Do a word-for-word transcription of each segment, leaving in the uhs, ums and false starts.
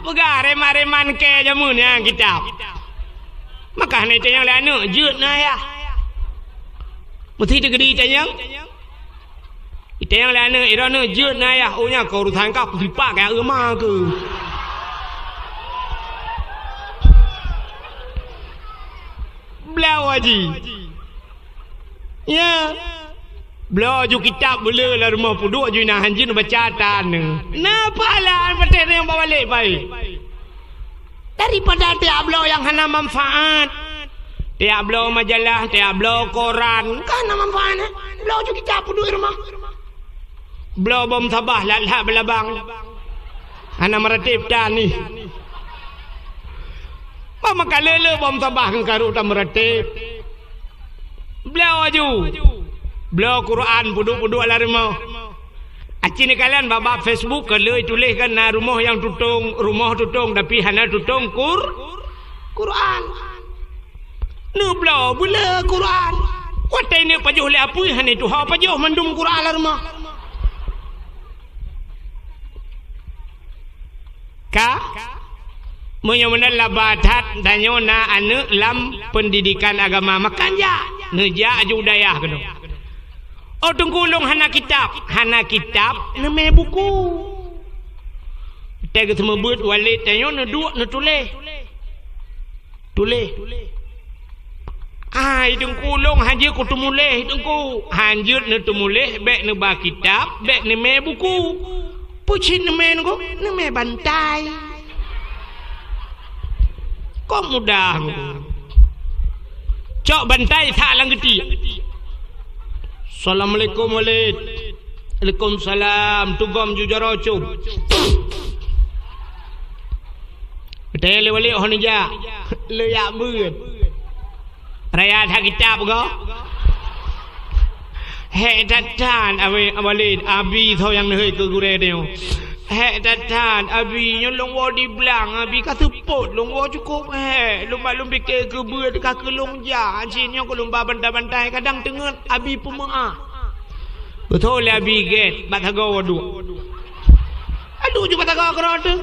Peugah reman-reman kèe jameun nyan kitab. Maka hana itanyong lé aneuk, jeuet na ayah. Meusti teukeudi itanyong. Itanyong lé aneuk, droeneuh jeuet na ayah, oh nyan keu urusan kah, kusipak keu aneuk ma keuh. Bloe jih. Ya. Bloe ju kitab beuleu lam rumoh peuduek ju na hanjeuet baca tan. Na pahala patéh nyang babalek baik. Daripada tiap bloe nyang hana manfaat. Tiap bloe majalah, tiap bloe koran, kan hana manfaat, eh? Bloe ju kitab peuduek rumoh. Bloe bom sabah lat-lat beulabang. Hana meuratéb tan nih. Bah maka le-le bom sabah ngon karu ta meuratéb. Bloe ju. Bloe Quran peuduek-peuduek lam rumoh. Aci neukalon bak-bak Facebook ka le tuléh kan na rumoh nyang tutong, rumoh tutong tapi hana tutong Qur-, Quran. Neubloe beuleu Quran. Watèe neuk pajoh lé apui hana tuha pajoh mandum Quran lam rumoh. Ka? Meunyoe meunan laba that tanyoe na aneuk lam peundidikan agama, maka jak, neujak ju dayah keunoe. Oh, Teungku, lôn hana kitab. Hana kitab, neumè buku. Watèe geuseumeubeuet Walid tanyoe neuduek neutuléh. Tuléh. Ai, Teungku, lôn hanjeuet kuteumuléh, Teungku. Hanjeuet neuteumuléh, bèk neuba kitab, bèk neumè buku. Peue cit neumè, Teungku? Neumè bantai. Kok mudah, Teungku. Cok bantai that lam geutiek. Assalamualaikum, Walid. Waalaikumsalam. Tugom ju jaroe com. Watèe lé Walid, oh neujak. Le jak beuet. Raya that kitab goe. Hék that-that, Abi, Walid, Abi soe nyang neuhôi keu gurèe tanyoe. Hék that-that, Abi, nyoe lôn woe di blang, Abi, ka seupôt, lôn woe cukôp hék. Lôn ba lôn pike keu beuet ka keu lôn jak, cit nyoe keu lôn ba bantai-bantai, kadang teungeut Abi peumeu'ah. Beutôi lé Abi gèt, bak sagoe duek. Aduh, ju bak sagoe keudroe teuh.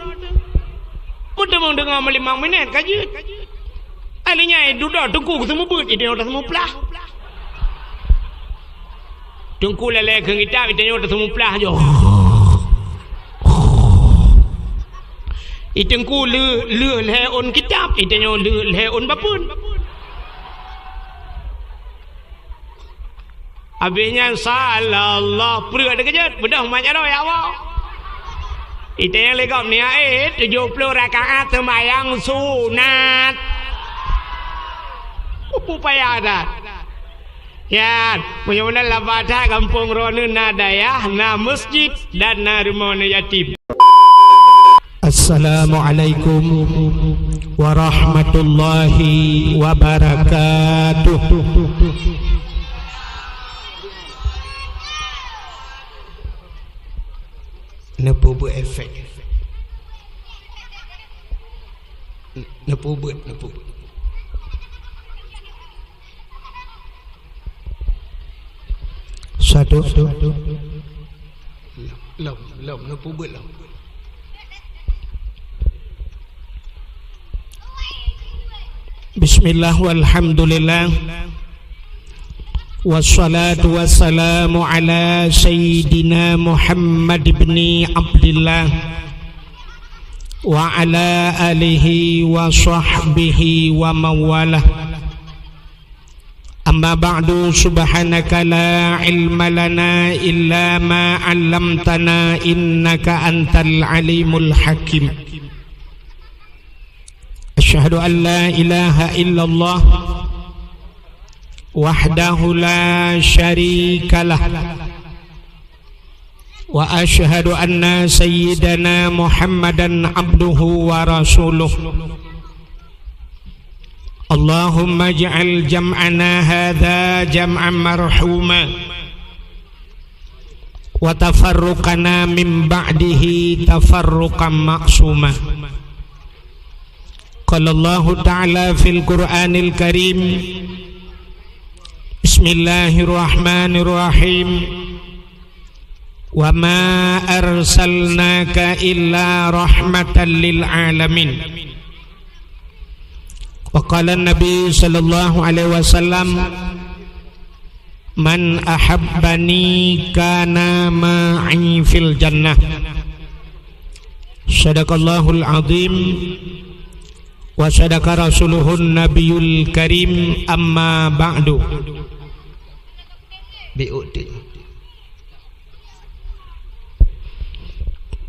Meuteumèe deungoe meulimong minèt ka jeuet. Ai lheuh nyan dudoe Teungku geuseumeubeuet, iteunyoe taseumeuplah. Teungku lalè kheun kitab, iteunyoe taseumeuplah joh. I Teungku lheuh, lheuh lhèe ôn kitab, iteunyoe lheuh lhèe ôn bapeuen. Abéh nyan, sallallahu, preuek teukeujot, beudôh mat jaroe, ya Allah. Ite nyang lé gob niat, eh, tujoh ploh rakaat seumayang sunat. Upaya that. Nyan, meunyoe meunan laba that gampông droeneuh na dayah, na meuseujid, dan na rumoh aneuk yatim. Assalamualaikum warahmatullahi wabarakatuh. Neupeubuet efek. Neupeubuet, neupeubuet. Satu. Lom, lom, lom, neupeubuet lom. Bismillah walhamdulillah. Wassalatu wassalamu ala sayyidina Muhammad ibni Abdillah wa ala alihi wa sahbihi wa mawalah. Amma ba'du, subhanaka la ilma lana illa ma 'allamtana innaka antal alimul hakim. Asyhadu an la ilaha illallah wahdahu la syarikalah. Wa asyhadu anna sayyidana Muhammadan abduhu wa rasuluh. Allahumma ij'al jam'ana hadza jam'an marhuma, wa tafarruqana min ba'dihi tafarruqan ma'suma. Qala Allahu ta'ala fil Qur'anil Karim, Bismillahirrahmanirrahim. "Wa ma arsalnaka illa rahmatan lil alamin." Wa qala Nabi sallallahu alaihi wasallam, "Man ahabbani kana ma'i fil jannah." Sadaqallahul azim wa sadaqa rasuluhun nabiyul karim, amma ba'du. Bi'uti.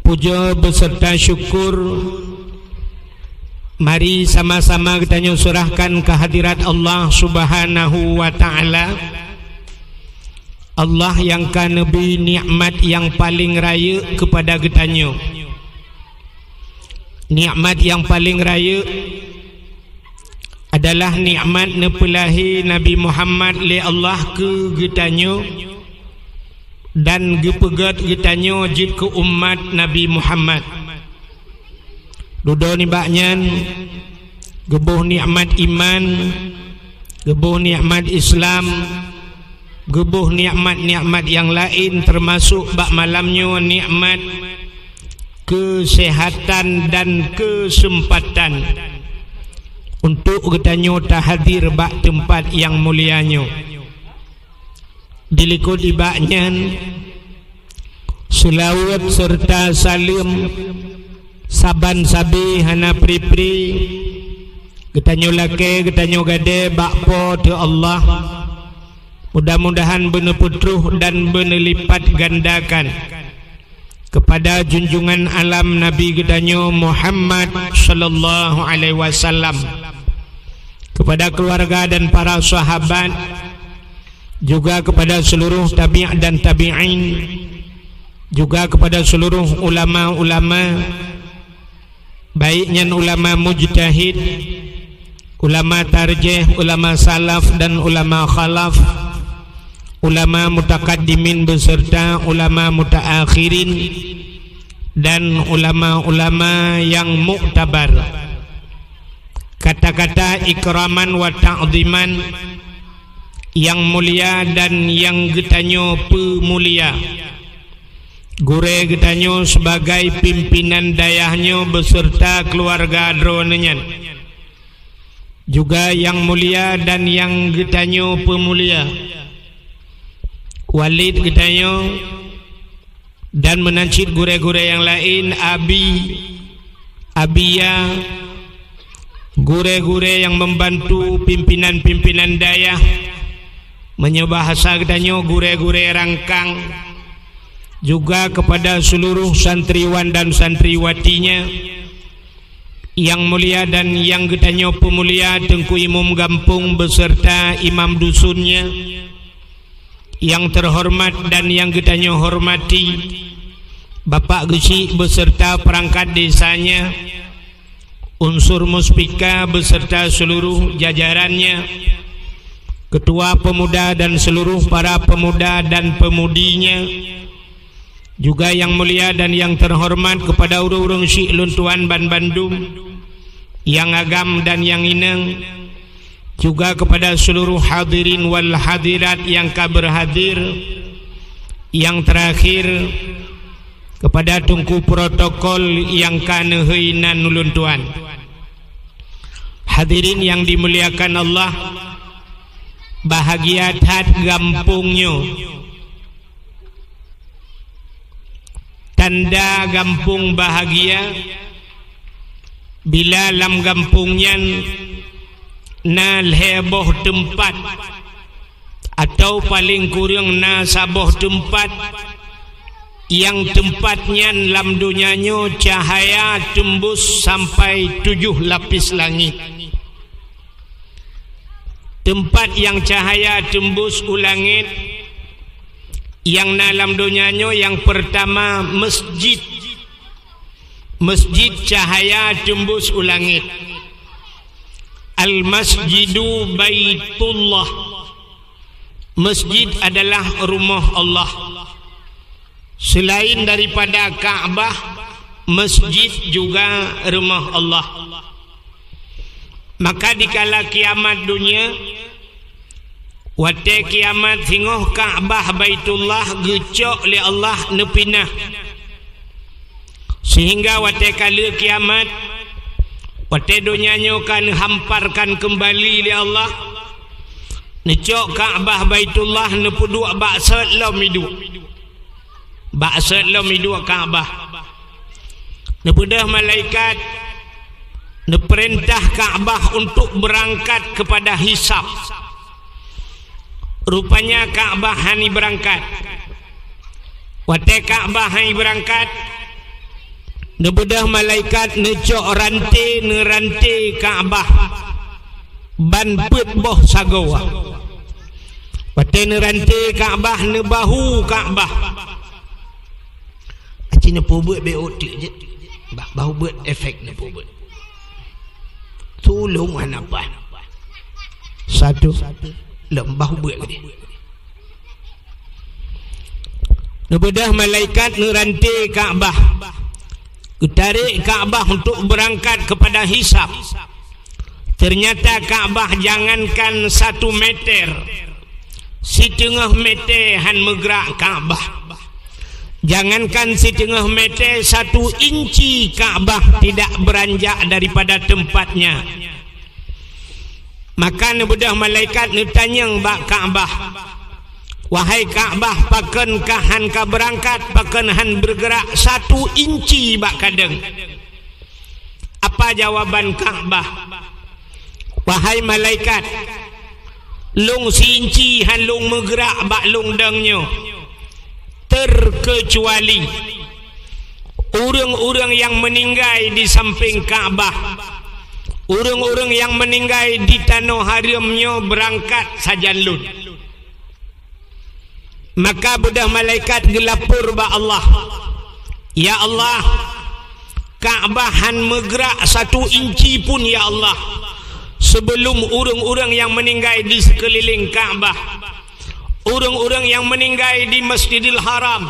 Puja beserta syukur mari sama-sama geutanyoe serahkan kehadirat Allah Subhanahu wa Ta'ala. Allah nyang ka neubri nikmat nyang paleng rayeuk keupada geutanyoe. Nikmat nyang paleng rayeuk adalah nikmat neupeulahé Nabi Muhammad lé Allah keu geutanyoe dan geupeugét geutanyoe jeuet keu umat Nabi Muhammad. Dudoe nibak nyan, geuboh nikmat iman, geuboh nikmat Islam, geuboh nikmat-nikmat nyang laén, teumasok bak malam nyoe nikmat keuseuhatan dan keuseumpatan untuk geutanyoe tahadir bak teumpat nyang mulia nyoe. Dilikot nibak nyan, seulaweuet serta saleuem saban sabe hana pri-pri geutanyoe lakée, geutanyoe gadée bak Po teu Allah. Mudah-mudahan beuneupeutroh dan beuneulipatgandakan keupada junjungan alam Nabi geutanyoe Muhammad sallallahu alaihi wasallam, keupada keuluwarga dan para sahabat, juga keupada seuluruh tabi' dan tabi'in, juga keupada seuluruh ulama-ulama, baik nyan ulama mujtahid, ulama tarjih, ulama salaf dan ulama khalaf, ulama mutakaddimin beserta ulama mutaakhirin, dan ulama-ulama nyang muktabar. Kata-kata ikraman wa ta'ziman, nyang mulia dan nyang geutanyoe peumulia. Gurée geutanyoe sibagai pimpinan dayah nyoe beserta keuluwarga droeneuh nyan juga nyang mulia dan nyang geutanyoe peumulia. Walid geutanyoe dan meunan cit gurée-gurée nyang laén, Abi, Abiya, gurée-gurée nyang membantu pimpinan-pimpinan dayah, meunyoe bahasa geutanyoe gurée-gurée rangkang, juga keupada seuluruh santriwan dan santriwatinya, nyang mulia dan nyang geutanyoe peumulia Teungku Imum Gampông beserta imam dusunnya, nyang teuhoreumat dan nyang geutanyoe hormati, Bapak Geuchik beserta peurangkat desanya, unsur muspika beserta seuluruh jajarannya, keutua peumuda dan seuluruh para peumuda dan peumudinya, juga nyang mulia dan nyang teuhoreumat keupada ureuëng-ureuëng syik lôn tuan banbandum, nyang agam dan nyang inong, juga keupada seuluruh hadirin wal hadirat nyang ka beurhadir, nyang teurakhir, keupada teungku protokol nyang ka neuhôi nan ulôn tuan. Hadirin nyang dimuliakan Allah, bahagia that gampông nyoe. Tanda gampông bahagia, bila lam gampông nyan na lhée boh teumpat, atawa paleng kureueng na saboh teumpat, nyang teumpat nyan lam donya nyoe cahya teumbus sampai tujoh lapis langét. Teumpat nyang cahya teumbus u langét nyang na lam donya nyoe nyang peurtama, meusjid. Meusjid cahya teumbus u langét. Al-Masjidu Baitullah. Meusjid adalah rumoh Allah. Seulaén daripada Ka'bah, meusjid juga rumoh Allah. Maka dikala kiamat donya, Watée kiamat singoh Ka'bah Baitullah geucok lé Allah neupinah. Seuhingga watée ka lheueh kiamat, watée donya nyoe ka neuhamparkan keumbali lé Allah, neucok Ka'bah Baitullah neupeuduek bak sot lom iduek. Bak sot lom iduek Ka'bah. Neupeudeuh malaikat, neupeurintah Ka'bah untuk beurangkat keupada hisab. Rupanya Ka'bah hana beurangkat. Watée Ka'bah hana beurangkat, neubeudôh malaikat neucok ranté-neuranté Ka'bah ban peuet boh sagoe. Watée neuranté Ka'bah, neubahu Ka'bah. Aci neupeubuet bék ôk teuk jeuet. Bah, bahu beuet efek neupeubuet. Tulông hana paih. Satu. Lom bahu beuet geude. Neubeudôh malaikat neuranté Ka'bah. Geutarek Ka'bah untuk beurangkat keupada hisab. Teunyata Ka'bah jangankan satu meter, siteungoh meter han meugrak Ka'bah. Jangankan siteungoh meter, satu inci Ka'bah tidak beranjak daripada tempatnya. Maka neubeudôh malaikat neutanyong bak Ka'bah, "Wahai Ka'bah, pakon ka han ka beurangkat, pakon han beureugerak satu inci bak kadeueng?" Apa jawaban Ka'bah? "Wahai malaikat, lôn si inci han lôn meugrak bak lôn dong nyoe, terkecuali ureuëng-ureuëng nyang meuninggai di sampéng Ka'bah, ureuëng-ureuëng nyang meuninggai di tanoh hareuem nyoe beurangkat sajan lôn." Maka beudôh malaikat geulapor bak Allah, "Ya Allah, Ka'bah han meugrak satu inci pun, ya Allah, sebelum ureuëng-ureuëng nyang meuninggai di seukeulileng Ka'bah, ureuëng-ureuëng nyang meuninggai di Masjidil Haram,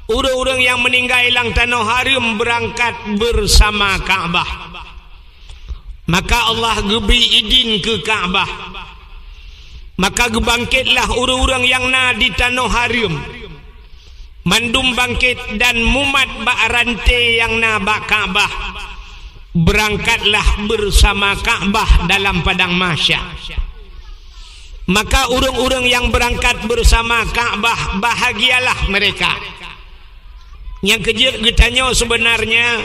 ureuëng-ureuëng nyang meuninggai lam tanoh hareuem beurangkat beusama Ka'bah." Maka Allah geubri idin keu Ka'bah. Maka geubangketlah ureuëng-ureuëng nyang na di tanoh hareuem. Mandum bangket dan mumat bak ranté nyang na bak Ka'bah. Beurangkatlah beusama Ka'bah dalam padang mahsyar. Maka ureuëng-ureuëng nyang beurangkat beusama Ka'bah, bahagialah mereka. Nyang keujeuet geutanyoe seubeunarnya,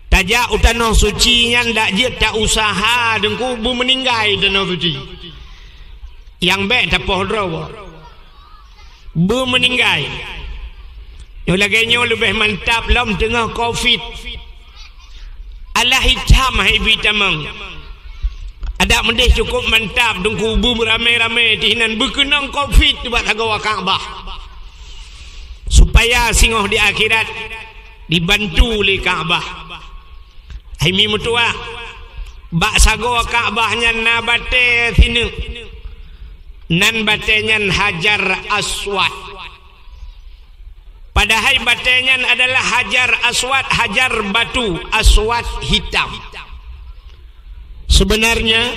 tajak u tanoh suci nyan dak jeuet ta-useuha deungku beumeuninggai tanoh suci. Nyang bék tapoh droe. Beumeuninggai. Nyoe lagée nyoe leubeh mantap lom teungoh covid. Alah itam hai bi tamong. Adak meudeh cukup mantap deungku beumeurame-rame tihinan beukeunong covid bak sagoe Ka'bah. Supaya singoh di akhirat dibantu lé Ka'bah. Hai mi meutuah, bak sagoe Ka'bah nyan na batée sineuk. Nan batée nyan Hajar Aswad. Padahai batée nyan adalah Hajar Aswad, hajar batu, aswad hitam. Sebenarnya,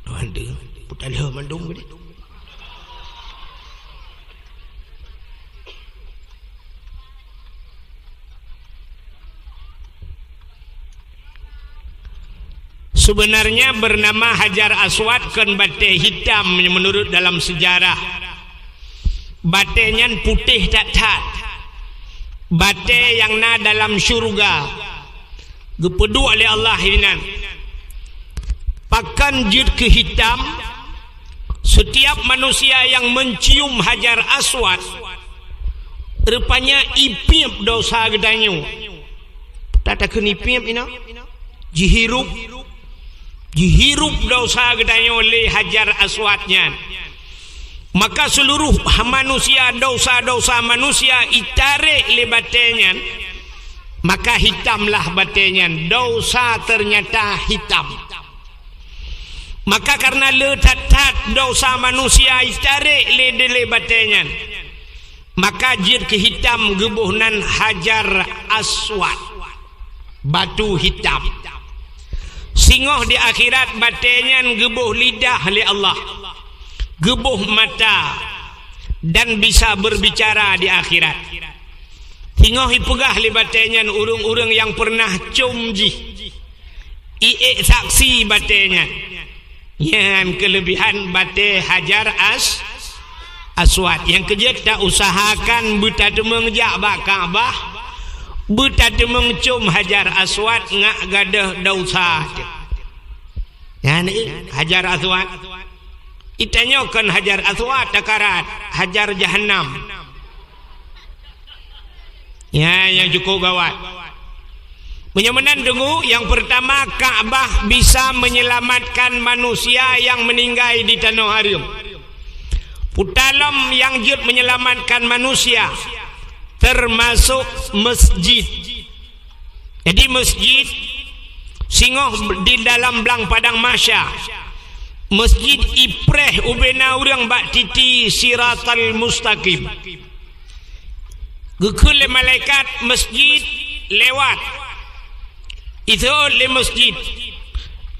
aduh, putar leuh mandum geude. Sebenarnya bernama Hajar Aswad kon batée hitam menurut dalam sejarah. Batée nyan putéh that-that. Batée nyang na dalam syeuruga. Geupeuduek lé Allah inan. Pakon jeuet keu hitam? Setiap manusia yang mencium Hajar Aswad, rupanya ipiep dosa geutanyoe. Tata kheun ipiep inoe? Jihirup, jihirup dosa geutanyoe lé Hajar Aswad nyan. Maka seluruh manusia, dosa-dosa manusia itarek lé batée nyan, maka hitamlah batée nyan, dosa ternyata hitam. Maka karena le that-that dosa manusia itarek lé dilée batée nyan, maka jeuet keu hitam geuboh nan Hajar Aswad, batu hitam. Singoh di akhirat batée nyan geuboh lidah lé Allah, geuboh mata, dan bisa berbicara di akhirat. Singoh ipeugah lé batée nyan ureuëng-ureuëng nyang peureunah com jih, iék saksi batée nyan. Nyan keuleubihan batée Hajar As-, Aswad. Nyang keujeuet ta usahakan beutateumeung jak bak Ka'bah, beutateumeung com Hajar Aswad ngat gadôh desya teuh. Nyan, eh, Hajar Aswad. Itanyoe kon Hajar Aswad takarat, Hajar Jahannam. Ya, nyang cukup gawat. Meunyoe meunan deungoe, nyang peurtama, Ka'bah bisa menyelamatkan manusia nyang meuninggai di tanoh hareuem. Puta lom nyang jeuet menyelamatkan manusia, termasuk masjid. Jadi, masjid singoh di dalam blang padang mahsyar, masjid ipreh ubena ureuëng bak titi Siratal Mustaqim. Geukheun lé malaikat masjid lewat. Iseuôt lé masjid,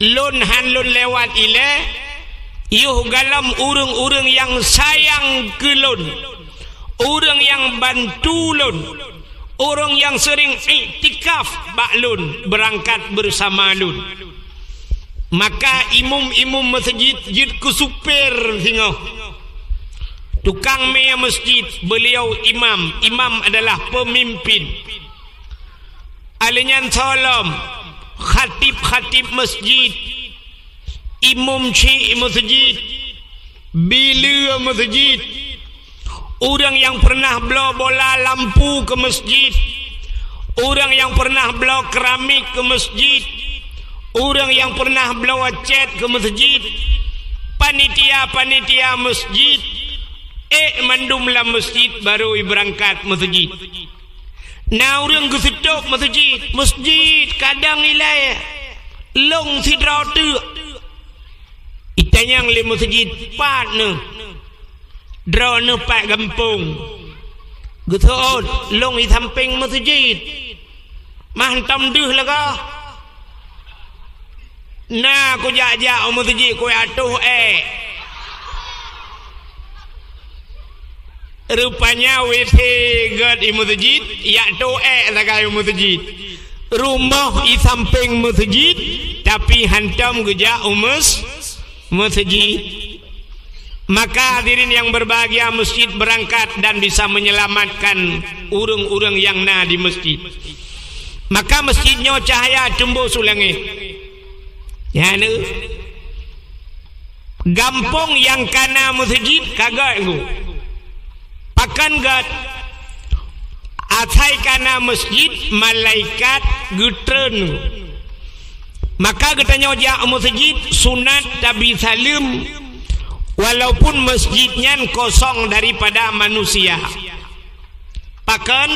"Lôn hán lôn lewat ilée, yoh galom ureuëng-ureuëng nyang sayang keu lôn, ureuëng nyang bantu lôn, ureuëng nyang seuring iktikaf bak lôn, beurangkat beusama lôn." Maka imum-imum masjid jeuet keu supir singoh. Tukang mé masjid, beuliau imam, imam adalah peumimpin. Alèh nyan soe lom, khatib-khatib masjid, imum chik masjid, bileue masjid, ureuëng nyang peureunah bloe bola lampu keu masjid, ureuëng nyang peureunah bloe keramik keu masjid, ureuëng nyang peureunah bloe cét keu masjid, panitia-panitia masjid, ék mandum lam masjid barô ibeurangkat masjid. Na ureuëng geuseutôb masjid, masjid kadang ilée lôn sidroe teuk. Itanyong lé masjid, "Pat neuh?" "Droeneuh pat gampông." Geuseuôt, "Lôn i sampéng masjid." "Mah hantom deuh lagoe?" "Na kujak-jak u masjid kujak toh ék." Rupanya W C gét i masjid, jak toh ék sagai u masjid. Rumoh i sampéng masjid, tapi hantom geujak u mes-, masjid. Maka hadirin yang berbahagia, masjid berangkat dan bisa menyelamatkan ureuëng-ureuëng nyang na di masjid. Maka masjid nyoe cahya teumbôh su langét. Nyan, gampông nyang kana masjid ka gét ngon. Pakon gét? Asai kana masjid, malaikat geutreun. Maka geutanyoe jak u masjid sunat tabi saleuem, walaupun masjid nyan kosong daripada manusia. Pakon?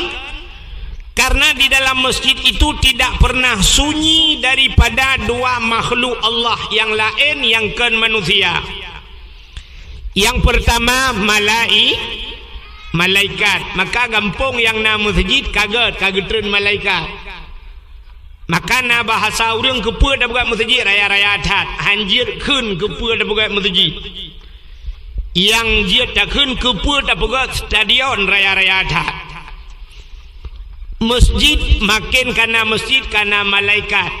Karena di dalam masjid itu tidak pernah sunyi daripada dua makhluk Allah yang laén nyang kon manusia. Yang pertama, malai-, malaikat. Maka gampông nyang na masjid ka gét, ka geutreun malaikat. Maka na bahasa ureuëng keupeue tapeugét masjid raya-raya that, hanjeuet kheun keupeue tapeugét masjid. Nyang jeuet takheun keupeue tapeugét stadion raya-raya that. Masjid maken kana masjid kana malaikat.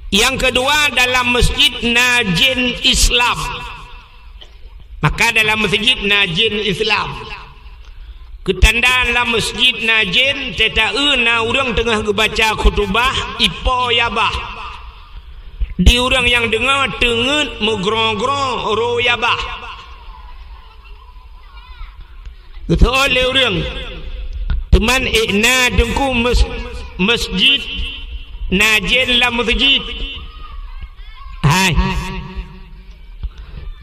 Yang kedua, dalam masjid na jin Islam. Maka dalam masjid na jin Islam. Keutanda lam masjid na jin, teuta-eu na ureuëng teungoh geubaca khutubah, ipo yabah. Di ureuëng nyang deungoe teungeut meugroe-groe roh yabah. Geuteuôt lé ureuëng, "Teuman ék na teungku mes-, masjid, na jin lam masjid." Hai.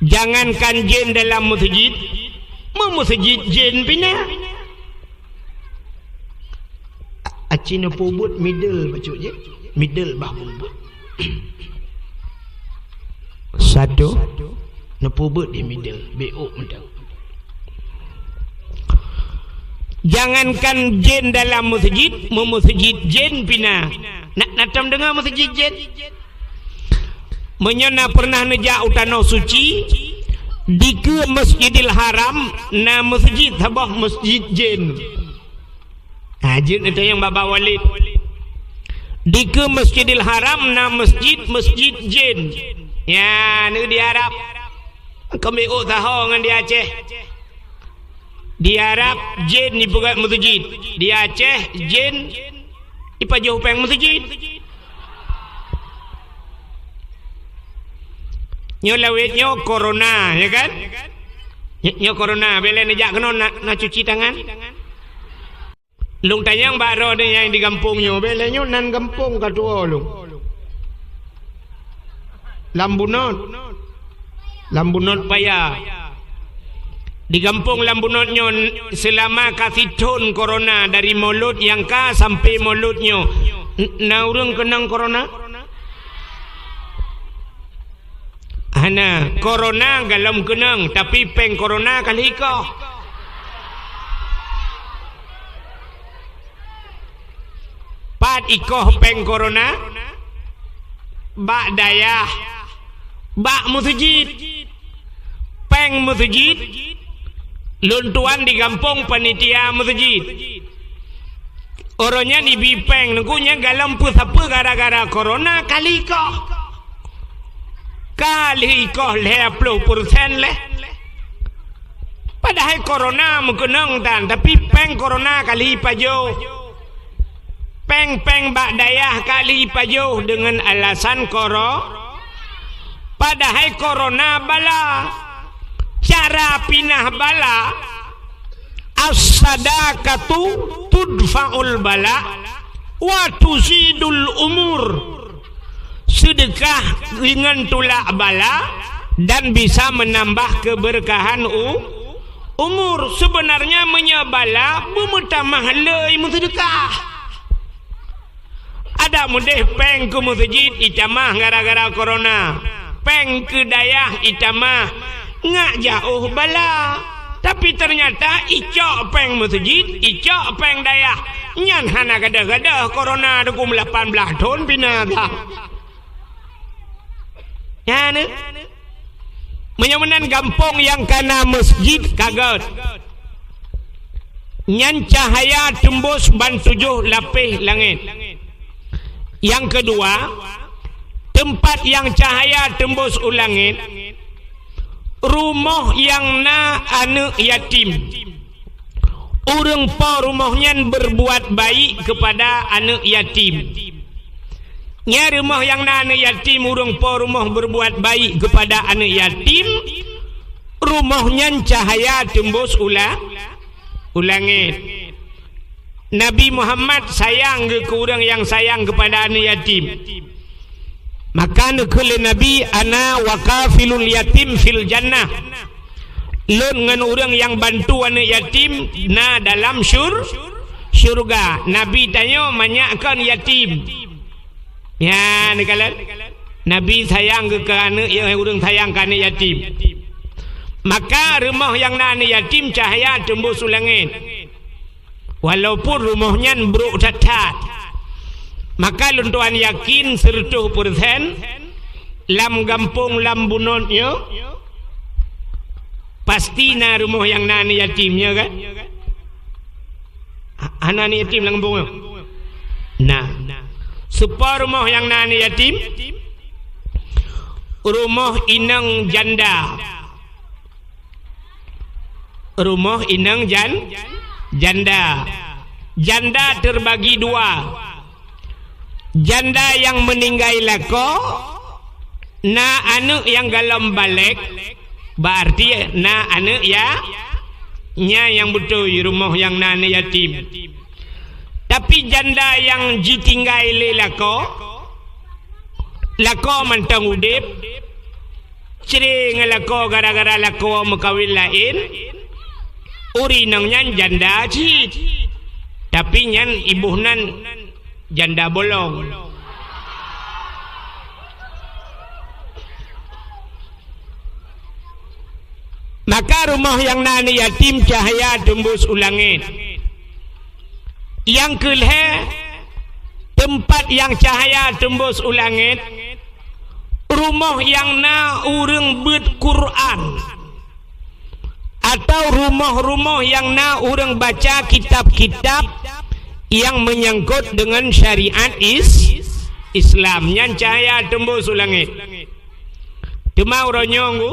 Jangankan jin dalam masjid, meu masjid jin pih na. Aci neupeubuet middle bacut jih, middle bah peubuet. Satu, neupeubuet di middle, B O mantong. Jangankan jin dalam masjid, meu masjid jin pih na. Nak, nak tom deungoe masjid jin? Meunyoe na pernah neujak u tanoh suci, dikeue Masjidil Haram na meuseujid saboh meuseujid jén. Ha, jeuet neutanyong bak Walid. Dikeue Masjidil Haram na meuseujid, meuseujid jén. Nyan di Arab. Keumiet ôk saho ngon di Aceh. Di Arab, jén jipeugöt meuseujid. Di Aceh, jén jipajoh péng meuseujid. Nyoe lawét nyoe corona, ya kan? Nyoe, nyoe corona, bèk lé neujak keunoe na, na cuci tangan. Lôn tanyong bak droeneuh nyang di gampông nyoe, bèk lé nyoe nan gampông ka tuwoe lôn. Lam Bunot. Lam Bunot Paya. Di gampông Lam Bunot nyoe, seulama ka sithon corona, dari mulod nyang ka sampoe mulod nyoe. N-, na ureueng keunong corona? Hana, corona galom keunong, tapi péng corona ka lheueh ikoh. Pat ikoh péng corona? Bak dayah, bak meuseujid. Péng meuseujid, lôn tuan di gampông panitia meuseujid. Uroe nyan ibi péng, neugui nyan galom peue sapeue gara-gara corona ka lheueh ikoh. Ka lheueh ikoh lhèe ploh persen lé. Padahai corona meukeunong tan, tapi péng corona ka lheueh ipajoh. Péng-péng bak dayah ka lheueh ipajoh deungon alasan koro-, padahai corona bala. Cara pinah bala, "As-sadaqatu tudfa'ul bala wa tuzidul umur." Seudeukah ringan tulak bala dan bisa menambah keberkahan u-, umur. Sebenarnya meunyoe bala beumeutamah lé meuseudeukah. Adak meudeh péng keu meuseujid itamah gara-gara corona. Péng keu dayah itamah ngak jaoh bala. Tapi ternyata icok péng meuseujid, icok péng dayah. Nyan hana gadôh-gadôh corona dukung lapan blaih thon pina dah. Nyan, eh? Meunyoe meunan gampông nyang kana meuseujid ka gét. Nyan cahaya teumbus ban tujoh lapéh langét. Nyang keudua, teumpat nyang cahaya teumbus u langét, rumoh nyang na aneuëk yatim. Ureuëng po rumoh nyan berbuat baik kepada aneuëk yatim. Nyan rumoh nyang na aneuëk yatim, ureuëng po rumoh berbuat baik kepada aneuëk yatim, rumoh nyan cahaya teumbus u la-, u langét. Nabi Muhammad sayang geuh keu ureuëng nyang sayang kepada aneuëk yatim. Maka neukheun lé Nabi, "Ana wa kafilul yatim fil jannah." Lôn ngon ureuëng nyang bantu aneuëk yatim na dalam syur-, syurga. Nabi tanyoe manyak kon yatim. Nyan, neukalon. Nabi sayang geuh keu aneuëk, ya, ureuëng sayang keu aneuëk yatim. Maka rumoh nyang na aneuëk yatim cahya teumbus u langét. Walaupun rumoh nyan brok that-that. Maka lôn tuan yakin seureutôh persen lam gampông lam bunot nyoe pasti na rumoh nyang na aneuëk yatim, ya kan? Ha-, hana aneuëk yatim lam gampông nyoe? Nah. Soe po rumoh nyang na aneuëk yatim? Rumoh inong janda. Rumoh inong jan-, janda. Janda terbagi dua. Janda nyang meuninggai lakoe, na aneuëk nyang golom balek, berarti na aneuëk ya-, nyan nyang beutôi rumoh nyang na aneuëk yatim. Tapi janda nyang jitinggai lé lakoe, lakoe mantong udeb, cre ngon lakoe gara-gara lakoe meukawen laén, ureuëng inong nyan janda cit. Tapi nyan iboh nan janda bolong. Maka rumoh nyang na aneuëk yatim cahya teumbus u langét. Nyang keu lhée, teumpat nyang cahya teumbus u langét, rumoh nyang na ureuëng beuet Quran, atau rumoh-rumoh nyang na ureuëng baca kitab-kitab nyang meunyangkot deungon syariat is-, Islam, nyan cahya teumbôh su langét. Teuma uroe nyoe,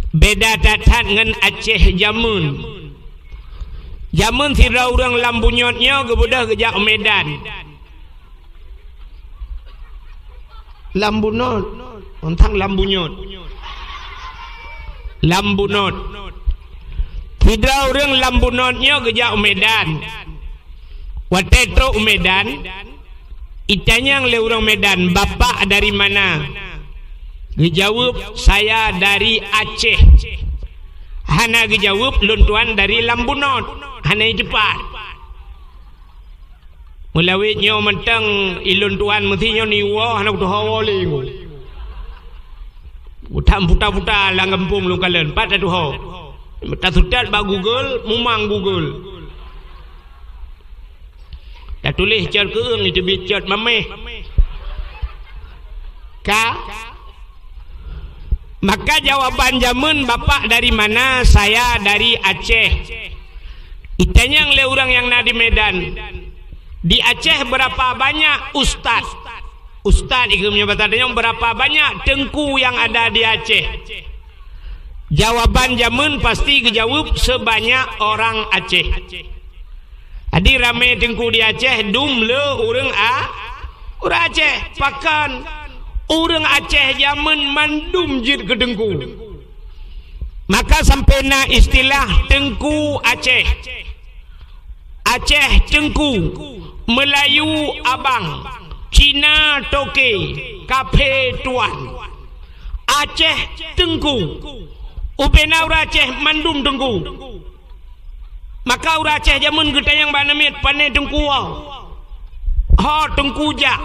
beda that-that ngon Aceh jameun. Jameun sidroe ureuëng lam bunyot nyoe geubeudôh geujak u Medan. Lam bunot, ontang lam bunyot. Lam bunot. Sidroe ureuëng lam bunot nyoe geujak u Medan. Watée trok u Medan, itanyong lé ureuëng Medan, "Bapak dari mana?" Geujaweueb, "Saya dari Aceh." Hana geujaweueb, "Lôn tuan dari lam bunot." Hana jiteupat. Meulawét nyoe mantong ilôn tuan meusi nyoe niwoe hana kutuho woe lé nyoe. Utam puta-puta lam gampông lôn kalon, pat tatuho. Tasutat bak Google, mumang Google. Tatuléh cot keueung, iteubiet cot mameh. Ka? Maka jawaban jameun, "Bapak dari mana?" "Saya dari Aceh." Itanyong lé ureuëng nyang na di Medan, "Di Aceh berapa banyak ustaz?" Ustaz ikeu meunyoe basa tanyong, "Berapa banyak teungku yang ada di Aceh?" Jawaban jameun pasti geujaweueb, "Sebanyak orang Aceh." Jadi ramé teungku di Aceh dum le ureuëng a-, ureuëng Aceh. Pakon? Ureuëng Aceh jameun mandum jeuet keu teungku. Maka sampai na istilah Teungku Aceh. Aceh Teungku, Meulayu Abang, Cina Toke, Kaphé Tuan. Aceh Teungku. Ubena ureuëng Aceh mandum teungku. Maka ureuëng Aceh jameun geutanyong bak aneuk miet, "Pane teungku?" "Ho teungku jak."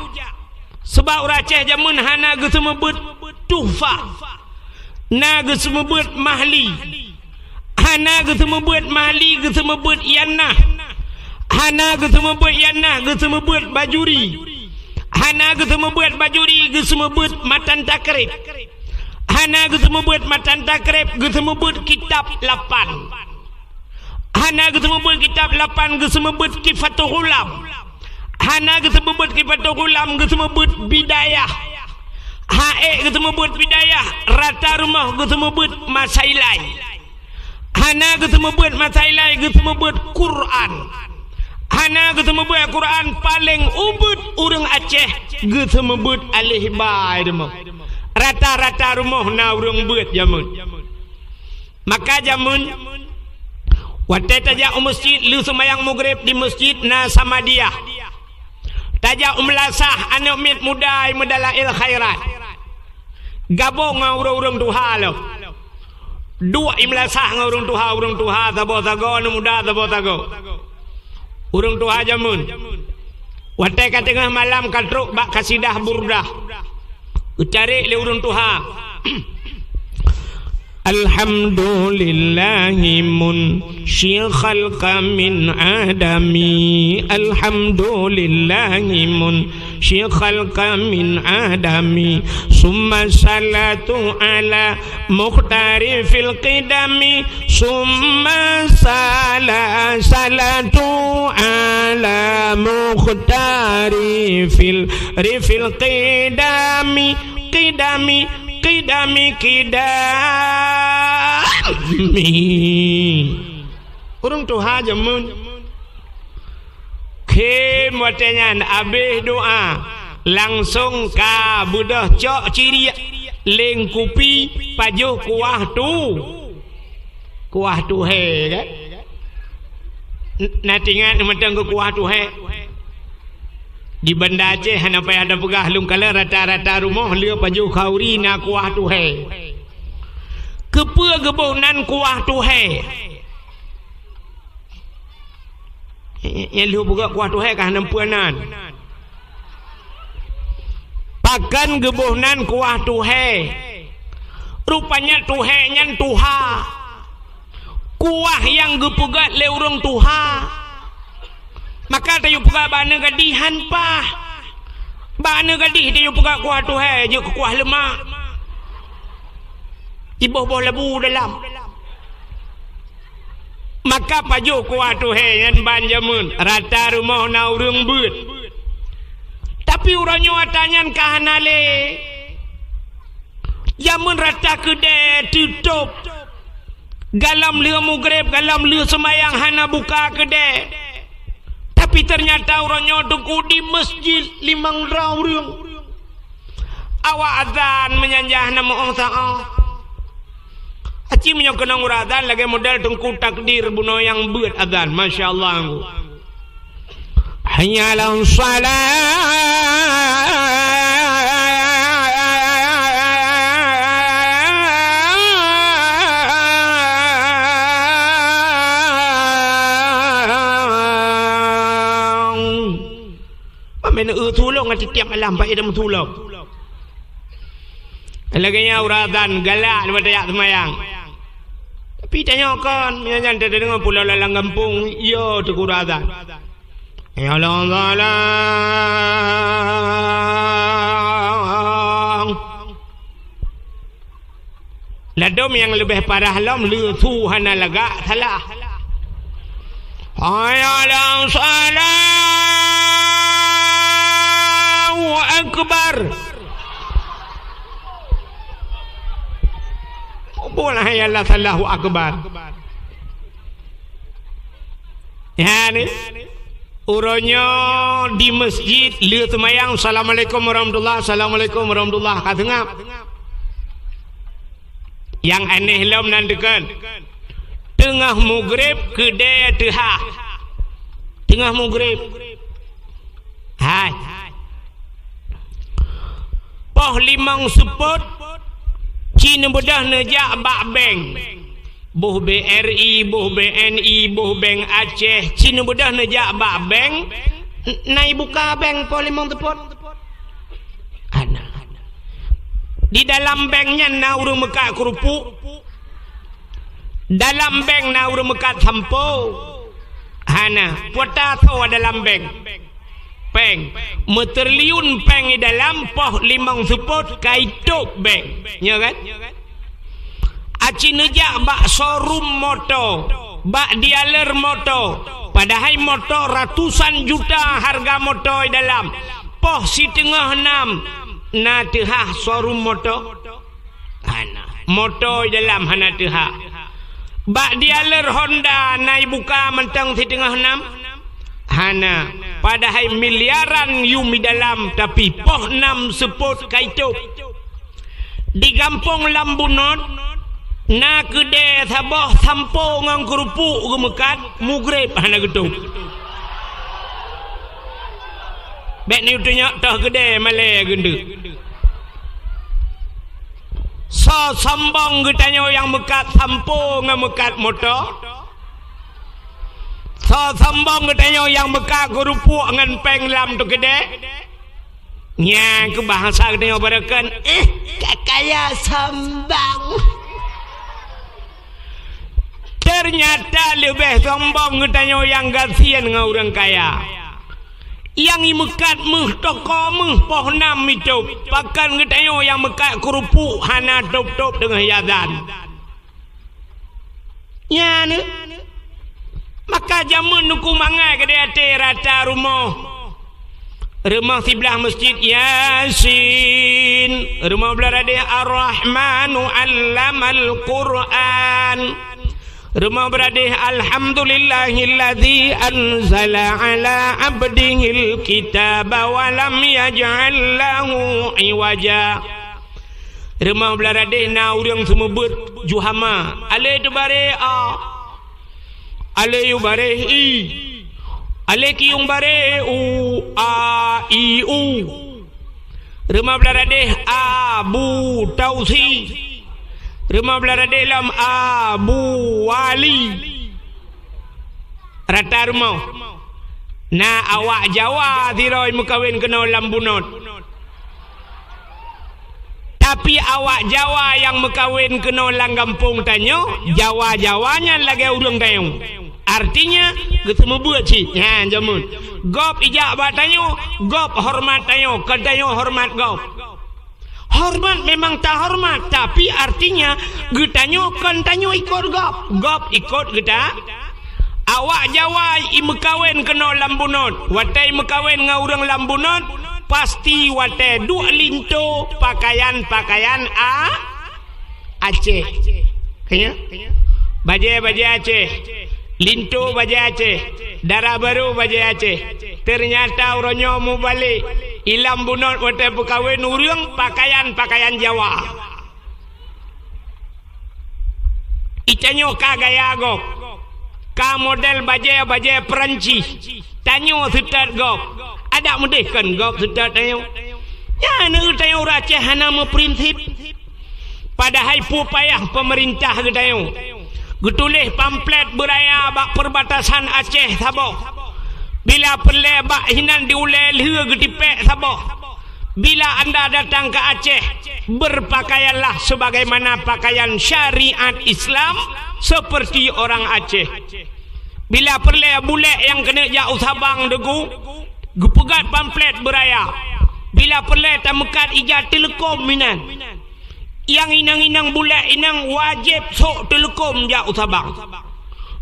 Sabab ureuëng Aceh jameun hana geuseumeubeuet tuhfa, na geuseumeubeuet mahli. Hana geuseumeubeuet mahli, geuseumeubeuet yanah. Hana geuseumeubeuet yanah, geuseumeubeuet bajuri. Hana geuseumeubeuet bajuri, geuseumeubeuet matan takrib. Hana geuseumeubeuet matan takrib, geuseumeubeuet kitab lapan. Hana geuseumeubeuet kitab lapan, geuseumeubeuet Kifatul Ghulam. Hana geuseumeubeuet Kifatul Ghulam, geuseumeubeuet Bidayah. Hana geuseumeubeuet Bidayah, rata rumoh geuseumeubeuet Masailai. Hana geuseumeubeuet Masailai, geuseumeubeuet Quran. Hana geuseumeubeuet Quran, paleng ubit ureuëng Aceh geuseumeubeuet aleh ba rumoh. Rata-rata rumoh na ureuëng beuet jameun. Maka jameun, watée tajak u meuseujid, lheueh seumayang Maghrib di meuseujid na Samadiyah. Tajak u meulasah, aneuk miet muda meudalail khairat. Gabong ngon ureuëng-ureuëng tuha lom. Duek i meulasah ngon ureuëng tuha, ureuëng tuha saboh sagoe, aneuk muda saboh sagoe. Ureuëng tuha jameun. Watée ka teungoh malam ka trok bak kasidah Burdah. Geutarek lé ureuëng tuha. Alhamdulillahi munsyi khalqa min adami. Alhamdulillahi munsyi khalqa min adami. Summa salatu ala mukhtari fil qidami. Summa sala-, salatu ala mukhtari fil, rifil qidami. Qidami, qidami, qidami. Ureuëng tuha jameun. Khém watée nyan abéh doá, langsong ka beudôh cok ciriek, leng kupi, pajoh kuah tu. Kuah tuhée, kan? N-, na teuingat mantong keu kuah tuhée? Di Banda Aceh hana payah tapeugah lôn kalon rata-rata rumoh le pajoh khauri na kuah tuhée. Keupeue geuboh nan kuah tuhée? Nyang lheueh peugah kuah tuhée ka hana peue nan. Pakon geuboh nan kuah tuhée? Rupanya tuhée nyan tuha. Kuah nyang geupeugét lé ureuëng tuha. Maka tayue peugah bak aneuk gadih han paih. Bak aneuk gadih tanyoe peugah kuah tuhai, jeuet keu kuah leumak. Jiboh-boh labu dalam. Maka pajoh kuah tuhai nyan ban jameun, rata rumoh na ureuëng beuet. Tapi uroe nyoe ata nyan ka hana lé. Jameun rata keudè teutôb. Gohlom lheueh mugreb, gohlom lheueh seumayang hana buka keudè. Tapi teunyata uroe nyoe teungku di meuseujid limong droe ureuëng. Awak azan meunyan jah na meu'oh saôh. Aci meunyoe keunong uroe azan lagée model teungku takdir bunoe nyang beuet azan. Masya Allah. Hayya 'alas shalah. Pamén eu tulông ngon tieb malam, bak idam tulông. Lagée nyan uroe azan galak leubeh tajak seumayang. Tapi tanyoe kon, meunyoe nyan tadeungoe pulo lam gampông, yo teugura azan. Ya Allah, salam. Ladôm nyang leubeh parah lom, leusu hana lagak salah. Hayya 'alas shalah. Allahu akbar. Bukan hayya 'alas shalah, Allahu akbar. Ya ni. Uroe nyoe di meuseujid lheueh seumayang, "Assalamualaikum warahmatullah, assalamualaikum warahmatullah," ka seungab. Nyang aneh lom nan deukon. Teungoh mugreb keudè teuhah. Teungoh mugreb. Hai. Poh limong seupôt, ci neubeudôh neujak bak bank. Boh B R I, boh B N I, boh Bank Aceh, ci neubeudôh neujak bak bank, n-, na ibuka bank poh limong seupôt. Hana. Di dalam bank nyan na ureuëng meukat keurupuk. Dalam bank na ureuëng meukat sampo. Hana. Peue ta tho dalam bank. Péng. Meutriliun péng di dalam poh limong seupôt ka itôb bank. Nyo kan? Aci neujak bak showroom moto, bak dealer moto. Padahai moto ratusan juta harga moto di dalam. Poh siteungoh nam na teuhah showroom moto. Hana. Moto di dalam hana teuhah. Bak dealer Honda na ibuka mantong siteungoh nam? Hana. Padahai miliaran yum di dalam, tapi poh nam seupôt ka itôb. Di gampông lam bunot, na keudè saboh sampo ngon keurupuk geumeukat, mugreb hana geutôb. Bék neuyue tunyok toh keudè malée geundeuk. Soe sombong geutanyoe nyang meukat sampo ngon meukat moto? Soe sombong geutanyoe nyang meukat keurupuk ngon péng lam teukeudè? Nyan keuh bahasa geutanyoe barokon, "Eh, ka kaya sombong." Teunyata leubeh sombong geutanyoe nyang gasien ngon ureuëng kaya. Nyang imeukat méuh toko méuh poh nam itôb, pakon geutanyoe nyang meukat keurupuk hana tôb-tôb teungoh azan. Nyan, maka jameun nuku mangat keudeh até rata rumoh. Rumoh siblah masjid Yasin, rumoh blah radeh Ar-Rahmanu 'allamal Qur'an. Rumoh bradeh, "Alhamdulillahilladzi anzala 'ala 'abdihil kitaba wa lam yaj'al lahu 'iwaja." Rumoh blah radeh na ureuëng seumeubeuet ju hama. Alé teubareh a. Alé yue bareh i. Alé kiyong bareh u, a, i, u. Rumoh blah radeh Abu Tausi. Rumoh blah radeh lom Abu Wali. Rata rumoh. Na awak Jawa sidroe meukawen keunoe lam bunot. Tapi awak Jawa nyang meukawen keunoe lam gampông tanyoe, Jawa-Jawa nyan lagée ureuëng tanyoe. Artinya, geuseumeubeuet cit. Nyan jameun. Gob ijak bak tanyoe, gob horeumat tanyoe, kon tanyoe horeumat gob. Horeumat memang tahoreumat, tapi artinya geutanyoe kon tanyoe ikot gob, gob ikot geuta. Awak Jawa imeukawen keunoe lam bunot. Watée imeukawen ngon ureuëng lam bunot, pasti watée duek linto pakaian-pakaian a Aceh. Kanya? Bajée-bajée Aceh. Linto bajée Aceh. Dara barô bajée Aceh. Teunyata uroe nyoe mubalek. Ilam bunot watée peukawen ureuëng pakaian-pakaian Jawa. Itanyoe ka gaya gob. Ka model bajée-bajée Perancis. Tanyoe seutôt gob. Adak meudeh kon gob seutôt tanyoe. Nyan ureuëng tanyoe ureuëng Aceh hana meuprinsip. Padahai peue payah peumeurintah geutanyoe geutuléh pamflet beuraya bak perbatasan Aceh saboh. Bila peureulée bak hinan di ulée lheueh geutipék saboh. Bila anda datang ke Aceh, berpakaianlah sebagaimana pakaian syariat Islam seperti orang Aceh. Bila peureulée bulek nyang keuneuk jak u Sabang deugu, geupeugét pamflet beuraya. Bila peureulée tameukat ija teuleukom inan. Nyang inong-inong bulek inong wajéb sôk teuleukom jak u Sabang.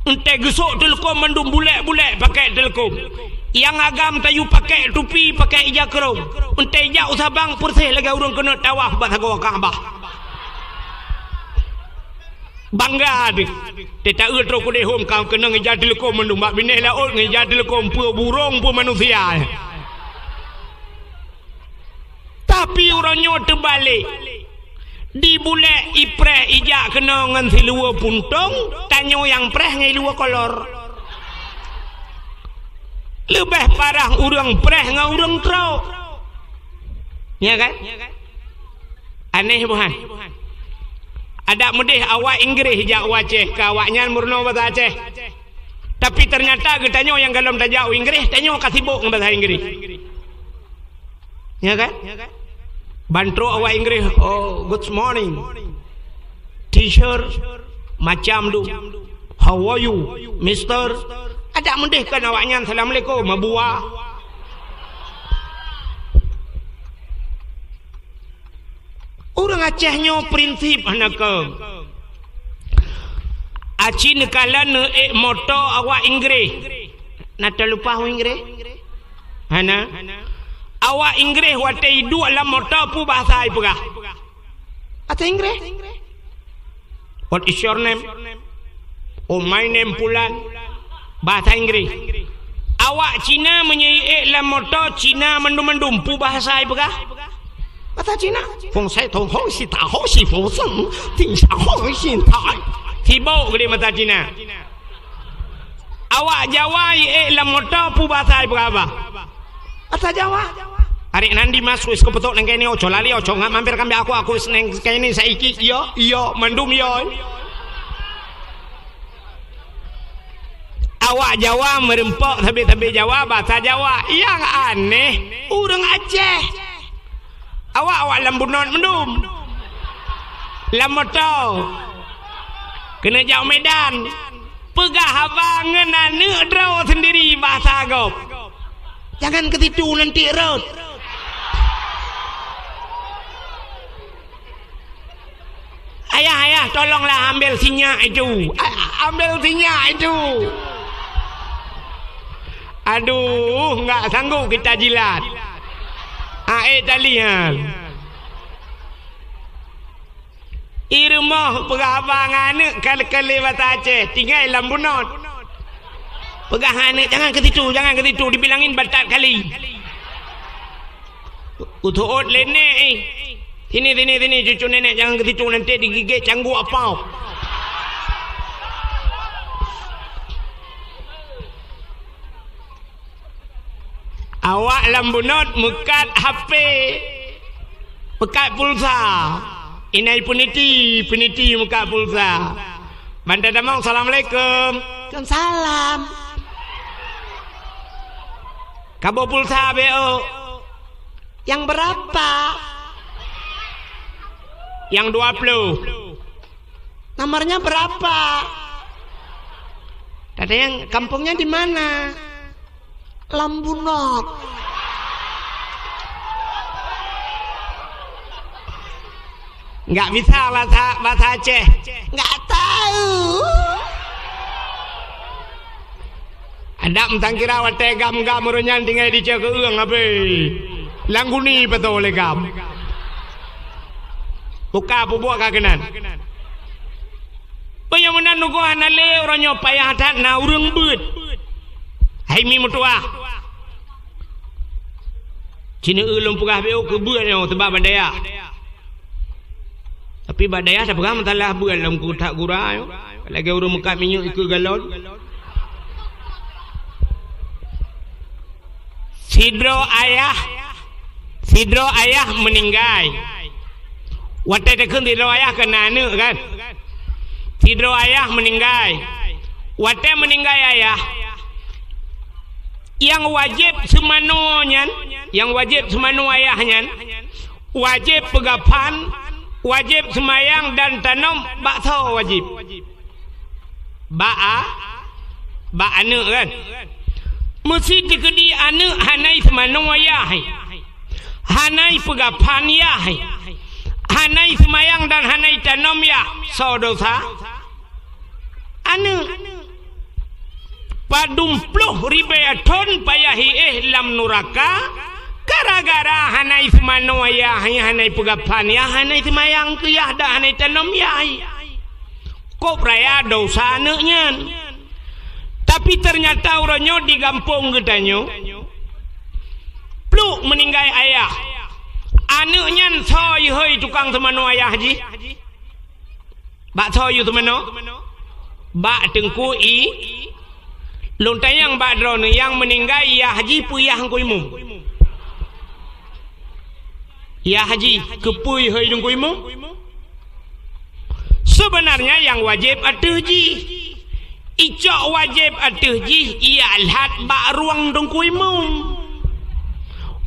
Eunteuk geusôk teuleukom mandum bulek-bulek pakék teuleukom. Nyang agam tayue pakék tupi, pakék ija keurong. Eunteuk jak u Sabang peureuseh lagée ureuëng keuneuk tawaf bak sagoe Ka'bah. Bangga deh. Teuta eu trok keudeh hom ka keunong ija teuleukom mandum bak binéh laôt ngon ija teuleukom peue burông peue manusia. Tapi uroe nyoe teubalek. Di bulek ipreh ijak keunoe ngon siluweue puntông, tanyoe nyang preh ngon iluweue kolor. Leubeh parah ureuëng preh ngon ureuëng trok. Ya kan? Aneh buhan? Adak meudeh awak Inggréh jak u Aceh, keu awaknyan meurunoe basa Aceh. Tapi teunyata geutanyoe nyang gohlom tajak u Inggréh, tanyoe ka sibok ngon basa Inggréh. Ya kan? Ban trok awak Inggréh, "Oh, good morning, teacher," macam tu. "How are you, mister?" Adak meudeh kon awaknyan, "Assalamualaikum, Abuwa." Ureuëng Aceh nyoe prinsip hana keu. Aci neukalon neuék moto awak Inggréh. Na talupa ureuëng Inggréh? Hana. Awak Inggréh watée iduek lam moto peue bahasa ipeugah? Bahasa Inggréh. "What is your name?" "Oh, my name Pulan." Bahasa Inggréh. Awak Cina meunyoe iék lam moto Cina mandum-mandum peue bahasa ipeugah? Bahasa Cina. "Feng sai tong ho si ta ho si feng seng, ting sa ho si tai." Sibok geude mata Cina. Awak Jawa iék lam moto peue bahasa ipeugah? Bahasa Jawa. "Arek nandi mas wis keupeutôk nang kene oco lali oco ngat mampir kambek aku aku seneng kene saiki iyo iyo mandum iyo." Awak Jawa meureumpok sabe-sabe Jawa bahasa Jawa. Nyang aneh ureuëng Aceh. Awak-awak lam bunot mandum. Lam moto. Keuneuk jak Medan. Peugah haba ngon aneuëk droe sendiri bahasa gob. "Jangan ke situ, nanti rot." "Ayah, ayah, tolonglah ambil sinyak itu. A-, ambil sinyak itu." Aduh, enggak sanggup kita jilat. Ae talian. I rumoh peugah haba ngon aneuëk kale-kale basa Aceh, tinggai lam bunot. Peugah ngon aneuëk, "Jangan ke situ, jangan ke situ, dibilangin batat kali." Uteuôt lé nek, eh. "Sini, sini, sini, cucu nenek, jangan ke situ, nanti digigit cangguek apau." Awak lam bunot meukat H P, meukat pulsa. Inai peuniti, peuniti meukat pulsa. Ban tatamong, "Assalamualaikum." "Waalaikumsalam." "Kaboh pulsa beu." "Yang berapa?" "Yang dua puluh." "Nomornya berapa?" Tatanyong, "Kampungnya di mana?" "Lam Bunot." Enggak bisa bahasa, bahasa Aceh. Enggak tahu. Adak meusangkira watèe gam-gam ureueng nyan tinggai di Ceukeung abéh. Lam guni pato lé gam. Buka peubuet ka keunan. Meunyoe meunan nunggu hana lé uroe nyoe payah that na ureueng beuet. Hai mi meutuah. Cina eu lôn peugah beu keu beuet nyoe teubak bak dayah. Tapi bak dayah tapeugah meusalah beuet lom keu that gura nyoe. Lagèe ureueng meukat minyeuk ikeue galon. Sidroe ayah, sidroe ayah meuninggai. Watèe takheun sidroe ayah keu na aneuk kan? Sidroe ayah meuninggai. Watèe meuninggai ayah, nyang wajéb seumanoe nyan, nyang wajéb seumanoe ayah nyan, wajéb peugaphan, wajéb seumayang dan tanom bak soe wajéb? Bak a-, bak aneuk kan? Meusi teukeudi aneuk hana seumanoe ayah, hana peugaphan ayah, hana seumayang dan hana tanom ayah, soe dosa? Aneuk. Padum ploh ribèe thon payah iéh lam nuraka, gara-gara hana seumanoe ayah, hana peugaphan ayah, hana seumayang keu ayah, dan hana tanom ayah. Kôp raya dosa aneuk nyan. Tapi teunyata uroe nyoe di gampông geutanyoe, pluek meuninggai ayah. Aneuk nyan soe ihôi tukang seumanoe ayah jih? Bak soe yue seumanoe? Bak teungku i. Lôn tanyong bak droeneuh nyang meuninggai yah jih peue yah Teungku Imum? Yah jih keupeue ihôi Teungku Imum? Seubeunarnya nyang wajéb ateueh jih. Icok wajéb ateueh jih ialhat bak rueng Teungku Imum.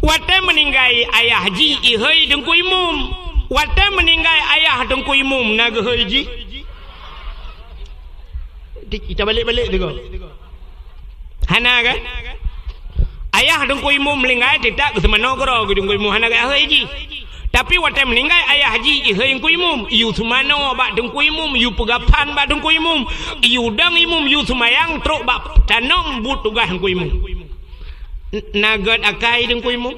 Watèe meuninggai ayah jih ihôi Teungku Imum. Watèe meuninggai ayah Teungku Imum na geuhôi jih? Di-, kita balik-balik tu ko. Hana kan? Ayah Teungku Imum meuninggai, teutap geuseumanoe keudroe keu Teungku Imum, hana geuhôi jih. Tapi watèe meuninggai ayah jih, ihôi Teungku Imum, yue seumanoe bak Teungku Imum, yue peugaphan bak Teungku Imum, yue dong Imum, yue seumayang trok bak tanom buet tugaih Teungku Imum. N-, na gèt akai Teungku Imum?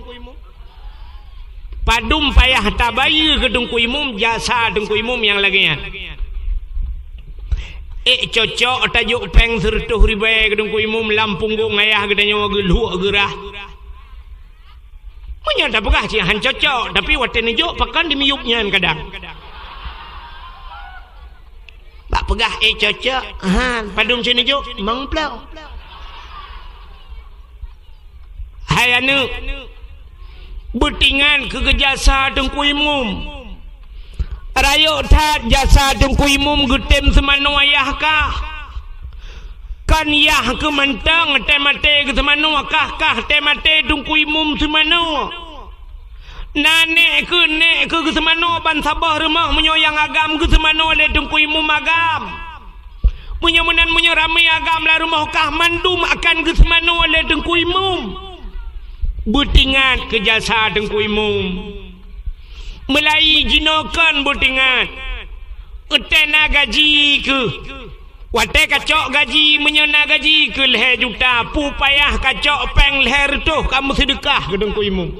Padum payah tabayeue keu Teungku Imum jasa Teungku Imum nyang lagèe nyan. Ék cocok tajok péng sireutôh ribèe keu Teungku Imum lam punggong ayah geutanyoe geuluek geurah. Meunyoe tapeugah cit han cocok, tapi watèe neujok pakon dimiyueb nyan kadang. Bak peugah ék cocok, han, padum cit neujok, meuplong. Hai aneuk, beutingat keu jasa Teungku Imum. Rayeuk that jasa Teungku Imum geutem seumanoe ayah kah. Kon yah keuh mantong teumaté geuseumanoe kah, kah teumaté Teungku Imum seumanoe. Na nék keuh, nék keuh geuseumanoe ban saboh rumoh meunyoe nyang agam geuseumanoe lé Teungku Imum agam. Meunyoe meunan, meunyoe ramé agam lam rumoh kah mandum akan geuseumanoe lé Teungku Imum. Beutingat keu jasa Teungku Imum. Meulayi jinoe kon beutingat. Watèe na gaji keuh. Watèe kacok gaji, meunyoe na gaji keuh lhèe juta, peue payah kacok péng lhèe reutôh kamoe seudeukah keu Teungku Imum.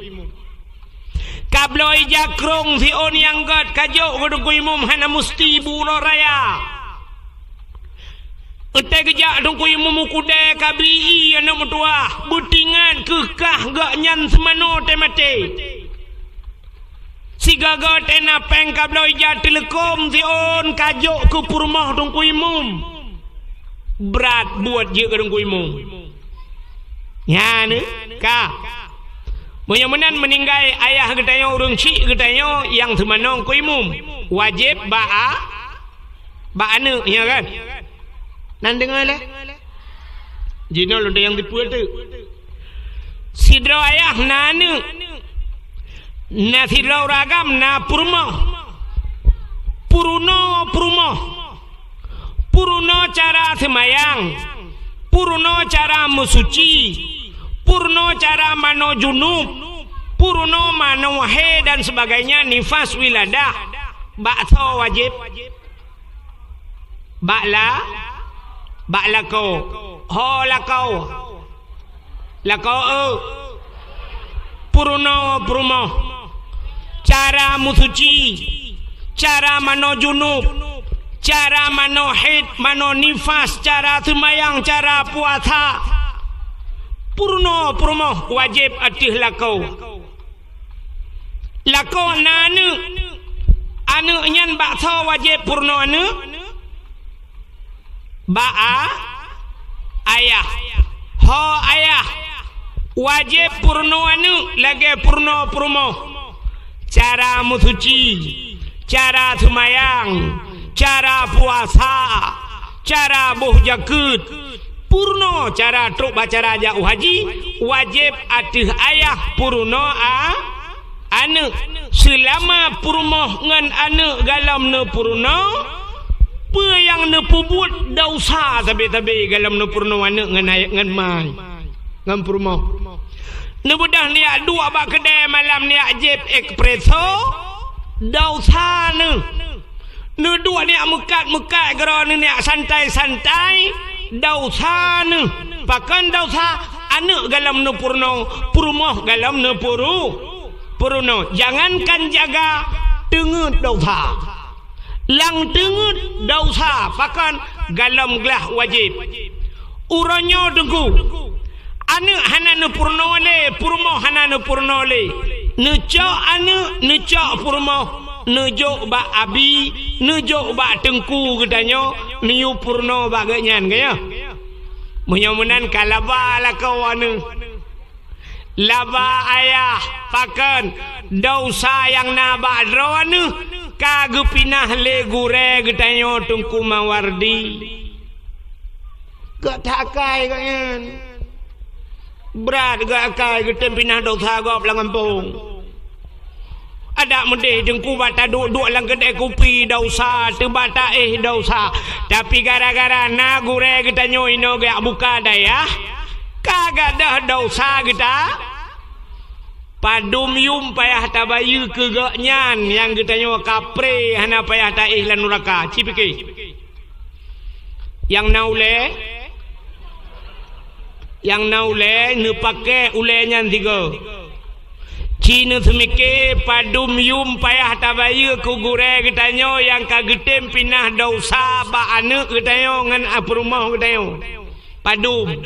Kabloe ija krông siôn nyang gèt kajok keu Teungku Imum hana musti buroe raya. Watèe geujak Teungku Imum u keudè kabri ié aneuk meutuah, beutingat keuh kah gobnyan seumanoe teumaté. Sigoe-goe teuh na péng kabloe ija teuleukom siôn kajok keu peurumoh Teungku Imum. Brat buet jeuet keu Teungku Imum. Nyan ka. Meunyoe meunan meuninggai ayah geutanyoe, ureueng chik geutanyoe nyang seumanoe Teungku Imum, wajéb bak a-, bak aneuk, nyo kan? Nan deungoe lé? Jinoe lôn tanyong sipeue teuk. Sidroe ayah na aneuk, na sidroe ureueng agam, na peurumoh. Peurunoe peurumoh. Peurunoe cara seumayang. Purno cara meusuci, purno cara manoe junub, purno manoe haid dan sebagainya, nifas, wiladah, bak soe wajéb? Bak la-, bak lakoe. Ho lakoe. Lakoe, eu. Purno peurumoh. Cara meusuci, cara manoe junub, cara manoe haid, manoe nifas, cara seumayang, cara puasa. Purno peurumoh wajéb ateueh lakoe. Lakoe na aneuëk. Aneuëk nyan bak soe wajéb purno aneuëk? Bak a-, ayah. Ho ayah, wajéb purno aneuëk lagée purno peurumoh. Cara meusuci, cara seumayang, cara puasa, cara boh jakeuet. Purno cara trok bak cara jak u haji, wajéb ateueh ayah purno a-, aneuëk. Seulama peurumoh ngon aneuëk galom neupurno, peue nyang neupeubuet desya sabe-sabe galom neupurno aneuëk ngon ay-, ngon mai, ngon peurumoh. Neubeudôh neujak duek bak keudè malam, neujak jieb espresso, desya neuh. Neuduek neujak meukat-meukat keudroe, neujak santai-santai, desya neuh. Pakon desya? Aneuëk galom neupurno, peurumoh galom neupuru-, purno. Jangankan jaga, teungeut desya. Lam teungeut desya, pakon? Galom glah wajéb. Uroe nyoe Teungku, aneuëk hana neupurno lé, peurumoh hana neupurno lé. Neucok aneuëk, neucok peurumoh, neujok bak abi, neujok bak teungku geutanyoe, neuyue purno bak geuhnyan, ka nyoe? Meunyoe meunan ka laba lakoe aneuëk. Laba ayah, pakon? Desya nyang na bak droeneuh ka geupinah lé gurée geutanyoe Teungku Mawardi. Gak that akai gobnyan. Brat gak akai geutem pinah desya gob lam gampông. Adak meudeh Teungku bak taduek-duek lam keudè kupi desya, teuba taéh desya. Tapi gara-gara na gurée geutanyoe inoe geujak buka dayah, ka gadôh desya geuta. Padum yum payah tabayeue keu gobnyan nyang geutanyoe kapré hana payah taéh lam nuraka. Ci pike. Nyang na ulée, nyang na ulée neupaké ulée nyan sigoe. Ci neuseumike padum yum payah tabayeue keu gurée geutanyoe nyang ka geutem pinah desya bak aneuëk geutanyoe ngon peurumoh geutanyoe. Padum?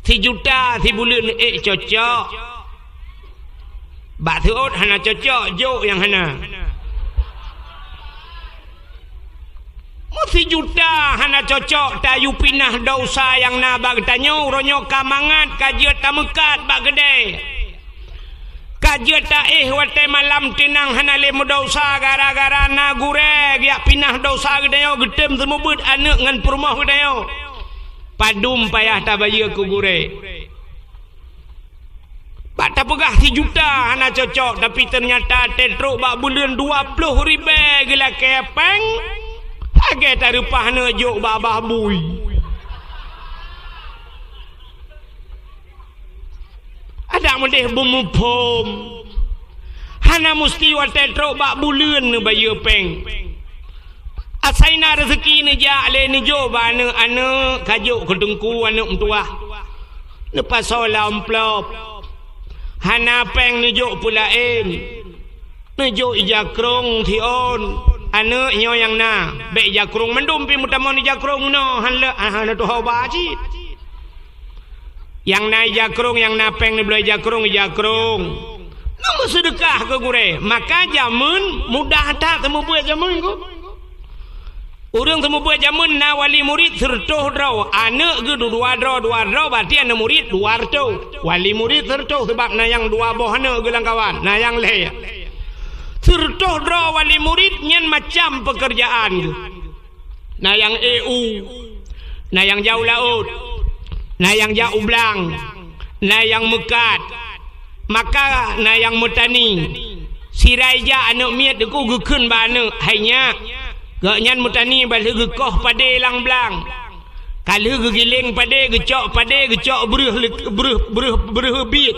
Sijuta sibuleuen ék cocok. Bak seuôt hana cocok, jok nyang hana. Meusijuta hana cocok tayue pinah desya nyang na bak geutanyoe, uroe nyoe ka mangat ka jeuet tameukat bak keudè. Ka jeuet taéh watée malam teunang hana lé meudesya gara-gara na gurée geujak pinah desya geutanyoe geutem seumeubeuet aneuëk ngon peurumoh geutanyoe. Padum payah tabayeue keu gurée. Bak tapeugah sijuta hana cocok, tapi teunyata teutrok bak buleuen dua ploh ribée geulakée péng, lagée tareupah neujok bak babah bui. Adak meudeh beumuphom. Hana musti watée trok bak buleuen neubayeue péng. Asai na reuseuki neujak lé neujok bak aneuëk-aneuëk, ka jok keu teungku aneuëk meutuwah. Neupasoe lam amplop. Hana péng neujok peulaén. Neujok ija krong siôn. Aneuëk nyoe nyang na, bék ija krong mandum pih meutamong ija krong meunoe, han le, han, hana tuho ba cit. Nyang na ija krong, nyang na péng neubloe ija krong, ija krong. Neumeuseudeukah keu gurée. Maka jameun mudah that seumeubeuet jameun ku. Ureuëng seumeubeuet jameun na wali murit sireutôh droe, aneuëk geuh dua droe, dua droe, berarti aneuëk murit dua reutôh. Wali murit sireutôh, sabab na nyang dua boh aneuëk geuh lam kawan, na nyang lhée. Sireutôh droe wali murit nyan macam peukeurjaan geuh. Na nyang ék u, na nyang jak u laôt, na nyang jak u blang, na nyang meukat, maka na nyang meutani. Sira ija aneuëk miet teungku geukheun bak aneuëk, "Hai nyak, gobnyan meutani bah lheueh geukoh padé lam blang." Ka lheueh geugiléng padé, geucok padé, geucok breuh lek-, breuh, breuh, breuh biet.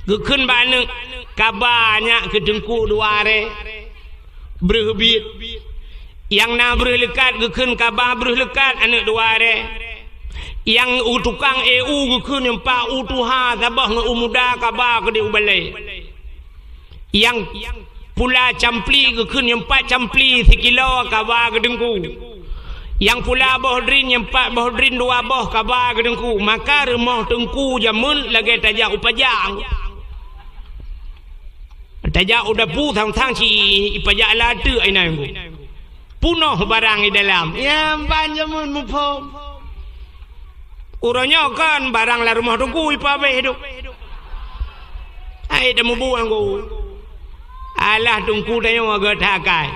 Geukheun bak aneuk, "Kaba nyak keu teungku dua aré." Breuh biet. Nyang na breuh leukat geukheun kaba breuh leukat aneuk dua aré. Nyang u tukang éh u geukheun nyang pat u tuha saboh ngon u muda kaba keudéh u balée. Nyang pula campli geukheun nyang pat campli sikilo kaba keu teungku. Nyang pula boh drin nyang pat boh drin dua boh kaba keu teungku. Maka rumoh teungku jameun lagée tajak u pajak. Tajak u dapu sang-sang ci ipajak lam ateueh inan ku. Punoh barang i dalam. Nyang ban jameun muphom. Uroe nyoe kon barang lam rumoh teungku ipabeh tu. Hai teuh mubuang ku. Alah teungku tanyoe geuh that akai.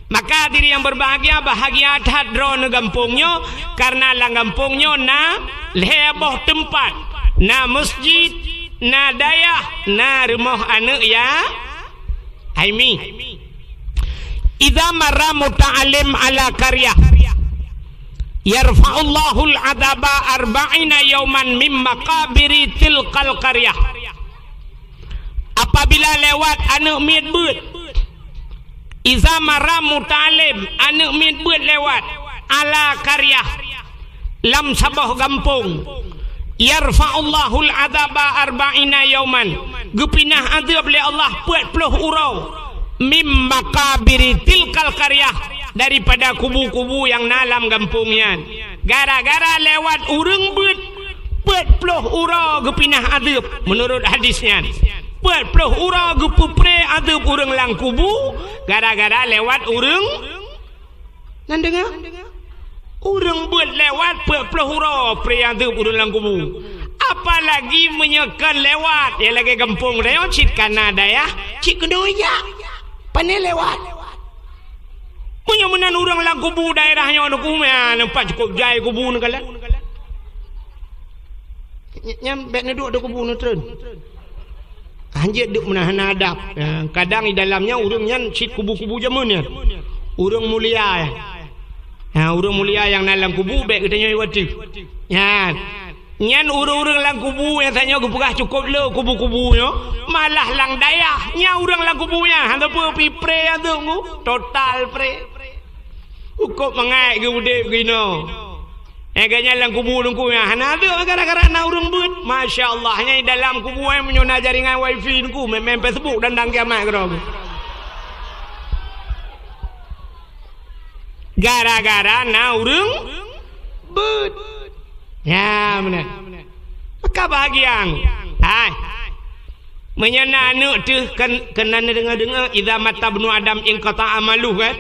Maka hadirin yang berbahagia, bahagia that droeneuh gampông nyoe, karena lam gampông nyoe na lhée boh teumpat, na masjid, na dayah, na rumoh aneuk ya-, hai mi. Idza marra muta'allim ala qaryah, yarfa'ullahul adzaba arba'ina yauman mim maqabiri tilkal qaryah. Apabila lewat aneuk miet beuet, iza marra muta'allim, aneuk miet beuet lewat, ala qaryah, lam saboh gampông, yarfa'ullahul adzaba arba'ina yauman, geupinah azeueb lé Allah peuet ploh uroe, mim maqabiri tilkal qaryah, daripada kubu-kubu nyang na lam gampông nyan. Gara-gara lewat ureuëng beuet, peuet ploh uroe geupinah azeueb, meunurot hadis nyan. Peuet ploh uroe geupeupré azeueb ureuëng lam kubu, gara-gara lewat ureuëng. Nan deungoe? Ureuëng beuet lewat peuet ploh uroe pré azeueb ureuëng lam kubu. Apalagi meunyoe kon lewat, ya lagée gampông tanyoe cit kana dayah, cit keunoe jak. Pane lewat. Meunyoe meunan ureuëng lam kubu daerah nyoe neukume, ah, nampak cukup jai kubu neukalon. Nyan bèk neuduek di kubu neutreun. Hanjeuet duek meunan hana adab. Ah, kadang di dalam nyan ureuëng nyan cit kubu-kubu jameun nyan. Ureuëng mulia, ya. Ah, ureuëng mulia nyang na lam kubu bèk geutanyoe watèe. Nyan. Nyan ureuëng-ureuëng lam kubu nyang tanyoe geupeugah cukup le kubu-kubu nyoe, malah lam dayah nyan ureuëng lam kubu nyan hana peue pi pré azeueb ku, total pré. Cukup mangat geuudép geunoe. Eh, gobnyan lam kubu teungku nyan hana azeueb gara-gara na ureuëng beuet. Masya Allah, nyan dalam kubu nyan meunyoe na jaringan wifi teungku, main-main Facebook dan dang kiamat keudroe. Gara-gara na ureuëng beuet. Ya, meunan. Maka bahagia. Hai. Meunyoe na aneuk teuh keu-, keunan deungoe-deungoe, "Idza mata ibnu Adam inqata'a amaluh," kan?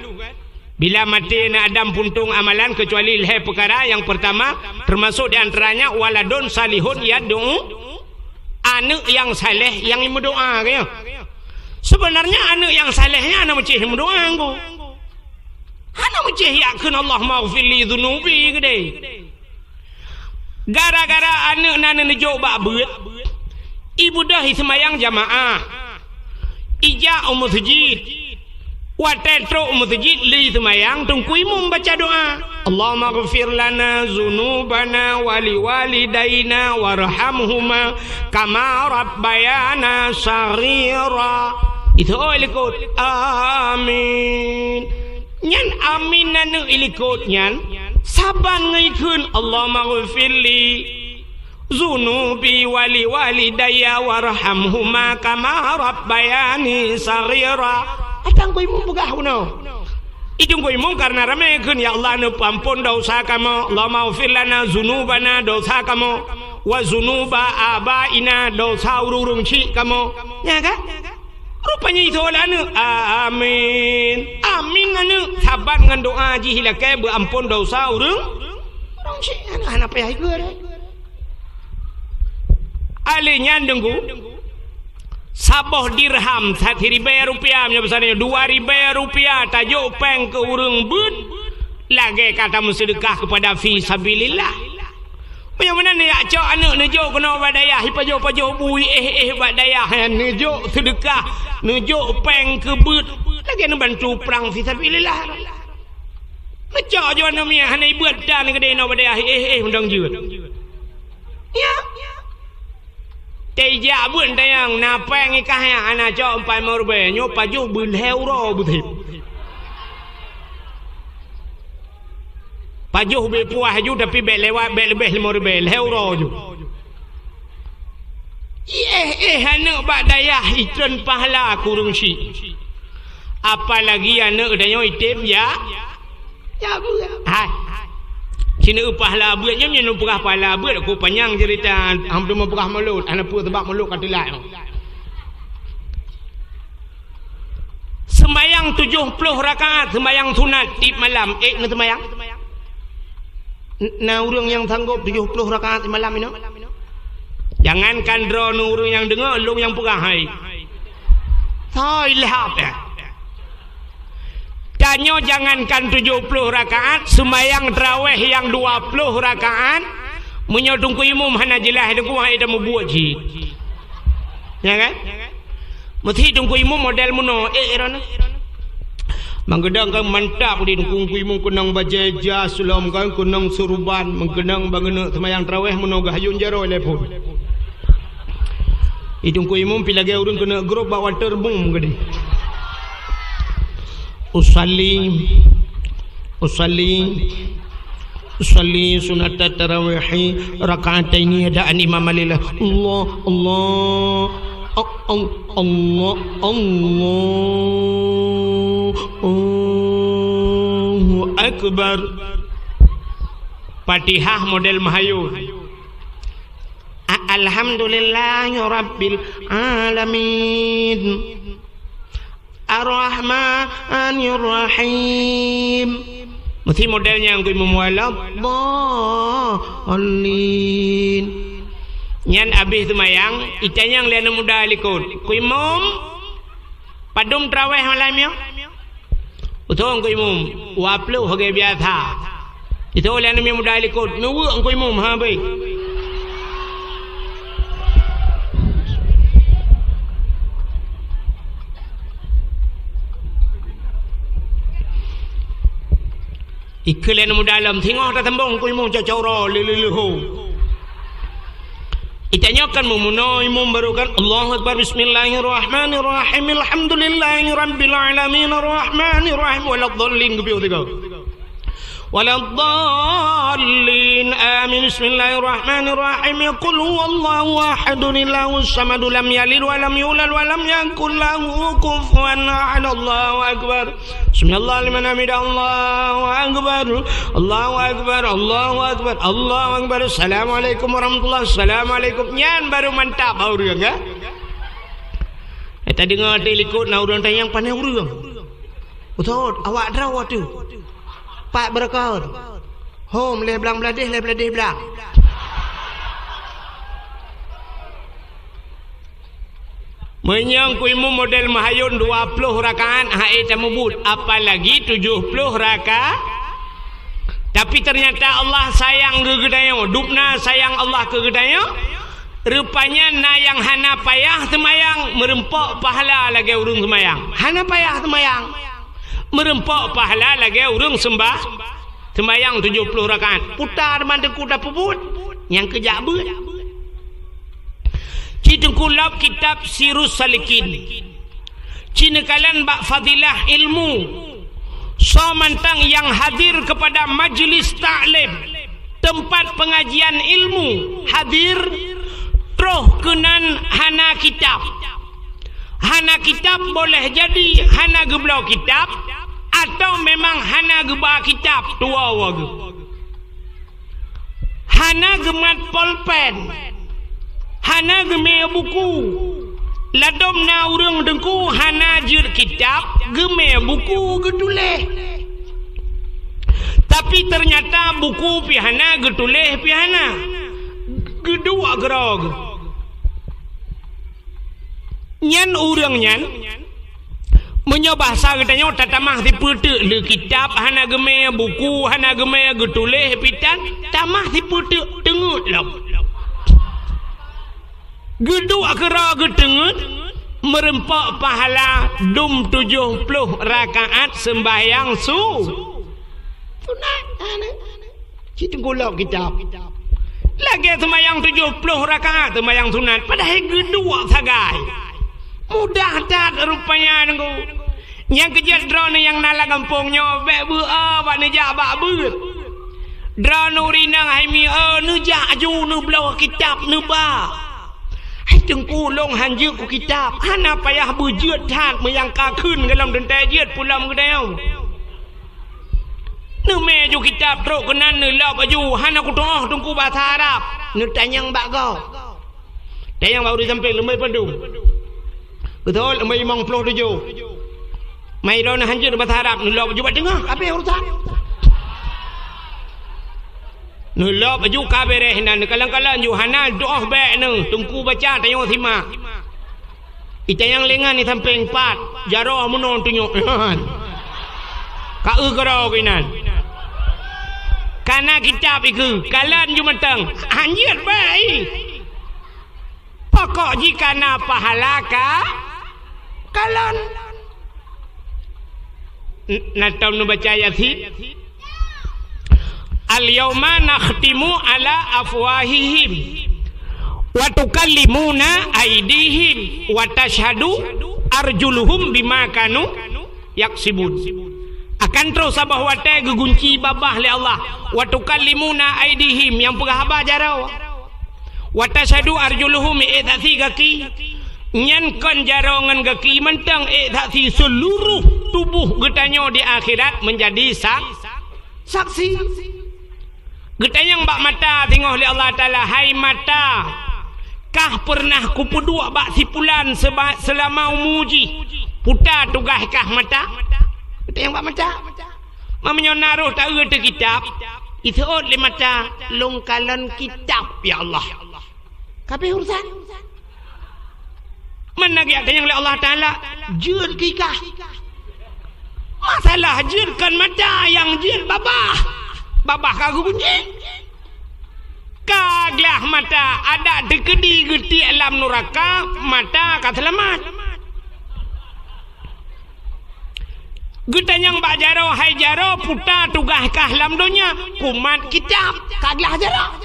Bila maté aneuk Adam puntông amalan kecuali lhée peukara, nyang peurtama, teumasok di antaranya waladun salihun yad'u, aneuk nyang saleh nyang meudoá, kan? Seubeunarnya aneuk nyang saleh nyan hana meucéh meudoá, kan? Hana meucéh jak kheun, "Allahummaghfirli dzunubi," keudéh. Gara-gara aneuk nan neujok bak beuet, ibeudôh iseumayang jamaah, ijak u meuseujid. Watée trok u meuseujid lé iseumayang, teungku imum baca doá, "Allahummaghfir lana dzunubana wa liwalidaina warhamhuma kama rabbayana shaghira." Itu oi likot. Amin. Nyan amin aneuk ilikot nyan saban ngon ikheun, "Allahummaghfirli dzunubi wa liwalidayya warhamhuma kama rabbayani shaghira." Atang ku imum peugah bunoe. Idong ku imum karena ramé kheun, "Ya Allah, neupeuampon dosa kamoe. Allahummaghfir lana dzunubana," dosa kamoe, "wa dzunuba abaina," dosa ureuëng-ureuëng chik kamoe. Nya kan? Rupanya itu oleh aneuk. Amin. Amin aneuk. Saban ngon doa jih ilakée beuampon dosa ureuëng. Ureuëng chik aneuk hana payah ikeu. Alé nyan deungku. Saboh dirham, siribée rupiah, meunyoe basa nyoe, dua ribée rupiah tajok péng keu ureuëng beuet, lagée ka tameuseudeukah keupada fi sabilillah. Meunyoe meunan jak cok aneuk neujok keunoe bak dayah, ipajoh-pajoh bu, iéh-éh bak dayah, neujok seudeukah, neujok péng keu beuet, lagée neubantu prang fi sabilillah. Neucok jih aneuk miet hana ibeuet tan keudeh inoe bak dayah, éh, éh, undang jeuet. Ya. Teuh ijak beuet tanyong, na péng ikah nyan hana cok empat limong ribèe, nyoe pajoh beu lhèe uroe beuthép. Pajoh beu puah ju tapi bèk lewat, bèk leubeh limong ribèe, lhèe uroe ju. Iéh-éh aneuk bak dayah itreun pahala keu ureueng chik. Apalagi aneuk tanyoe item ya, ya beuet. Hai. Sineuk pahala beuet nyoe, nyoe peugah pahala beuet, ku panyang cerita, hana peugah mulod, hana peue sabab mulod ka teulat. Seumayang tujoh ploh rakaat, seumayang sunat tiep malam, ék neuseumayang? N-, na ureueng nyang sanggop tujoh ploh rakaat malam inoe? Jangankan droeneuh ureueng nyang deungoe, lôn nyang peugah hai. Hai, lhab, eh. Tanyoe jangankan tujoh ploh rakaat, seumayang tarawèh nyang dua ploh rakaat, meunyoe teungku imum hana jeulaih, teungku hai dah mubuet cit. Ya kan? Meusi teungku imum model meunoe, éh, droeneuh. Meukeudang kan mantap di teungku imum keunong bajèe jas lom kan, keunong suruban, meukeudang bangeuneuek seumayang tarawèh meunoe geuhayôn jaroe lé phon. Di teungku imum pi lagèe ureueng keuneuk grôp bak waterboom keudeh. Usalli, usalli, usalli sunnatat tarawihi rak'ataini adaan imam lillah. Allah, Allah, a-, al-, Allah, Allah, Allahu Akbar. Fatihah model meuhayôn. A-, Alhamdulillahi Rabbil Alamin. Ar-Rahmanir Rahim. Meusi model nyang ku imum waladhdallin. Nyan abéh seumayang, itanyong lé aneuk muda likot. Ku imum, padum tarawèh malam nyoe? Utoe Teungku Imum, dua ploh lagèe biasa. Itu lé aneuk muda likot, neuweuek Teungku Imum, ha, beuh. Ikheun lé aneuk muda lom, singoh tateumbong Teungku Imum cok-cok uroe lé-lé-lé ho. Itanyoe kan meumeunoe imum baru kan, Allahu Akbar, Bismillahirrahmanirrahim, Alhamdulillahi Rabbil Alamin, Arrahmanirrahim, Waladdallin, geupiôh tiga. Waladdallin, amin, Bismillahirrahmanirrahim, Qul huwallahu ahadun, Allahus samad, lam yalid walam yulad, walam yakul lahu kufuwan ahad, Allahu Akbar. Sami'allahu liman hamidah, Allahu Akbar, Allahu Akbar, Allahu Akbar, Allahu Akbar, Assalamualaikum warahmatullah, Assalamualaikum. Nyan baru mantap bak ureueng, ya. Eh, tadeungoe di likot na ureueng tanyong, "Pane ureueng?" "Ustaz, awak droe teuh." "Pat beureukat?" "Hom, lhèe blang bladeh, lhèe bladeh blang." Meunyoe Teungku Imum model meuhayôn dua ploh rakaat, hai tamubuet, apalagi tujoh ploh rakaat. Tapi ternyata Allah sayang keu geutanyoe, dubna sayang Allah keu geutanyoe. Rupanya na nyang hana payah seumayang, meureumpok pahala lagèe ureueng seumayang. Hana payah seumayang, meureumpok pahala lagèe ureueng seumbah-, seumayang tujoh ploh rakaat. Puta teuma Teungku tapeubuet, nyang keujak beuet. Ci Teungku lom kitab Sirus Salikin. Ci neukalon bak fadilah ilmu. Soe mantong nyang hadir kepada majlis taklim, teumpat pengajian ilmu, hadir, troh keunan hana kitab. Hana kitab boleh jadi hana geubloe kitab, atau memang hana geuba kitab, tuwoe geuh. Hana geumat polpen, hana geumè buku. Ladôm na ureueng Teungku hana jeuet kitab, geumè buku geutuléh. Tapi ternyata buku pih hana, geutuléh pih hana. Geuduek keudroe geuh. Nyan ureueng nyan, meunyoe bahasa geutanyoe, tatamah sipeuteuk lé kitab hana geumè, buku hana geumè, geutuléh pih tan, tamah sipeuteuk teungeut lom. Geuduek keudroe geuteungeut, meureumpok pahala dum tujoh ploh rakaat seumbahyang su-, Sunat, ha, nyan. Cit teungku lop kitab. Lagèe seumayang tujoh ploh rakaat seumayang sunat, padahai geuduek sagai. Mudah that rupanya nunggu. Nyang keujeuet droeneuh nyang na lam gampông nyoe, bèk beu-o bak neujak bak beuet. Droeneuh ureueng inong hai mi-o neujak aju neubloe kitab neuba. Hai teungku, lôn han jeuet keu kitab, hana payah beujeuet that meunyo ka kheun gohlom teuntèe jeuet pulom geutanyoe. Neumè ju kitab trok keunan neulop aju, hana kutu'oh teungku basa Arab. Neutanyong bak gob. Tanyong bak ureueng sampéng, leumèe padum. Beutôi, leumèe limong ploh tujoh. Mai droeneuh han jeuet basa Arab, neulop aju bak teungoh, habéh urusan. Neulop aju ka bèrèh inan, neukalon-kalon ju hana tu'oh bèk neuh, teungku baca tanyoe simak. Itanyong lé ngon di sampéng pat, jaroe meunoe tunyok nyan. Ka eu keudroe keunan. Kana kitab ikeue, kalon ju mantong, han jeuet bèk i. Pokok jih kana pahala ka kalon. N-, na tom neubaca Yasin. "Al-yauma nakhtimu ala afwahihim wa tukallimuna aidihim wa tasyhadu arjuluhum bima kanu yaksibun." Akan troh saboh watèe geugunci babah lé Allah. "Wa tukallimuna aidihim," nyang peugah haba jaroe. "Wa tasyhadu arjuluhum," ék saksi gaki. Nyan kon jaroe ngon gaki mantong, ék saksi seuluruh tuboh geutanyoe di akhirat meunjadi sak-, saksi. Geutanyong bak mata singoh lé Allah Taala, "Hai mata, kah peureunah kupeuduek bak si pulan seba-, seulama umu jih? Peue tugaih kah mata?" Geutanyong bak mata. Meunyoe na roh taeu teuh kitab, iseuôt lé mata, "Lôn kalon kitab, ya Allah." Ka habéh urusan. Meunan geutanyong lé Allah Taala, "Jeuet keu kah?" Masalah jeuet kon mata, nyang jeuet babah. Babah ka geugunci. Ka glah mata, adak teukeudi geutiek lam nuraka, mata ka seulamat. Geutanyong bak jaroe, "Hai jaroe, peue tugaih kah lam donya?" "Kumat kitab." Ka glah jaroe.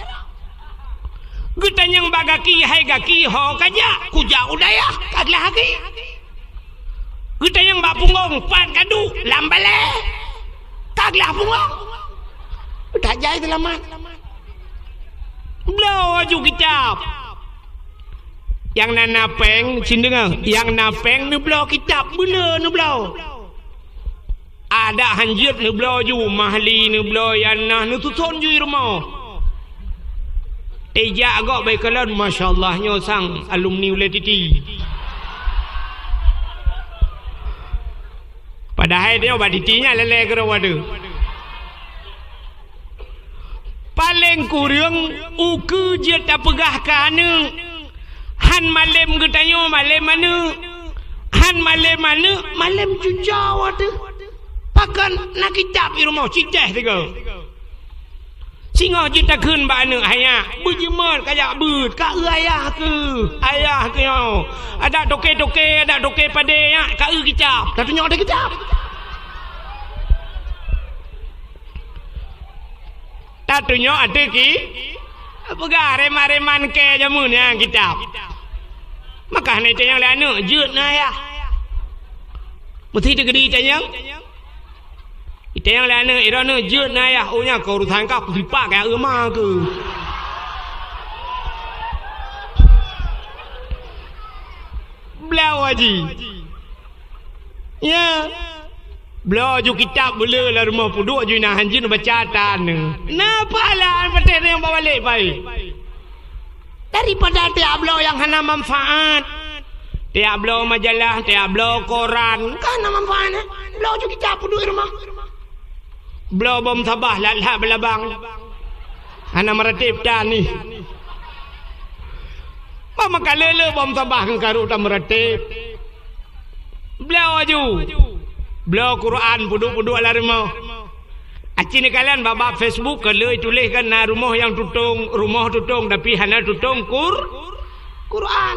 Geutanyong bak gaki, "Hai gaki, ho kajak?" "Kujak u dayah." Ka glah gaki. Geutanyong bak punggong, "Pat kaduek?" "Lam balèe." Ka glah punggong. Tajak seulamat. Bloe aju kitab. Nyang na, na pèng, cit deungö, nyang na pèng neubloe kitab, beuleu neubloe. Adak han jeuet neubloe ju, Mahli neubloe, Yanah neususon ju i rumoh. Tijak gob bak ikalon, "Masya Allah, nyoe sang alumni ulèe Titi." Padahai nyoe bak Titi nyan lé-lé keudroe wadoe. Paleng kureueng ukeue jeuet tapeugah keu aneuk. Han malem geutanyoe malem aneuk. Han malem aneuk, malem cucoe teuh. Pakon na kitab i rumoh cit teuh sigoe. Singoh jeuet takheun bak aneuk, "Hai nyak, beujeumot kajak beuet, ka eu ayah keuh, ayah keuh nyoe. Adak toke-toke, adak toke padé nyak, ka eu kitab." Tatunyok teuh kitab. Tatunyok ateueh ki, peugah reman-reman kèe jameun nyan kitab. Maka hana itanyong lé aneuk, "Jeuet na ayah?" Meusti teukeudi itanyong. Itanyong lé aneuk, "Droeneuh jeuet na ayah?" "Oh, nyan keuh urusan kah, peusipak kah eu ma keuh." Bloe aju. Ya. Bloe aju kitab beuleu lam rumoh peuduek aju inan hanjeuet baca tan. Na pahala patéh nyang babalek pai. Daripada tiak bloe nyang hana manfaat. Tiak bloe majalah, tiak bloe koran, ka hana manfaat, eh? Bloe aju kitab peuduek rumoh. Bloe bom sabah lat-lat beulabang. Hana meuratéb tan nih. Bah meukalele bom sabah ngon karot tan meuratéb. Bloe aju. Bloe Quran peuduek-peuduek lam rumoh. Aci neukalon bak-bak Facebook ka lheueh tuléh kan na rumoh nyang tutong, rumoh tutong tapi hana tutong Qur-, Quran.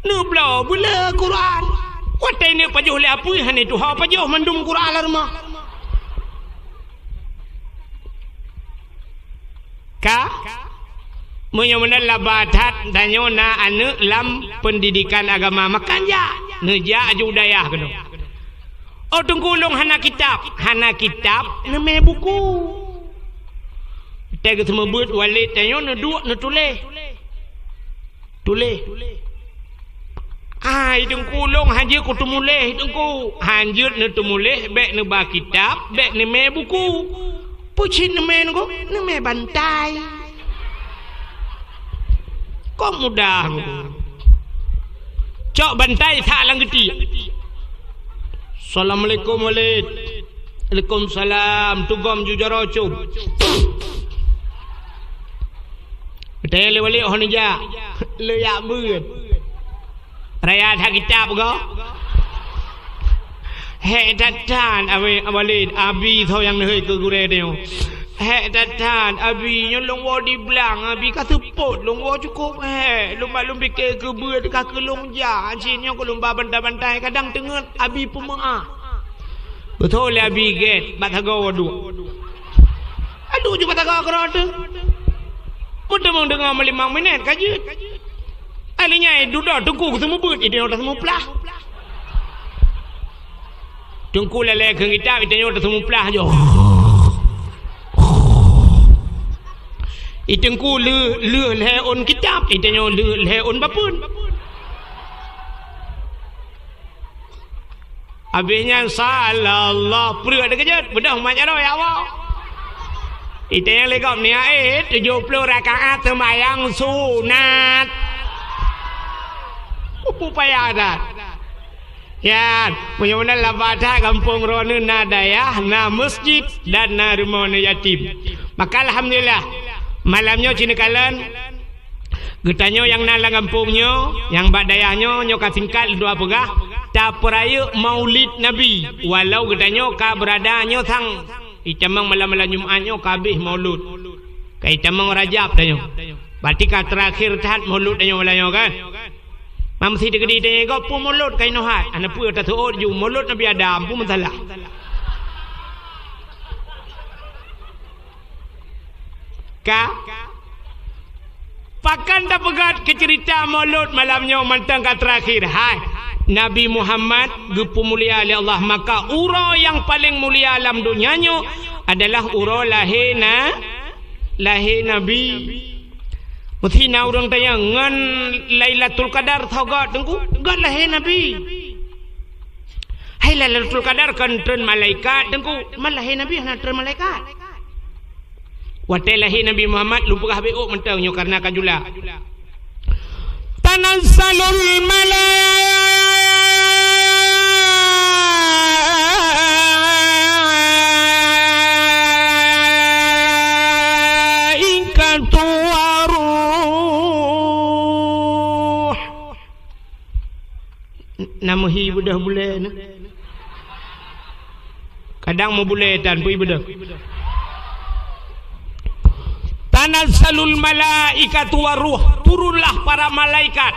Neubloe beuleu Quran. Watèe neuk pajoh lé apui hana tuha pajoh mandum Quran lam rumoh. Ka? Meunyoe meunan laba that, tanyoe na aneuëk lam peundidikan agama, maka jak, neujak aju u dayah keunoe. "Oh, Teungku, lôn hana kitab." "Hana kitab, neumè buku." Watèe geuseumeubeuet walét tanyoe, neuduek, neutuléh. Tuléh. "Ai, Teungku, lôn hanjeuet kuteumuléh, Teungku." "Hanjeuet neuteumuléh, bèk neuba kitab, bèk neumè buku." "Peue cit neumè, Teungku?" "Neumè bantai." Kok mudah, Teungku. Cok bantai that lam geutiek. "Assalamualaikum, Walid." "Waalaikumsalam." Tugom ju jaroe com. Watèe lé Walid hana jak, lé jak beuet. Raya that kitab goe. "Hék that-that, Abi, Walid, Abi soe nyang neuhôi keu gurèe tanyoe. Hék that-that, Abi, nyoe lôn woe di blang, Abi, ka seupôt lôn woe cukôp hék. Lôn ba lôn pike keu beuet ka keu lôn jak, cit nyoe keu lôn ba bantai-bantai, kadang teungeut Abi peumeu'ah." Beutôi lé Abi gèt, bak sagoe duek. Aduh, ju bak sagoe keudroe teuh. Meuteumong deungoe meulimong minèt ka jeuet. Ai lheuh nyan dudoe Teungku geuseumeubeuet, i tanyoe taseumeuplah. Teungku lalè kheun kitab, i tanyoe taseumeuplah ju. I Teungku lheuh, lheuh lhèe ôn kitab, i tanyoe lheuh lhèe ôn bapeuen. Abéh nyan, sallallahu, preuek teukeujot, beudôh mat jaroe, ya Allah. Ita nyang lé gob niat, eh, tujoh ploh rakaat seumayang sunat. Upaya that. Nyan, meunyoe meunan laba that gampông droeneuh na dayah, na masjid, dan na rumoh aneuk yatim. Maka alhamdulillah, malam nyoe ci neukalon, geutanyoe nyang na lam gampông nyoe, nyang bak dayah nyoe, nyoe ka singkat lôn tuan peugah, tapeurayeuk Maulid Nabi, walau geutanyoe ka beurada nyoe sang itamong malam-malam Jumat nyoe ka habéh Maulud. Ka itamong Rajab tanyoe. Berarti ka teurakhir that Maulud tanyoe malam nyoe kan? Mam si teukeudi tanyoe gob peue Maulud ka inoe hat. Hana peue taseuôt ju Maulud Nabi Adam, peue masalah? Ka? Pakon tapeugah keu ceurita Maulud malam nyoe mantong ka teurakhir? Hai, Nabi Muhammad geupeumulia lé Allah, maka uroe nyang paleng mulia lam donya nyoe adalah uroe lahé na, lahé Nabi. Meusi na ureuëng tanyong, ngon Lailatul Qadar soe gob, Teungku? Gob lahé Nabi. Hai, Lailatul Qadar kon treun malaikat, Teungku? Man lahé Nabi hana treun malaikat. Watée lahé Nabi Muhammad, lôn peugah bék ôk mantong nyoe kareuna ka jula. Tanazzalul malaikatu waruh. Na meuhi beudôh bulée na. Kadang meubulée tan peue beudôh. Tanazzalul malaikatu waruh, turunlah para malaikat.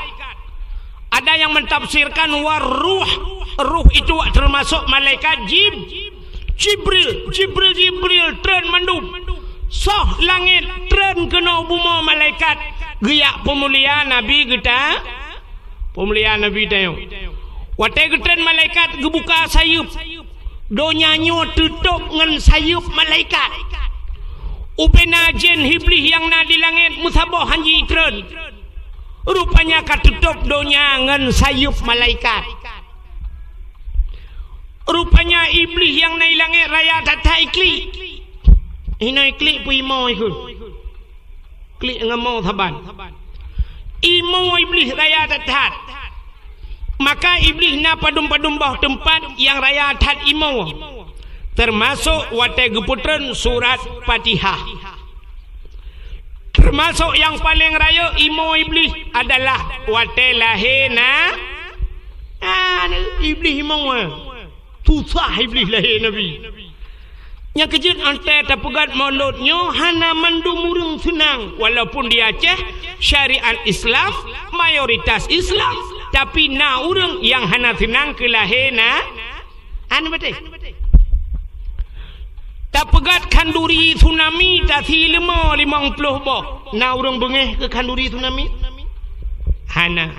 Ada yang mentafsirkan waruh, ruh itu termasuk malaikat Jib-, Jibril, Jibril, Jibril treun mandum. Soh langét treun keunoe bumoe malaikat geujak peumulia Nabi geuta. Peumulia Nabi tanyoe. Watée geutreun malaikat geubuka sayeuep, donya nyoe teutôb ngon sayeuep malaikat. Ubena jén Iblih nyang na di langét meusaboh han jitreun. Rupanya ka teutôb donya ngon sayeuep malaikat. Rupanya Iblih nyang na di langét raya that-that iklik. Hinoe iklik peuimoe ikheun. Klik ngon mo saban. Imoe Iblih raya that-that. Maka Iblih na padum-padum boh teumpat nyang raya that imoe. Teumasok watée geupeutreun surat Fatihah. Teumasok nyang paleng rayeuk imoe Iblih adalah watée lahé na, na Iblih imoe. Susah Iblih lahé Nabi. Nyang keujeuet, watée tapeugét Maulud nyoe hana mandum ureuëng seunang, walaupun di Aceh syariat Islam mayoritas Islam, tapi na ureuëng nyang hana seunang keu lahé na, anu beutôi. Tapeugöt khanduri tsunami tasi leumô limong ploh boh, na ureuëng beungéh keu khanduri tsunami? Hana.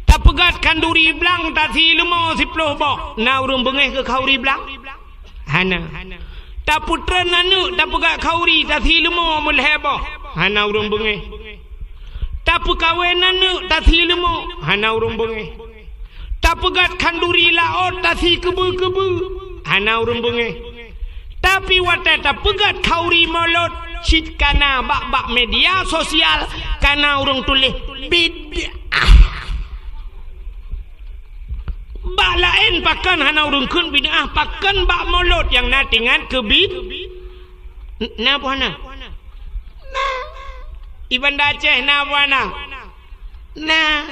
Tapeugöt khanduri blang tasi leumô siploh boh, na ureuëng beungéh keu khanduri blang? Hana. Tapeutreun aneuëk tapeugöt khanduri tasi leumô meulhèe boh, hana ureuëng beungéh. Tapeukawen aneuëk tasi leumô, hana ureuëng beungéh. Tapeugöt khanduri laôt tasi keubeu-keubeu, hana ureuëng beungéh. Tapi watée tapeugöt khanduri mulod, cit kana bak-bak media sosial, kana ureuëng tuléh bid'ah. Bak laén pakon hana ureuëng kheun bid'ah, pakon bak mulod nyang na teuingat keu bid-, na peue hana? Na. Di Banda Aceh na peue hana? Nah,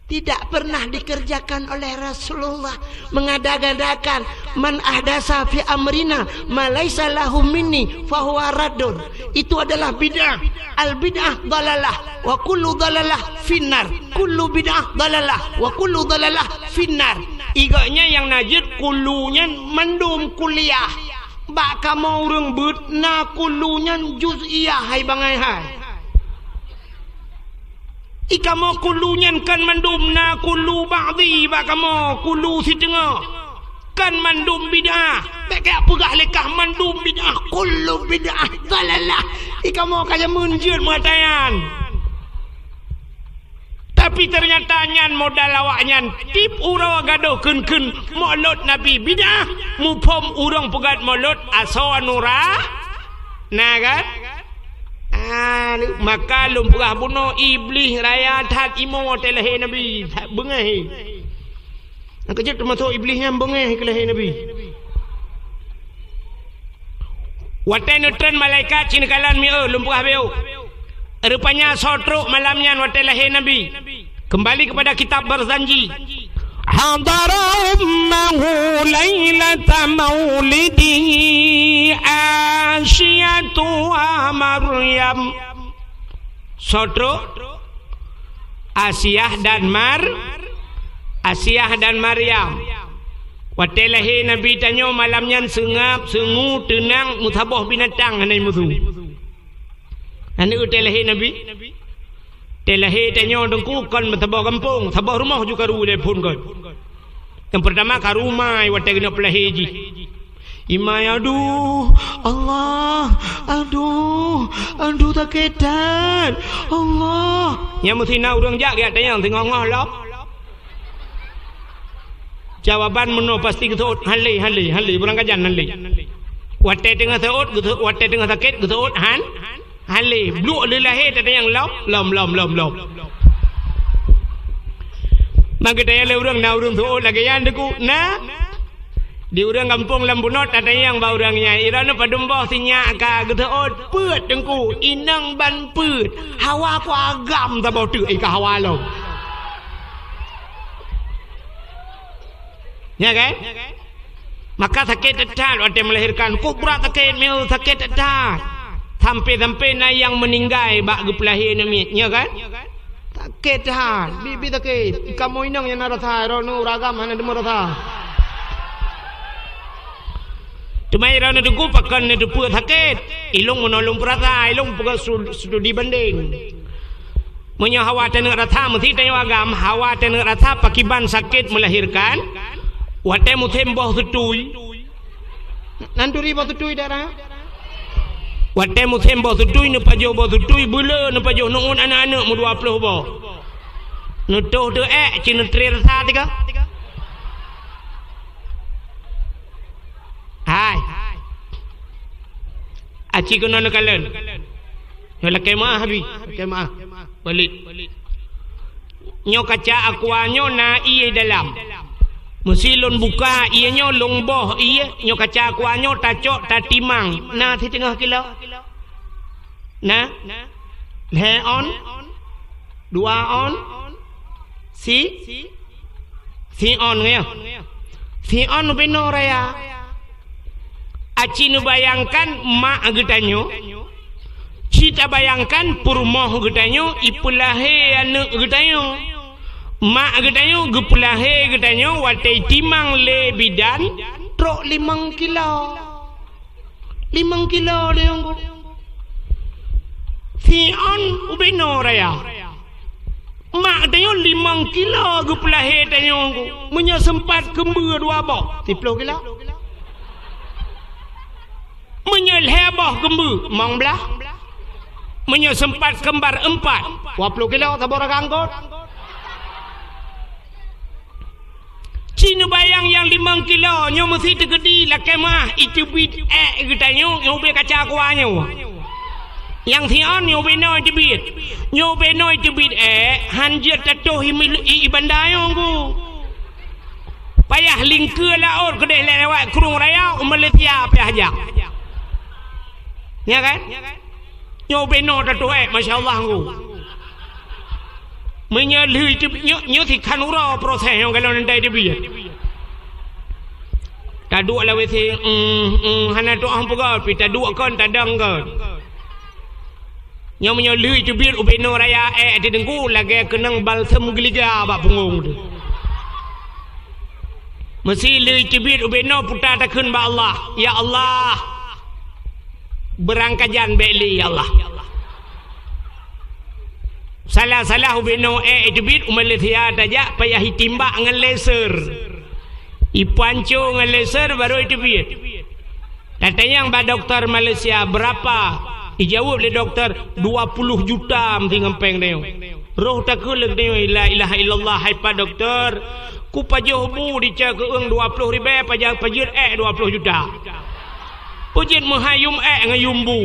tidak pernah dikerjakan oleh Rasulullah, mengada-adakan, "Man ahdasa fi amrina ma laisa lahu minni fahuwa raddun." Itu adalah bid'ah. Al bid'ah dalalah, wa kullu dalalah finnar. Kullu bid'ah dalalah, wa kullu dalalah finnar. Igaknya nyang na jeuet kullu nyan mandum kuliah. Bak kamoe ureuëng beuet na kullu nyan juz'iyah hai bangai hai. I kamoe kullu nyan kan mandum na kullu ba'dhi bak kamoe, kullu siteungoh. Kan mandum bid'ah. Bék kajak peugah lé kah mandum bid'ah, kullu bid'ah dalalah. I kamoe ka jameun jeuet meuatayan. Tapi teunyata nyan modal awaknyan tiep uroe gadôh kheun-kheun mulod Nabi bid'ah, muphom ureuëng peugöt mulod asoe nura, na kan? Ah, maka lôn peugah bunoe Iblih raya that imo watée lahé Nabi, that beungéh. Nyang keujeuet teumasok Iblih nyan beungéh keu lahé Nabi. Watée neutreun malaikat cit neukalon mieu lôn peugah beu. Rupanya soe trok malam nyan watée lahé Nabi. Kembali kepada kitab Barzanji. Hadara ummahu lailata maulidihi Asiyatu wa Maryam. Soe trok? Asiah dan Mar-, Asiah dan Maryam. Watée lahé Nabi tanyoe malam nyan seungab, seungue, teunang, meusaboh binatang hana musu. Hana watée lahé Nabi. Watée lahé tanyoe Teungku kon meusaboh gampông, saboh rumoh ju karu lé phon kon. Nyang peurtama karu mai watée keuneuk peulahé jih. Imai, "Aduh, Allah, aduh, aduh, sakét that, Allah." Nyang meusinan ureuëng jak geutanyong teungoh-ngoh lom. Jawaban meunoe pasti geuseuôt, "Hale, hale, hale, beurangkajan hale." Watée teungoh seuôt, geuseuôt, watée teungoh sakét, geuseuôt han, hale, bluek lé lahé tatanyong lom, lom, lom, lom, lom. Maka geutanyong lé ureuëng, "Na ureuëng seuôt lagée nyan Teungku?" "Na." Di ureuëng gampông lam bunoe tatanyong bak ureuëng nyan, "Droeneuh padum boh sinyak ka geuseuôt?" "Peuet Teungku, inong ban peuet. Hawa ku agam saboh teuk i ka hawa lom." Nya kan? Maka sakét that watée melahirkan. Kok brat sakét, meu sakét that. Sampai-sampai na nyang meuninggai bak geupeulahé aneuk miet, nya kan? Sakét that, biet-biet sakét. Kamoe inong nyang na rasa, droeneuh ureuëng agam hana deungoe rasa. Teuma droeneuh Teungku pakon neuteupeue sakét. Ilong meunoe lôn peurasa, ilong peugah su-, studi bandeng. Meunyoe hawa taneuk rasa, meusti tanyoe agam, hawa taneuk rasa pakiban sakét melahirkan, watée musém boh seutui. Nan turi boh seutui daerah? Watée musém boh seutui, neupajoh boh seutui, beuleu neupajoh, neuôt aneuk-aneuk meudua ploh boh. Neutoh teuék, ci neutré rasa tiga. Hai. Aci keunoe neukalon. Nyoe lakée meuáh Abi, lakée meuáh. Balit. Nyoe kaca aqua nyoe na ié dalam. Meusi lôn buka ié nyoe, lôn boh ié, nyoe kaca aqua nyoe tacok tatimang. Na siteungoh kilo. Na? Lhée on? Dua on? Si? Si on ya. Si on binoe raya. Aci neubayangkan mak geutanyoe, ci tabayangkan peurumoh geutanyoe ipeulahé aneuk geutanyoe. Mak geutanyoe geupeulahé geutanyoe watée timang lé bidan trok limong kilo. Limong kilo tanyoe, Guru. Siôn ubé noe raya. Mak tanyoe limong kilo geupeulahé tanyoe, Guru. Meunyoe seumpat keumbeue dua boh, siplôh kilo. Meunyoe lhèe boh keumbeue, limong blaih. Meunyoe seumpat keumbar eumpat, dua plôh kilo saboh ragam göt. Ci neubayang nyang limong kilo nyoe meusi teukeudi lakèe meu'ah, iteubiet èk geutanyoe, nyoe ubé kaca kuah nyoe. Nyang siôn nyoe ubé noe iteubiet. Nyoe ubé noe iteubiet èk, han jeuet tatoh i, i, i banda nyoe, Guru. Payah lingkeue laôt keudeh lewat Krueng Raya u Malaysia payah jak. Nya kan? Nyoe ubé noe tatoh èk, masya Allah, Guru. Meunyoe lheueh teubiet, nyoe, nyoe sikhan uroe proses nyang galak nyan teubiet. Taduek lam WC, mm, mm, hana tu'oh peugah, pi taduek kon, tadong kon. Nyoe meunyoe lheueh teubiet ubé noe raya èk di teungku lagèe keunong balsem geuliga bak punggong teuh. Meusi lheueh teubiet ubé noe puta takheun bak Allah, "Ya Allah, beurangkajan bèk lé, ya Allah." Salah-salah ubé noe èk teubiet u Malaysia tajak payah itimbak ngon laser. Ipanco ngon laser barô iteubiet. Tatanyong bak dokto Malaysia, "Beurapa?" Ijaweueb lé dokto, "Dua puluh juta meusi ngon pèng tanyoe." Roh takheun lé tanyoe, "La ilaha illallah, hai Pak Dokto, kupajoh bu di cot keueung dua plôh ribèe, paja-, pajeuet èk dua plôh juta. Peue jeuet meuhai yum èk ngon yum bu."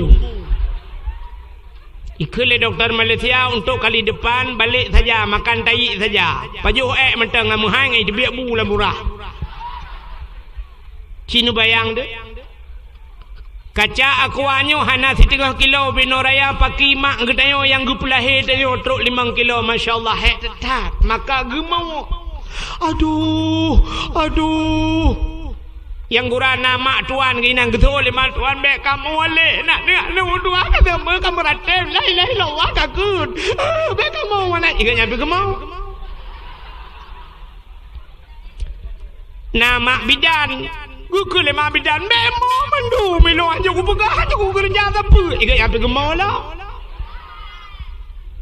Ikheun lé dokto Malaysia, "Untuk kali depan, balek saja, makan tayi saja. Pajoh èk mantong ngon meuhai ngon iteubiet bu lam murah." Ci neubayang deuh. Kaca aqua nyoe hana siteungoh kilo ubé noe raya paki mak geutanyoe nyang geupeulahé tanyoe trok limong kilo, masya Allah, hék that-that. Maka geumoe. Aduh, aduh. Nyang gura na mak tuan keunan geutôi lé mak tuan, "Bèk kamoe lé, nak neuh, neuh dua ka teumé ka meuratéb, la ilaha illallah ka kheun. Eh, bèk kamoe, aneuk." Ingat nyan pih geumoe. Na mak bidan, geukheun lé mak bidan, "Bèk moe mandum ilôn, hanjeuet kupeugah, hanjeuet kukeureuja sapeue." Ingat nyan pih geumoe lom.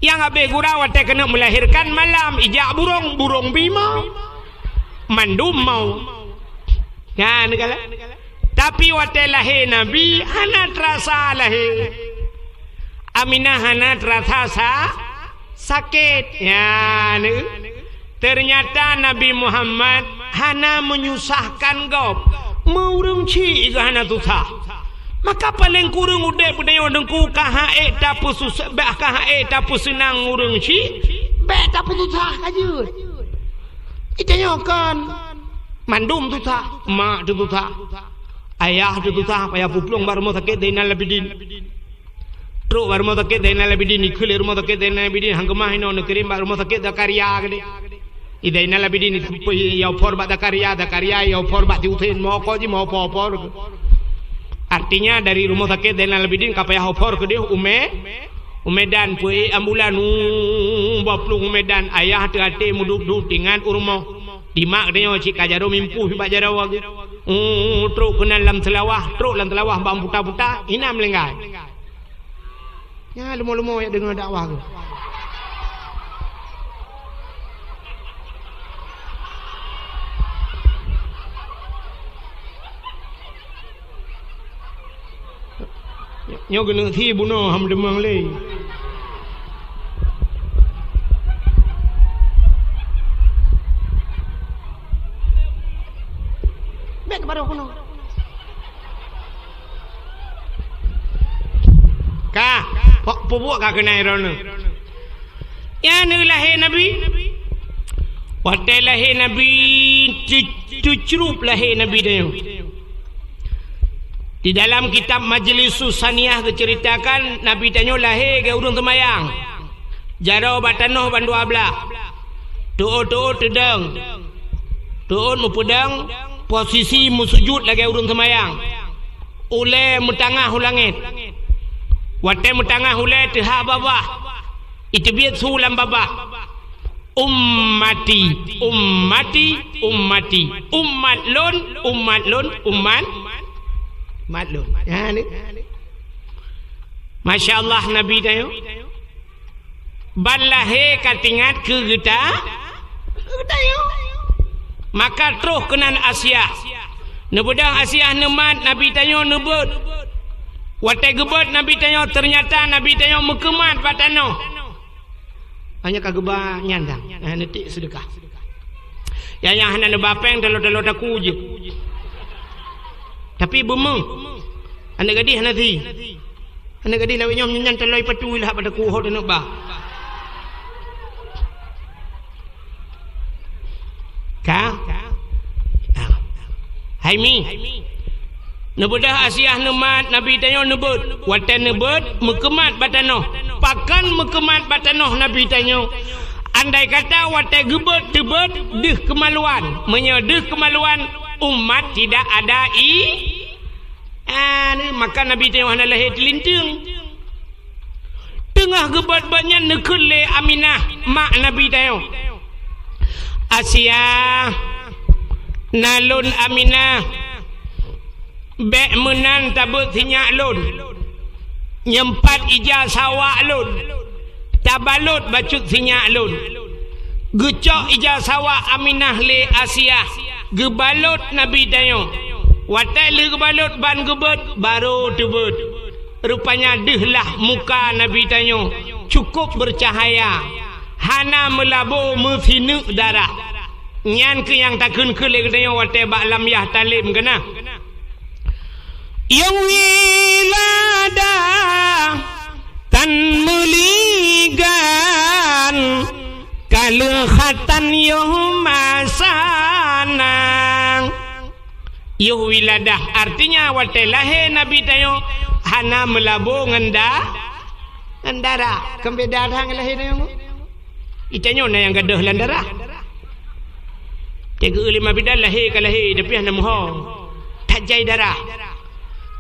Nyang abéh gura watèe keuneuk melahirkan malam, ijak burông, burông pih moe. Mandum moe. Nyan kala. Tapi watèe lahé Nabi hana teurasa lahé. Aminah hana teurasa sa-, sakét. Nyan. Teunyata Nabi Muhammad hana menyusahkan gob. Meu ureueng chik geuh hana susah. Maka paleng kureueng udép geutanyoe Teungku ka han ék tapeususah, bah ka han ék tapeuseunang ureueng chik, bèk tapeususah ka jeuet. Geutanyoe kon mandum susah, mak teususah, ayah teususah, payah peuplueng bak rumoh sakét Zainal Abidin. Trok bak rumoh sakét Zainal Abidin, ikheun lé rumoh sakét Zainal Abidin, han keumah inoe neukirém bak rumoh sakét Zakaria keudéh. Di Zainal Abidin, ya opor bak Zakaria, Zakaria ya opor bak si Husein, meuopor jih meuopor-opor. Artinya dari rumoh sakét Zainal Abidin ka payah opor keudéh u Me-, u Medan, peuék ambulan, u, bak plueng u Medan, ayah teuh até meudup-dup tingan u rumoh. Di mak geutanyoe cit ka jaroe mimpuh bak jaroe geuh. U, trok keunan lam Seulawah, trok lam Seulawah bak buta-buta, inan meulinggai. Nyan leumo-leumo jak deungoe dakwah keuh. Nyoe keuneuk sie bunoe han meuteumong lé. Bèk keubaroe keunoe. Ka, pok peubuet ka keunan droeneuh. Nyan keuh lahé Nabi. Watèe lahé Nabi, teu-, teucrup lahé Nabi tanyoe. Di dalam kitab Majlisus Saniah geuceuritakan, Nabi tanyoe lahé lagèe ureueng seumayang. Jaroe bak tanoh ban dua blah. Teuôt-teuôt teudong. Teuôt meupeudong, posisi meusujut lagèe ureueng seumayang. Ulèe meutangah u langèt. Watèe meutangah ulèe teuhah babah, iteubiet su lam babah. Ummati, ummati, ummati. Umat lôn, umat lôn, umat. Maklum. Ha, ni. Masya Allah, Nabi tanyoe. Ban lahé ka tingat keu geuta, keu geutanyoe. Maka troh keunan Asiah. Neubeudôh Asiah neumat, Nabi tanyoe neubeuet. Watée geubeuet Nabi tanyoe, teunyata Nabi tanyoe meukeumat bak tanoh. Hanya ka geuba nyan dang, eh, neutik seudeukah. Nyang, nyang hana neuba péng, talo-talo taku jeuet. Tapi beumeuh. Aneuk gadih hana thi. Aneuk gadih lawét nyoe nyan taloi patu lah bak taku ho teuneuk ba. Ka? Hai Mi. Neubeudôh Asiah neumat, Nabi tanyoe neubeuet. Watée neubeuet, meukeumat bak tanoh. Pakon meukeumat bak tanoh Nabi tanyoe? Andai kata watée geubeuet teubeuet deuh keumaluan. Meunyoe deuh keumaluan, umat tidak ada i-, ah, ni, maka Nabi tanyoe hana lahé teulinteung. Teungoh geubeuet-beuet nyan neukheun lé Aminah, mak Nabi tanyoe. "Asiah, na lôn Aminah, bék meunan tabeuet sinyak lôn. Nyeumpat ija sawak lôn, tabalot bacut sinyak lôn." Geucok ija sawak Aminah lé Asiah, geubalot Nabi tanyoe. Watée lheueh geubalot ban geubeuet, barô teubeuet. Rupanya deuh lah muka Nabi tanyoe cukôp beucahaya, hana meulabo meusineuk darah. Nyan keuh nyang takheun-kheun lé geutanyoe watée bak lam yah talem keunan. Yôh wiladah tan meuligan, ka lheueh khatan yôh masana. Yôh wiladah, artinya watée lahé Nabi tanyoe hana meulabo ngon da-, ngon darah. Kon beda that ngon lahé tanyoe. Geutanyoe na nyang gadôh lam darah. Teuka lima bidan lahé ka lahé, tapi hana meuho. That jai darah.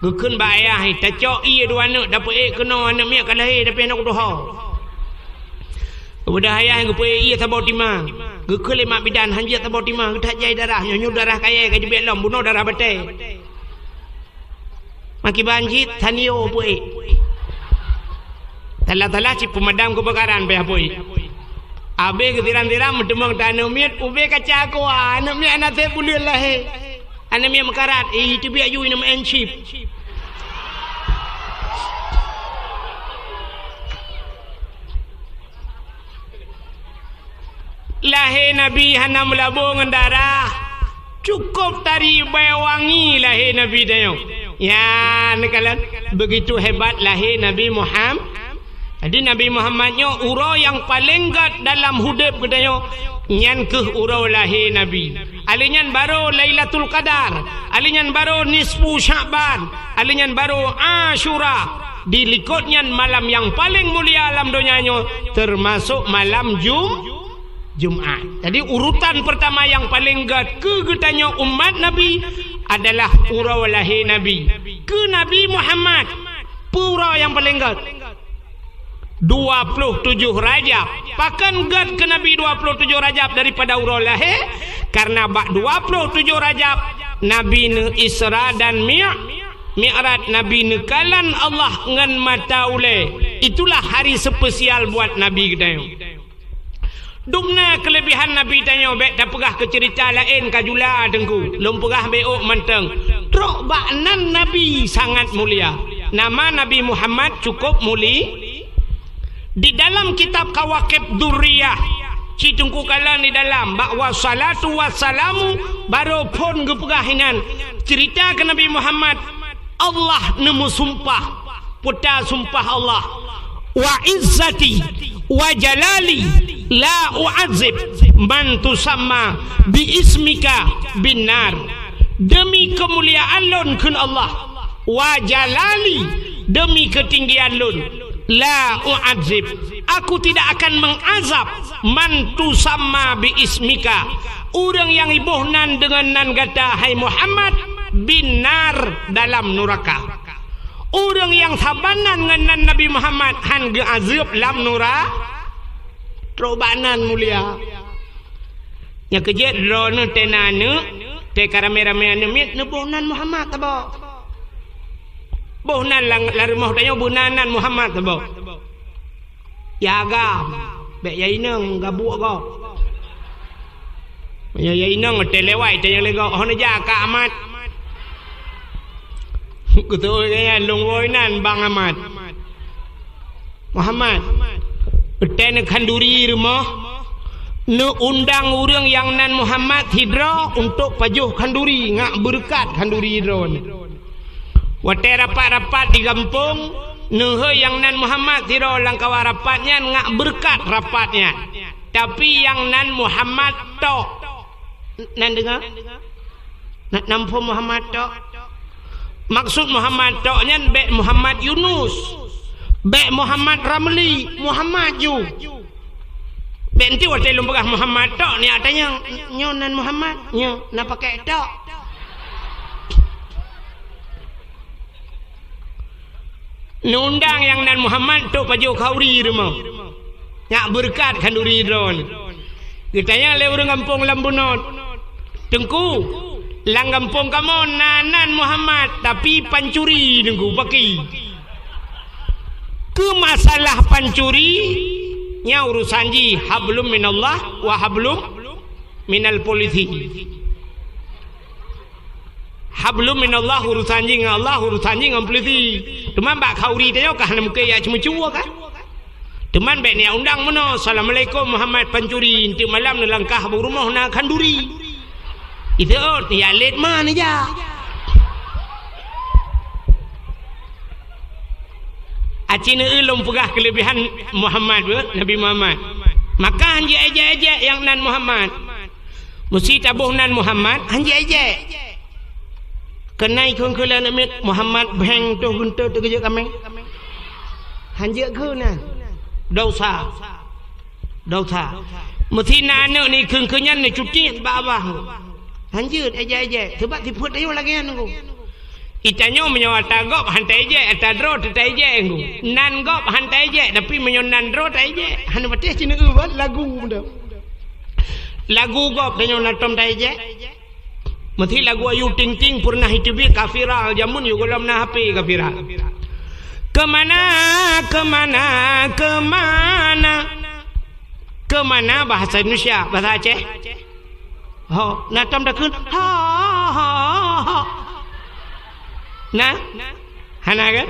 Geukheun bak ayah, tacok ié dua aneuk, dapeuék keunoe aneuk miet ka lahé, tapi hana kutuho. Geubeudôh ayah nyang geupeuék ié saboh timang. Geukheun lé mak bidan, hanjeuet saboh timang, geuthat jai darah, nyoe-nyoe darah kayée ka jibiet lom, bunoe darah batée. Makiban cit, tanio peuék. Salah-salah cit peumadam keubakaran payah peuék. Abéh geusiram-siram, meuteumong taneuk miet, ubé kaca koa, aneuk miet hana sép buleuen lahé. Aneuk miet meukarat, eh, teubiet ju ineum ensip. Lahé Nabi hana meulabo ngon darah. Cukôp tari bée wangi lahé Nabi tanyoe. Nyan neukalon, begitu hebat lahé Nabi Muham-, jadi Nabi Muhammad nyoe uroe nyang paleng gét dalam udeb geutanyoe, nyan keuh uroe lahé Nabi. Alèh nyan barô Lailatul Qadar, alèh nyan barô nisfu Sya'ban, alèh nyan barô Asyura. Di likot nyan malam nyang paleng mulia lam donya nyoe, teumasok malam Jum-, Jumat. Jadi, urutan peurtama nyang paleng gét keu geutanyoe umat Nabi adalah uroe lahé Nabi. Keu Nabi Muhammad, peue uroe nyang paleng gét? Dua ploh tujoh Rajab. Pakon gét keu Nabi dua ploh tujoh Rajab daripada uroe lahé? Karena bak dua ploh tujoh Rajab, Nabi neu-Isra dan Mi-, Mi'raj, Nabi neukalon Allah ngon mata ulée. Itulah hari spesial buat Nabi geutanyoe. Dum na keuleubehan Nabi tanyoe, bék tapeugah keu ceurita laén ka jula teungku. Lôn peugah bék ôk mantong. Trok bak nan Nabi sangat mulia. Nama Nabi Muhammad cukôp muli-, di dalam kitab Kawakib Durriyah, ci teungku kalon di dalam, bak wassalatu wassalamu, barô phon geupeugah inan. Ceurita keu Nabi Muhammad, Allah neumeusumpah, peue ta sumpah Allah, "Wa izzati wa jalali la u'adzib man tusamma bi ismika bin nar." Demi keumuliaan lôn, kheun Allah, "Wa jalali," demi keutinggian lôn, "la u'adzib," aku tidak akan mengazab, "man tusamma bi ismika," ureuëng nyang iboh nan deungon nan gata, hai Muhammad, "bin nar," dalam nuraka. Ureuëng nyang saban nan ngon nan Nabi Muhammad han geuazeueb lam nura-, trok bak nan mulia. Nyang keujeuet droeneuh teuh na aneuk, teuh ka ramé-ramé aneuk miet, neuboh nan Muhammad saboh. Boh nan lam, lam rumoh tanyoe beu nan, nan Muhammad saboh. Ya agam, bèk ya inong gabuek gob. Ya, ya inong teuh lewat tanyoe lé gob, hana jak Kak Ahmad. Kutôi gaya lôn woe nan Bang Ahmad. Muhammad, watèe neukhanduri rumoh, neuundang ureueng nyang nan Muhammad sidroe untuk pajoh khanduri, ngak beureukat khanduri droeneuh. Watèe rapat-rapat di gampông, neuhôi nyang nan Muhammad sidroe lam kawan rapat nyan ngak beureukat rapat nyan. Tapi nyang nan Muhammad tok. Nan deungoe? Na, na muphom Muhammad tok? Maksud Muhammad tok nyan bèk Muhammad Yunus, bèk Muhammad Ramli, Muhammad ju. Bèk enteuk watèe lôn peugah Muhammad tok, nyan tanyong, "Nyoe nan Muhammad?" "Nyoe, na pakèk tok?" Neuundang nyang nan Muhammad untuk pajoh khanduri rumoh. Ngak beureukat khanduri droeneuh. Geutanyong lé ureueng gampông lam bunoe, "Teungku, lam gampông kamoe na nan Muhammad, tapi pancuri, Teungku, paki." Keu masalah pancuri, nyan urusan jih hablum minallah wa hablum minal polisi. Hablum minallah urusan jih ngon Allah, urusan jih ngon polisi. Teuma bak khanduri tanyoe ka hana mungken jak ceumeucue kan? Teuma bèk neujak undang meunoe, "Assalamualaikum Muhammad pancuri, enteuk malam neulangkah bak rumoh na khanduri." Iseuôt, ya lét ma neujak. Aci neueu lôn peugah keuleubehan Muhammad beuh, Nabi Muhammad. Maka han jiéjek-éjek nyang nan Muhammad. Meusé taboh nan Muhammad, han jiéjek. Keunan kheun-kheun lé aneuk miet, Muhammad bheng toh geunteut teukeujot kaméng. Han jeuet kheun nan. Dosa. Dosa. Meusé na aneuk ni kheun-kheun nyan neucuti bak babah. Han jeuet éjek-éjek. Sabab sifeuet tanyoe lagèe nyan, Teungku. Itanyoe meunyoe ata gob han taéjek, ata droe teuh taéjek, Teungku. Nan gob han taéjek, tapi meunyoe nan droe taéjek. Hana patéh ci neueu lagu beutôi. Lagu gob tanyoe na tom taéjek. Meusé lagu Ayu Ting Ting peureunah iteubiet ka viral, jameun yôh gohlom na H P ka viral. Keumana, keumana, keumana? Keumana bahasa Indonesia, bahasa Aceh? Ho, na tom takheun, ha, ha, ha. Na? Hana kan?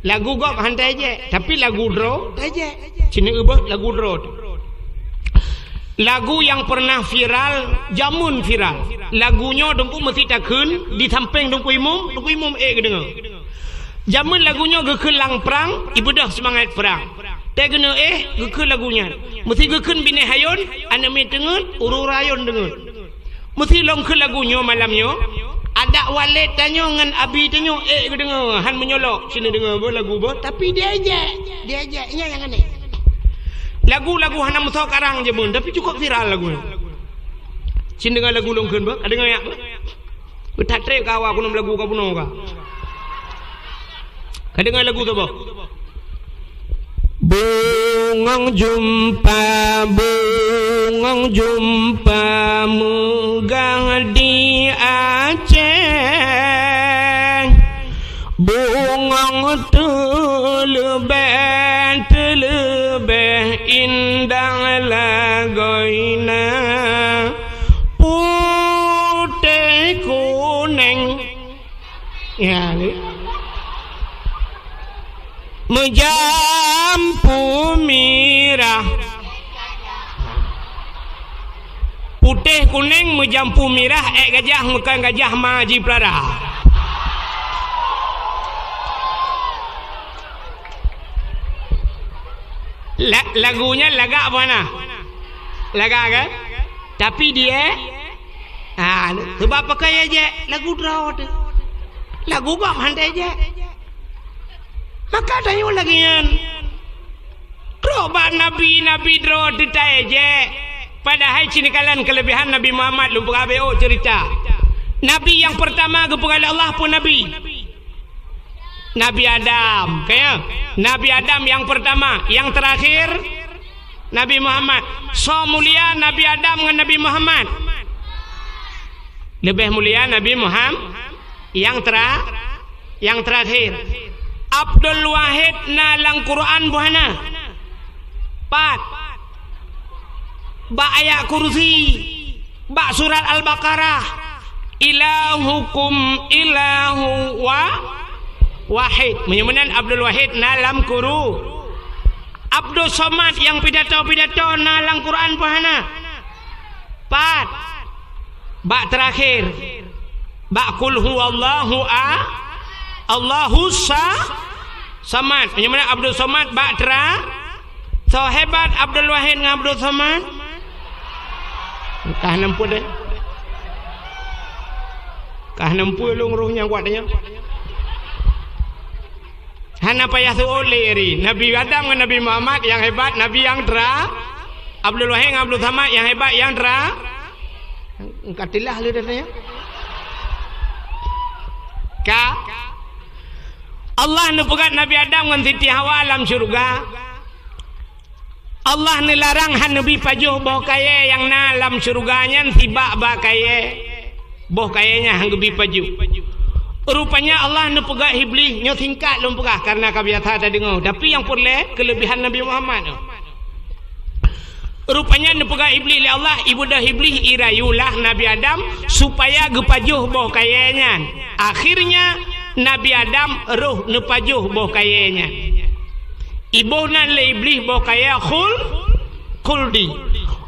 Lagu gob han taéjek, tapi lagu droe taéjek. Ci neueu beuh lagu droe teuh. Lagu nyang peureunah viral, jameun viral. Lagu nyoe Teungku meusé takheun di sampéng Teungku Imum, Teungku Imum ék geudeungoe. Jameun lagu nyoe geukheun lam prang, ibeudôh seumangat prang. Teuh keuneuk éh geukheun lagu nyan. Meusé geukheun binéh ayôn, aneuk miet teungeut, ureueng ayôn teungeut. Meusé lôn kheun lagu nyoe malam nyoe, adak walét tanyoe ngon abi tanyoe ék geudeungoe, han meunyeulok ci neudeungoe beuh lagu beuh, tapi diéjek, diéjek, nyan nyang aneh. Lagu-lagu hana meusoe karang jameun, tapi cukôp viral lagu nyoe. Ci neudeungoe lagu lôn kheun beuh, ka deungoe nyak beuh. Beutat trép ka awak keuneuk meulagu ka bunoe ka. Ka deungoe lagu saboh. Bungong jeumpa, bungong jeumpa meugah di Aceh. Bungong teuleubeh, teuleubeh indah lagoina. Putéh kunéng. Ya, ni. Meujampu mirah. Putéh kunéng meujampu mirah, ék gajah meukon gajah ma jipeulara. La-, lagu nyan lagak bunoe. Lagak kan? Tapi dia, ha, sebab pakai éjek, lagu droe teuh. Lagu gob han taéjek. Maka tanyoe lagèe nyan. Trok bak nabi-nabi droe teuh taéjek. Padahai ci neukalon keuleubehan Nabi Muhammad lôn peugah beuh ceurita. Nabi nyang peurtama geupeugah lé Allah peue nabi? Nabi Adam, ka ya? Nabi Adam nyang peurtama, nyang teurakhir Nabi Muhammad. Soe mulia Nabi Adam ngon Nabi Muhammad? Leubeh mulia Nabi Muhammad nyang tera-, Nyang teurakhé, Abdul Wahid na lam Quran boh hana? Pat? Bak ayat kursi, bak surat Al-Baqarah, "Ilahukum ilahu wa-, wahid." Meunyoe meunan Abdul Wahid na lam Quru-, Abdul Somad nyang pidato-pidato na lam Quran boh hana? Pat? Bak teurakhé, bak Qul huwallahu a-, Allahus sa-, Samad. Meunyoe meunan Abdul Somad bak teura-, soe hebat Abdul Wahid ngon Abdul Somad? Kah neumpeue deh. Kah neumpeue lôn roh nyang kuat nyan. Hana payah seuôt lé ri. Nabi Adam ngon Nabi Muhammad nyang hebat, Nabi nyang teura-, Abdul Wahid ngon Abdul Samad nyang hebat nyang teura-, ka tilah lé dah nyan. Ka. Allah neupeugöt Nabi Adam ngon Siti Hawa lam syeuruga. Allah neularang hana neubi pajoh boh kayèe nyang na lam syeuruga nyan sibak bak kayèe. Boh kayèe nyan hana geubi pajoh. Rupanya Allah neupeugah Iblih, nyoe singkat lôn peugah kareuna ka biasa tadeungoe, tapi nyang peureulèe keuleubihan Nabi Muhammad. Rupanya neupeugah Iblih lé Allah, ibeudôh Iblih irayulah Nabi Adam supaya geupajoh boh kayèe nyan. Akhirnya Nabi Adam roh neupajoh boh kayèe nyan. Iboh nan lé Iblih boh kayèe khul-, khuldi.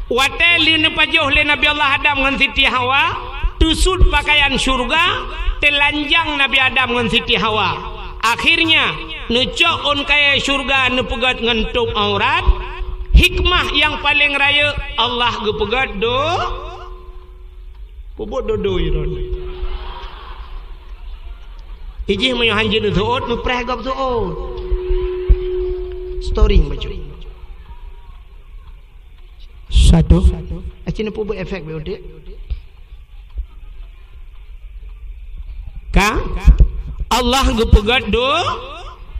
Watèe lheueh neupajoh lé Nabi Allah Adam ngon Siti Hawa, teusut pakaian syeuruga, teulanjang Nabi Adam ngon Siti Hawa. Akhirnya, neucok ôn kayèe syeuruga neupeugöt ngon tôb aurat. Hikmah nyang paleng rayeuk, Allah geupeugöt do-, Peubuet dodoi droeneuh. Ijih meunyoe hanjeuet neuseuôt, meupreh gob seuôt. Storing bacut. Satu. Aci neupeubuet efek B O D. Ka? Allah geupeugöt do-,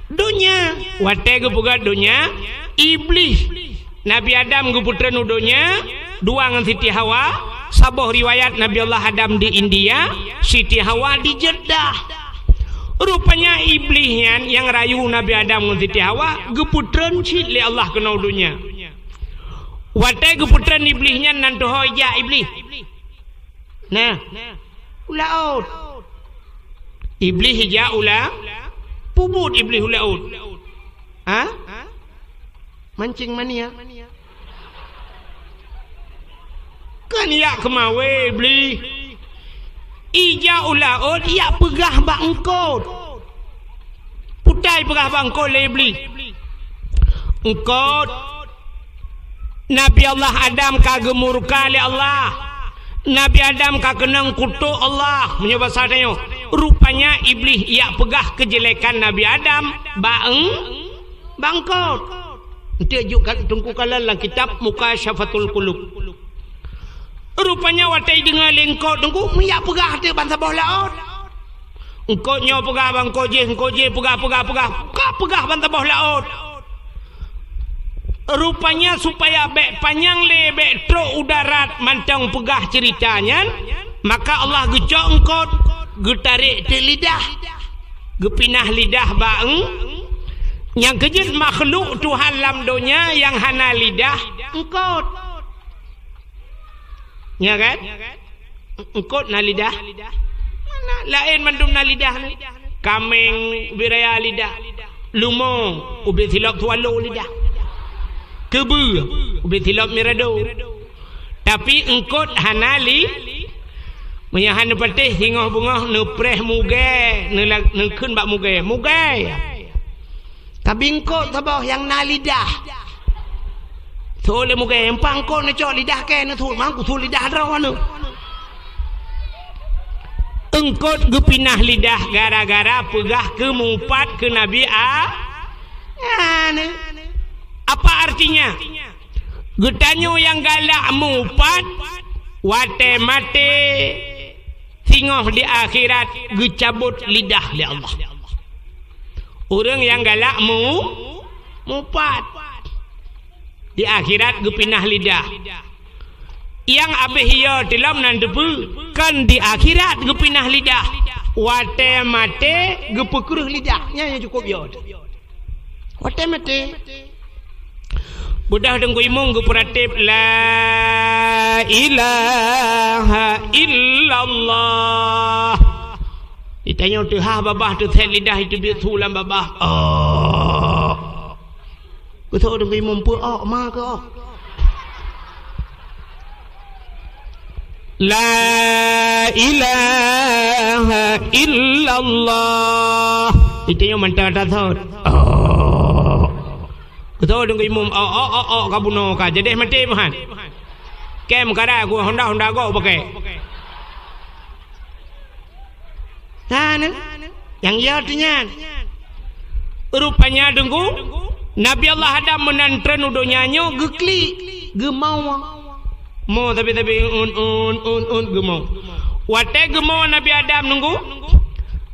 donya. Watèe geupeugöt donya, Iblih Nabi Adam geupeutreun u donya, dua ngon Siti Hawa, saboh riwayat Nabi Allah Adam di India, Siti Hawa di Jeddah. Rupanya Iblih nyan nyang rayu Nabi Adam ngon Siti Hawa geupeutreun cit lé Allah keunoe u donya. Watèe geupeutreun Iblih nyan nan teuhôi jak Iblih. Nah, u laôt. Iblih ijak u la-, peubuet Iblih u laôt. Ha? Mancing mania. Kan ijak keumawé Iblih. Ijak u laôt, ijak peugah bak eungkôt. Putai peugah bak eungkôt lé Iblih. Eungkôt, Nabi Allah Adam ka geumurka lé Allah. Nabi Adam ka keunong kutok Allah. Meunyoe basa tanyoe, rupanya Iblih ijak peugah keujelekan Nabi Adam bak eung-, bak eungkôt. Eunteuk jeuet ka-, Teungku kalon lam kitab Mukasyafatul Qulub. Rupanya watèe jideungoe lé eungkôt Teungku, meujak peugah teuk ban saboh laôt. Eungkôt nyoe peugah ban eungkôt jéh, eungkôt jéh peugah, peugah, peugah, ka peugah ban saboh laôt. Rupanya supaya bèk panyang lé, bèk trok u darat mantong peugah ceurita nyan, maka Allah geucok eungkôt, geutarek teuk lidah, geupinah lidah bak eung-, nyang keujeuet makhluk Tuhan lam donya nyang hana lidah, eungkôt. Nya kan? Eungkôt na lidah? Mana? Laén mandum na lidah ni. Kaméng ubit raya lidah. Leumo ubit silop swallow lidah. Keubeue ubit silop mirado. Tapi eungkôt hana li-, meunyoe hana patéh singoh beungoh neupreh mugée, neula-, neukheun bak mugée. Mugée! Tapi eungkôt saboh nyang na lidah. Seuôt lé mugée, empa eungkôt neucok lidah kèe neusuet, mang kusut lidah droeneuh. Eungkôt geupinah lidah gara-gara peugah keu mupat keu Nabi A-, Adam. Apa artinya? Geutanyoe nyang galak mupat, watée maté, singoh di akhirat geucabot lidah lé Allah. Ureuëng nyang galak mu-, mupat, di akhirat geupinah lidah. Nyang abéh yo teulom nan teupeue, Kan di akhirat geupinah lidah. Watée maté geupeukreueh lidah. Nyan nyang cukôp yo. Watée maté. Beudôh Teungku Imum geupeuratéb, "La ilaha illallah." Ditanyong teuhah babah teuthét lidah itu biet su lam babah. Oh. Geutôk Teungku Imum peu ok ma keu ok. La ilaha illallah. Itu nyang mantong tasot. Oh. Geutôk Teungku Imum, oh, oh, oh, oh, ka bunoe ka. Jadi maté meuhan. Kem kada ku honda-honda go pakai. Nah, nah. Nyang ya tu nyan. Rupanya Teungku, Nabi Allah Adam meunan treun u donya nyoe geuklik, geumau. Mo tapi-tapi un, un, un, un, geumau. Watée geumau Nabi Adam Teungku,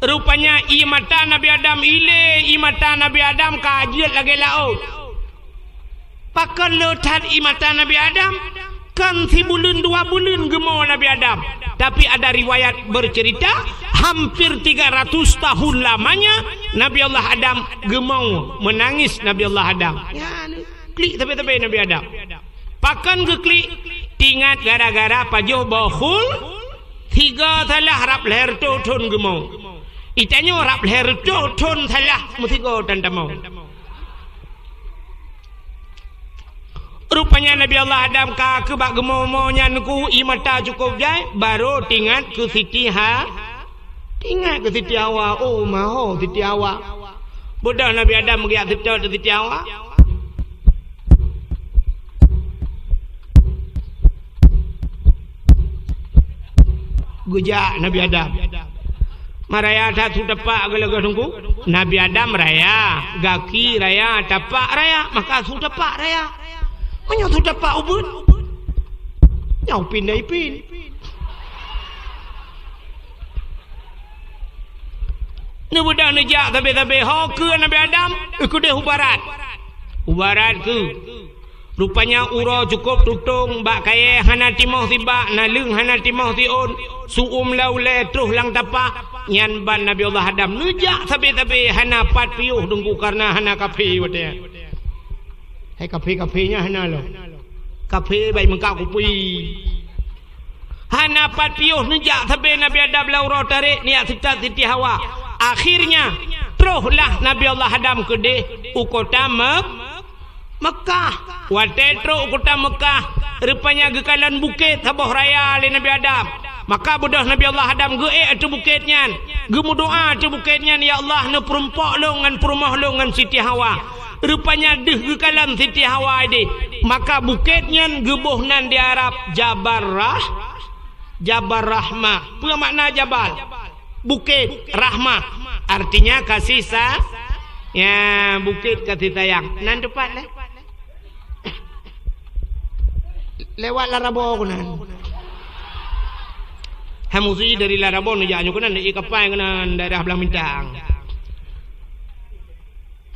rupanya ie mata Nabi Adam ilée, ie mata Nabi Adam ka jeuet lagée laôt. Pakon le that ie mata Nabi Adam? Kan sibuleuen dua buleuen geumau Nabi Adam. Tapi ada riwayat bercerita, hampir tiga ratus tahun lamanya Nabi Allah Adam geumau, menangis Nabi Allah Adam. Ya, klik tabe-tabe Nabi Adam. Pakon geuklik? Tingat gara-gara pajoh boh khul, tiga salah rab lhèe reutôh thon geumau. Itanyoe rab lhèe reutôh thon salah meusigoe tan tamau. Rupanya Nabi Allah Adam ka keubak geumau-mau nyan ku ie mata cukôp jai, barô tingat keu Siti Ha-, tingat keu Siti Hawa. Oh, maho Siti Hawa. Beudôh Nabi Adam geujak seutôt Siti Hawa. Geujak Nabi Adam. Maraya that su tapak geulagah Teungku. Nabi Adam raya, gaki raya, tapak raya, maka su tapak raya. Meunyoe su tapak ubeut, nyoe pin dai pin. Neubeudôh neujak sabe-sabe ho keue Nabi Adam, keudeh u barat. U barat keue. Rupanya uroe cukôp tutong bak kayée hana timoh sibak, naleueng hana timoh siôn, su'um lam ulée troh lam tapak, nyan ban Nabi Allah Adam neujak sabe-sabe hana pat piôh Teungku kareuna hana kaphé watée nyan. Hai kaphé-kaphé nyan hana lom. Kaphé bai meukat kupi. Hana pat piôh neujak sabe Nabi Adam lam uroe tarek neujak seutôt Siti Hawa. Akhirnya, troh lah Nabi Allah Adam keudeh u kota Mek-, Meukah. Watée trok u kota Meukah, rupanya geukalon bukét saboh raya lé Nabi Adam. Maka beudôh Nabi Allah Adam geuék ateueh bukét nyan, geumeudoá ateueh bukét nyan, "Ya Allah, neupeurumpok lôn ngon peurumoh lôn ngon Siti Hawa." Rupanya deuh geukalon Siti Hawa ideh, maka bukét nyan geuboh nan di Arab Jabal Rah-, Jabal Rahmah. Peue makna jabal? Bukét, rahmah, artinya kasih sa-, ya, bukét kasih sayang. Nan teupat lé? Lewat Larabo keunan. Hai musi dari Larabo neujak nyoe keunan, di kapai keunan daerah Blang Bintang.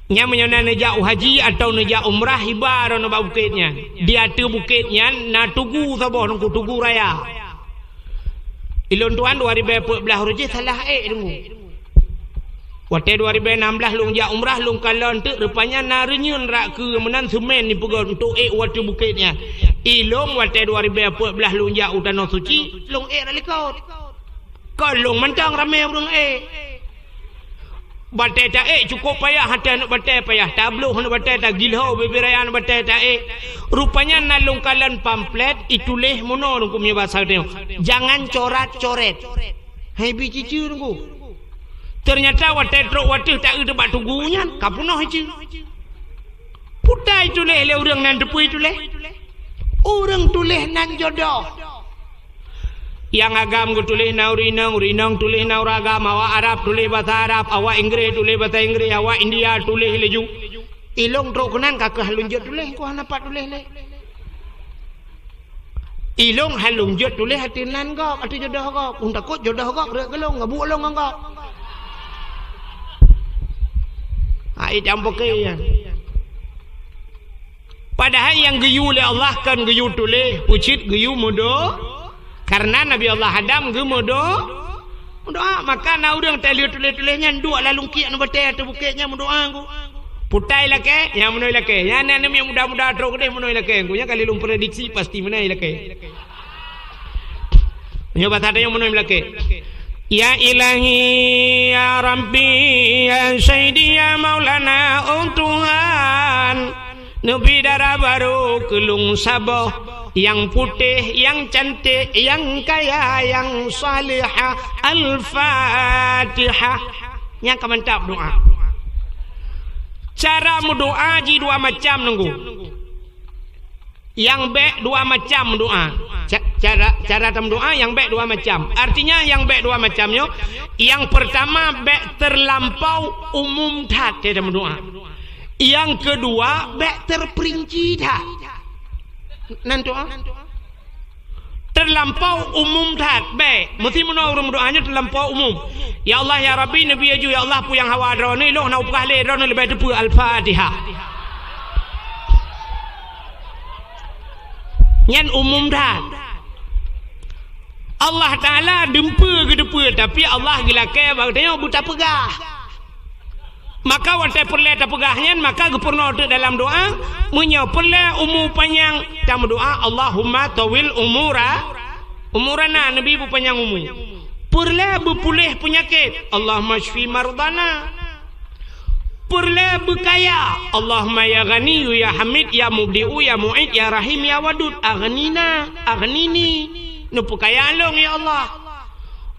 Nyan meunyoe na neujak u haji atawa neujak umrah, iba droeneuh bak bukét nyan. Di ateueh bukét nyan na tugu saboh Teungku, tugu raya. Ilôn tuan dua ribée peuet blaih uroe jih salah ék Teungku. Watée dua ribée nam blaih lôn jak umrah, lôn kalon teuk, rupanya na reunyeun rak keue meunan seumén jipeugöt untuk ék u ateueh bukét nyan. Ilôn watée dua ribée peuet blaih lôn jak u Tanoh Suci, lôn ék rak likot. Kon lôn mantong ramé ureuëng ék. Batée taék cukôp payah, até aneuk batée payah, tabloh aneuk batée, tagilho bibé raya aneuk batée taék. Rupanya na lôn kalon pamflet ituléh meunoe Teungku, meunyoe basa geutanyoe, "Jangan corat-coret." Hai bi ciceue Teungku. Teunyata watée trok u ateueh taeu teubak tugu nyan, ka peunoh iceue. Peue ituléh lé ureuëng nan, teupeue ituléh? Ureuëng tuléh nan jodoh. Nyang agam geutuléh na ureuëng inong, ureuëng inong tuléh na ureuëng agam, awak Arab tuléh basa Arab, awak Inggréh tuléh basa Inggréh, awak India tuléh laju. Ilôn trok keunan ka kheueh lôn jeuet tuléh, ku hana pat tuléh lé. Ilôn han lôn jeuet tuléh ateueh nan gob, ateueh jodoh gob. Ulôn takot jodoh gob rhot keu lôn, ngeubuk lôn ngon gob. Hai, itam poke nyan. Padahai nyang geuyue lé Allah kon geuyue tuléh, peucit geuyue meudo-, Karena Nabi Allah Adam geumeudo-, meudoa, maka na ureuëng teuh lheueh tuléh-tuléh nyan duek lam lungkiek nibak batée ateueh bukét nyan meudoa ngon putai lakée, nyang meunoe lakée. Nyan aneuk miet muda-muda trok keudeh meunoe lakée, nyan ka lheueh lôn prediksi pasti meunoe lakée. Nyoe basa tanyoe meunoe lakée. Ya Ilahi, ya Rabbi, ya Sayyidi, ya Maulana, oh Tuhan, neubi dara barô keu lôn saboh, nyang putéh, nyang canték, nyang kaya, nyang salihah. Al-Fatihah. Nyang ka mantap doa. Cara meudoa jih dua macam nunggu. Nyang bék dua macam doa. Ca-, cara, cara tameudoa nyang bék dua macam. Artinya nyang bék dua macam nyoe, nyang pertama bék terlampau umum that tameudoa. Nyang kedua bék terperinci that. Nan doa terlampau umum that, bék. Meusti meunoe ureuëng meudoa nyoe terlampau umum. Ya Allah, ya Rabbi, neubi laju, ya Allah, peue nyang hawa droeneuh, ilôn hana peugah lé, droeneuh leubeh teupeue Al-Fatihah. Nyan umum that. Allah Taala dumpeue geuteupeue, tapi Allah geulakée bak geutanyoe beutapeugah. Maka watée peureulée tapeugah nyan, maka geupeurunoe teuk dalam doa, meunyoe peureulée umu panyang, tameudoa, Allahumma tawil umura, umurana, neubi beupanyang umu. Peureulée beupuléh peunyakét, Allahumma syfi mardana. Peureulée beukaya, Allahumma ya Ghaniyyu ya Hamid ya Mubdi'u ya Mu'id ya Rahim ya Wadud, aghnina, aghnini, neupeukaya lôn ya Allah.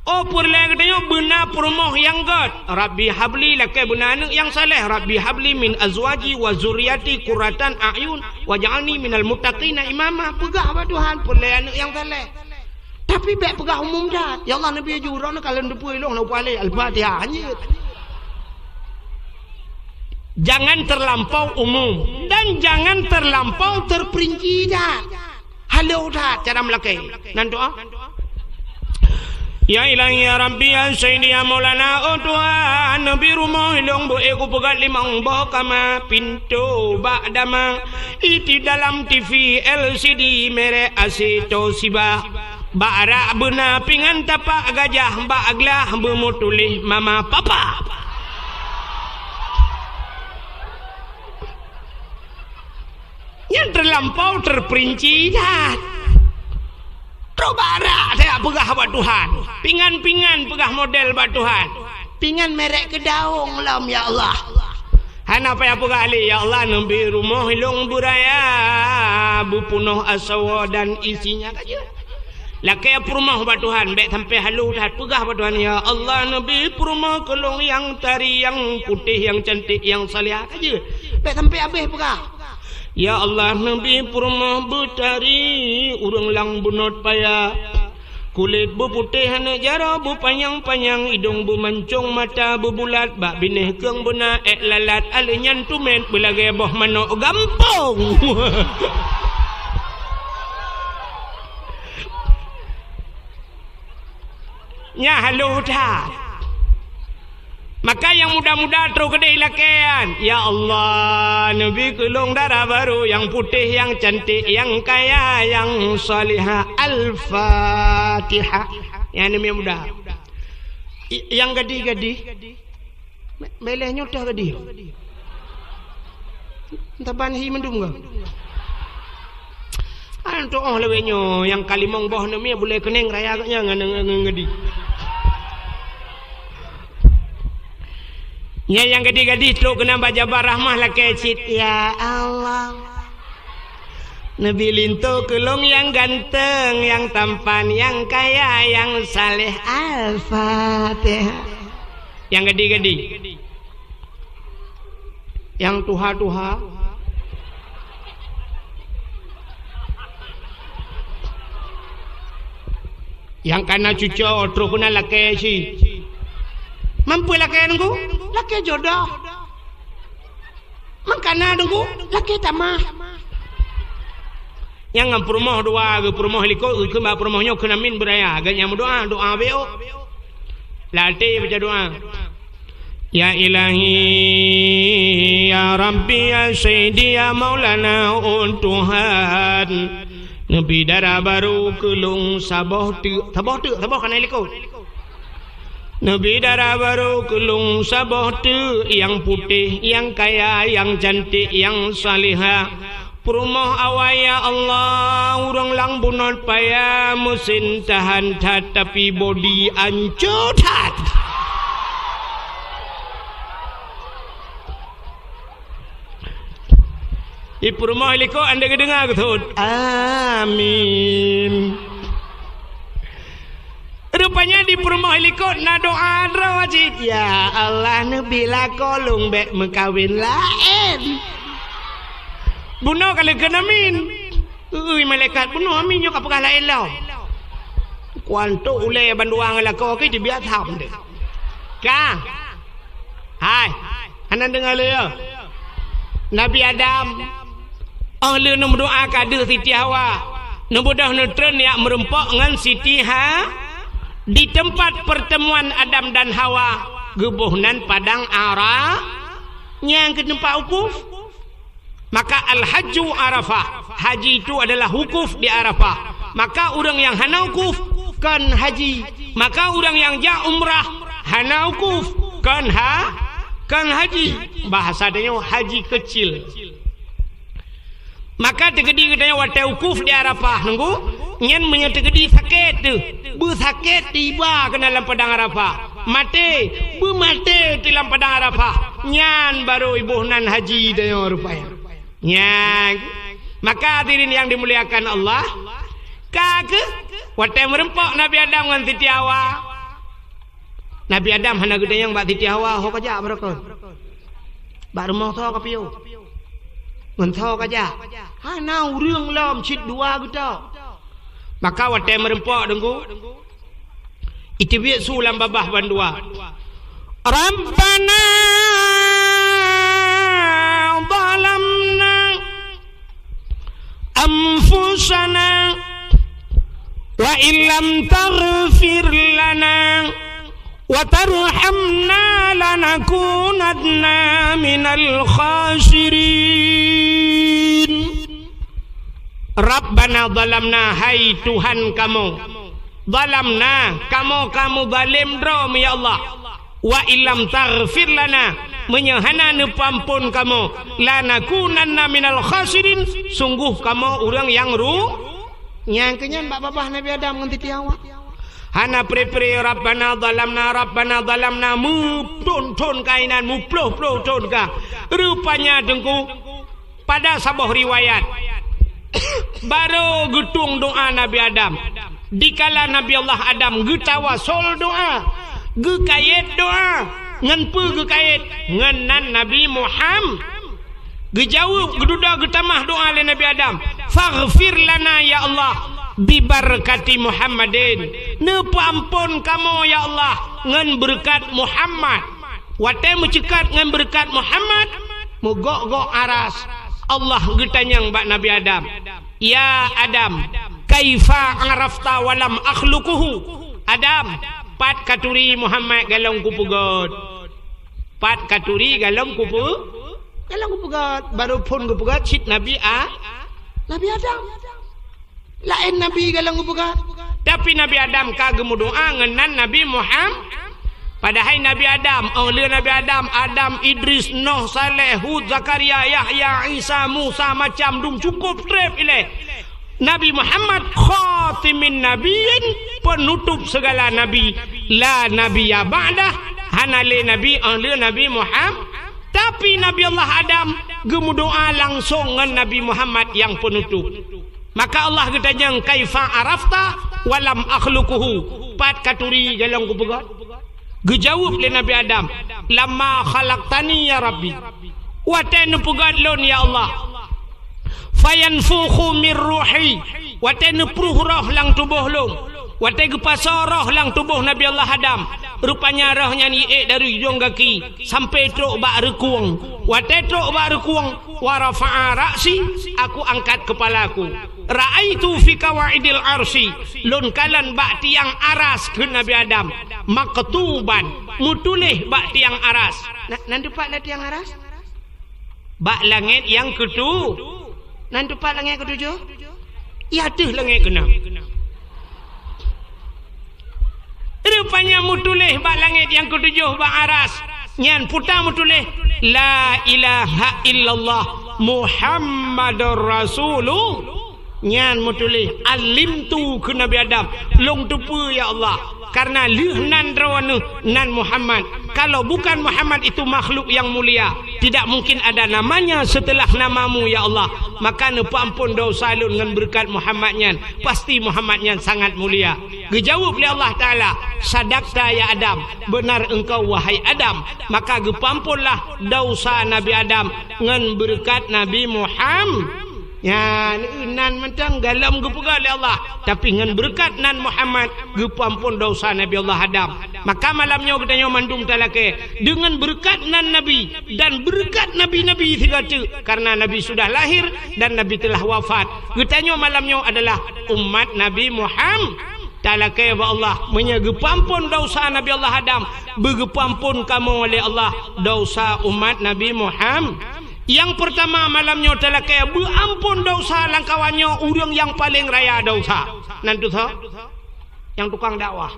Oh peureulée geutanyoe beuna peurumoh nyang gét, Rabbi habli, lakée beuna aneuk nyang saleh, Rabbi habli min azwaji wa zurriyati qurratan a'yun waj'alni minal muttaqina imama. Peugah bak Tuhan peureulée aneuk nyang saleh. Tapi bék peugah umum that. Ya Allah, neubi laju, droeneuh ka lôn teupeue ilôn hana peugah lé Al-Fatihah. Hanyut. Jangan terlampau umum dan jangan terlampau terperinci that. Halôh that cara meulakée. Nan doa. Ya Ilahi, ya Rabbi, ya Sayyidi, ya Maulana, oh Tuhan, neubi rumoh ilôn beu-ék kupeugét limong boh kama, pintoe bak dama, iti dalam T V L C D merek A C Toshiba. Bak rak beuna pingan tapak gajah, bak glah beumeutuléh mama papa. Nyan terlampau terperinci that. Trok bak rak that peugah bak Tuhan. Pingan-pingan peugah model bak Tuhan. Pingan merek keudaong lom, ya Allah. Hana payah peugah lé, ya Allah, neubi rumoh ilôn beuraya, beupeunoh asoe dan isinya ka jeuet. Lakée peurumoh bak Tuhan, bék sampai halôh that peugah bak Tuhan, ya Allah, neubi peurumoh keu lôn nyang tari, nyang putéh, nyang cantik, nyang salihah ka jeuet. Bék sampai habéh peugah. Ya Allah, neubi peurumoh beutari, ureuëng lang beunot paya. Kulét beuputéh aneuk jaroe, beupanyang-panyang idong, beumancong mata, beubulat, bak binéh keueng beuna ék lalat, alèh nyan tumét beulagée boh manok gampông. Nyan halôh that. Maka nyang muda-muda trok keudeh lakée nyan, "Ya Allah, neubi keu lôn dara barô nyang putéh, nyang cantik, nyang kaya, nyang salihah." Al-Fatihah. Nyan aneuk muda. I-, nyang gadih-gadih, me-, meleh nyoe teuh gadih. Taban hi mandum ka. An tuoh lawét nyoe nyang ka limong boh aneuk miet bulée keuneng raya geuh nyan ngon, ngon, ngon gadih. Nyan nyang gadih-gadih trok keunan bak Jabal Rahmah lakée cit, "Ya Allah, neubi linto keu lôn nyang ganteng, nyang tampan, nyang kaya, nyang saleh." Al-Fatihah. Nyang gadih-gadih. Nyang tuha-tuha. Nyang kana cucoe trok keunan lakée cit. Man peue lakée Teungku? Lakée jodoh. Man kana Teungku? Lakée tamah. Nyang ngon peurumoh dua, geu peurumoh likot, geu kheun bak peurumoh nyoe kheun amin beuraya. Geuh nyang meudoa, doa bék. Lam até baca doa. Ya Ilahi, ya Rabbi, ya Sayyidi, ya Maulana, oh Tuhan, Neubi dara barô keu lôn saboh teuk, saboh teuk, saboh ka na likot. Neubi dara barô keu lôn saboh teuk, nyang putéh, nyang kaya, nyang canték, nyang salihah. Peurumoh awai, ya Allah, ureuëng lam bunot paya, meusen tahan that, tapi bodi ancô that. Di peurumoh likot, andai geudeungoe geuthot, "Amin." Rupanya di peurumoh likot na doa droe cit, "Ya Allah, neubi lakoe lôn bék meukawen laén." Bunoe ka lheueh kheun amin. Ui, malaikat bunoe amin nyoe ka peugah laén lom. Kuantok ulée bandua ngon lakoe keu jibiet tham deh. Ka. Hai, hana deungoe lé, ya? Nabi Adam, óh lheueh neumeudoá keu adeuh Siti Hawa, neubeudôh neutreun jak meurumpok ngon Siti Ha-, di teumpat peurteumuan Adam dan Hawa, geuboh nan Padang Ara-, nyang keu teumpat wukuf. Maka al-hajju Arafah, haji itu adalah wukuf di Arafah. Maka ureuëng nyang hana wukuf kon haji. Maka ureuëng nyang jak umrah hana wukuf kon ha-, kon haji. Bahasa tanyoe haji keucil. Maka teukeudi geutanyoe watée wukuf di Arafah, nunggu, nyan meunyoe teukeudi sakét teuh, beusakét teuh iba keunan lam padang Arafah. Maté, beumaté teuh lam padang Arafah. Nyan barô iboh nan haji tanyoe rupanya. Nyan. Maka hadirin yang dimuliakan Allah, ka keuh watée meurumpok Nabi Adam ngon Siti Hawa. Nabi Adam hana geutanyong bak Siti Hawa, "Ho ka jak baroe kon? Bak rumoh soe ka piôh? Ngon soe ka jak?" Hana ureuëng lom, cit dua geutok. Maka watée meurumpok deungku, iteubiet su lam babah bandua. Rabbana zalamna anfusana wa illam taghfir lana wa tarhamna lanakunanna minal khasirin. Rabbana zalamna, hai Tuhan kamoe, zalamna, kamoe ka meuzalim droe, ya Allah. Wa illam taghfir lana, meunyoe hana neupeuamphon kamoe, lanakunanna minal khasirin, sungguh kamoe ureuëng nyang ru-, nyang keunyan bak babah Nabi Adam ngon Siti Hawa. Hana pre-pre, "Rabbana zalamna, Rabbana zalamna," meuthon-thon ka inan, muploh-ploh thon ka. Rupanya teungku, pada saboh riwayat, barô geutueng doá Nabi Adam. Dikala Nabi Allah Adam geutawasol doá, geukayét doá, ngon peue geukayét? Ngon nan Nabi Muham-, Geujaweueb, geududoe geutamah doá lé Nabi Adam, "Faghfir lana ya Allah, bibarakati Muhammadin." Neupeuamphon kamoe ya Allah ngon beureukat Muhammad. Watée meuceukat ngon beureukat Muhammad, meugok-gok aras, Allah geutanyong bak Nabi Adam, "Ya Adam, kaifa arafta walam akhluquhu?" Adam, pat katuri Muhammad golom kupeugét? Pat katuri golom kupe-, golom kupeugét, barô phon geupeugét cit Nabi A-, Nabi Adam. Laén nabi golom geupeugét. Tapi Nabi Adam ka geumeudoá ngon nan Nabi Muham-, padahai Nabi Adam, óh lheueh Nabi Adam, Adam, Idris, Noh, Saleh, Hud, Zakaria, Yahya, Isa, Musa, macam dum cukôp treb ilée. Nabi Muhammad khatimin nabiyyin, penutup segala nabi, la nabiyya ba'dah, hana lé nabi óh lheueh Nabi Muham-, tapi Nabi Allah Adam geumeudoá langsong ngon Nabi Muhammad nyang penutup. Maka Allah geutanyong, "Kaifa arafta walam akhluquhu?" Pat katuri golom kupeugét? Geujaweueb lé Nabi Adam, "Lamma khalaqtani ya Rabbi." Watée neupeugét lôn ya Allah. "Fayanfukhu mir ruhi." Watée neupruh roh lam tuboh lôn. Watée geupasoe roh lam tuboh Nabi Allah Adam. Rupanya roh nyan jiék dari ujong gaki sampai trok bak reukueng. Watée trok bak reukueng, "Wa rafa'a ra'si," aku angkat keupala aku. "Ra'aitu fi qawaidil arsy," lôn kalon bak tiang aras kheun Nabi Adam, "maktuban," meutuléh bak tiang aras. Na, nan teupat lam tiang aras? Bak langét nyang keutu-, nan teupat langét keutujoh? Di ateueh langét keunam. Rupanya meutuléh bak langét nyang keutujôh bak aras. Nyan peue ta meutuléh, "La ilaha illallah Muhammadur Rasulullah." Nyan meutuléh, "Alimtu," kheun Nabi Adam, "Lôn teupeue, ya Allah, karena lheueh nan droeneuh nan Muhammad. Kalau bukan Muhammad, itu makhluk yang mulia. Tidak mungkin ada namanya setelah namamu, ya Allah. Maka neupeuampon desya lôn ngon beureukat Muhammad nyan. Pasti Muhammad nyan sangat mulia." Geujaweueb lé Allah Taala, "Sadaqta ya Adam, benar engkau wahai Adam." Maka geupeuamponlah desya Nabi Adam ngon beureukat Nabi Muham-, nyan, nan mantong golom geupeugah lé Allah, tapi ngon beureukat nan Muhammad geupeuampon desya Nabi Allah Adam. Maka malam nyoe geutanyoe mandum talakée deungon beureukat nan Nabi dan beureukat nabi-nabi sigoe teuk, karena Nabi sudah lahir dan Nabi telah wafat. Geutanyoe malam nyoe adalah umat Nabi Muham-, talakée bak Allah, meunyoe geupeuampon desya Nabi Allah Adam, beugeupeuampon kamoe lé Allah desya umat Nabi Muham-, Nyang peurtama malam nyoe talakée beuampon desya lam kawan nyoe ureuëng nyang paleng raya desya. Nan tu soe? Nyang tukang dakwah.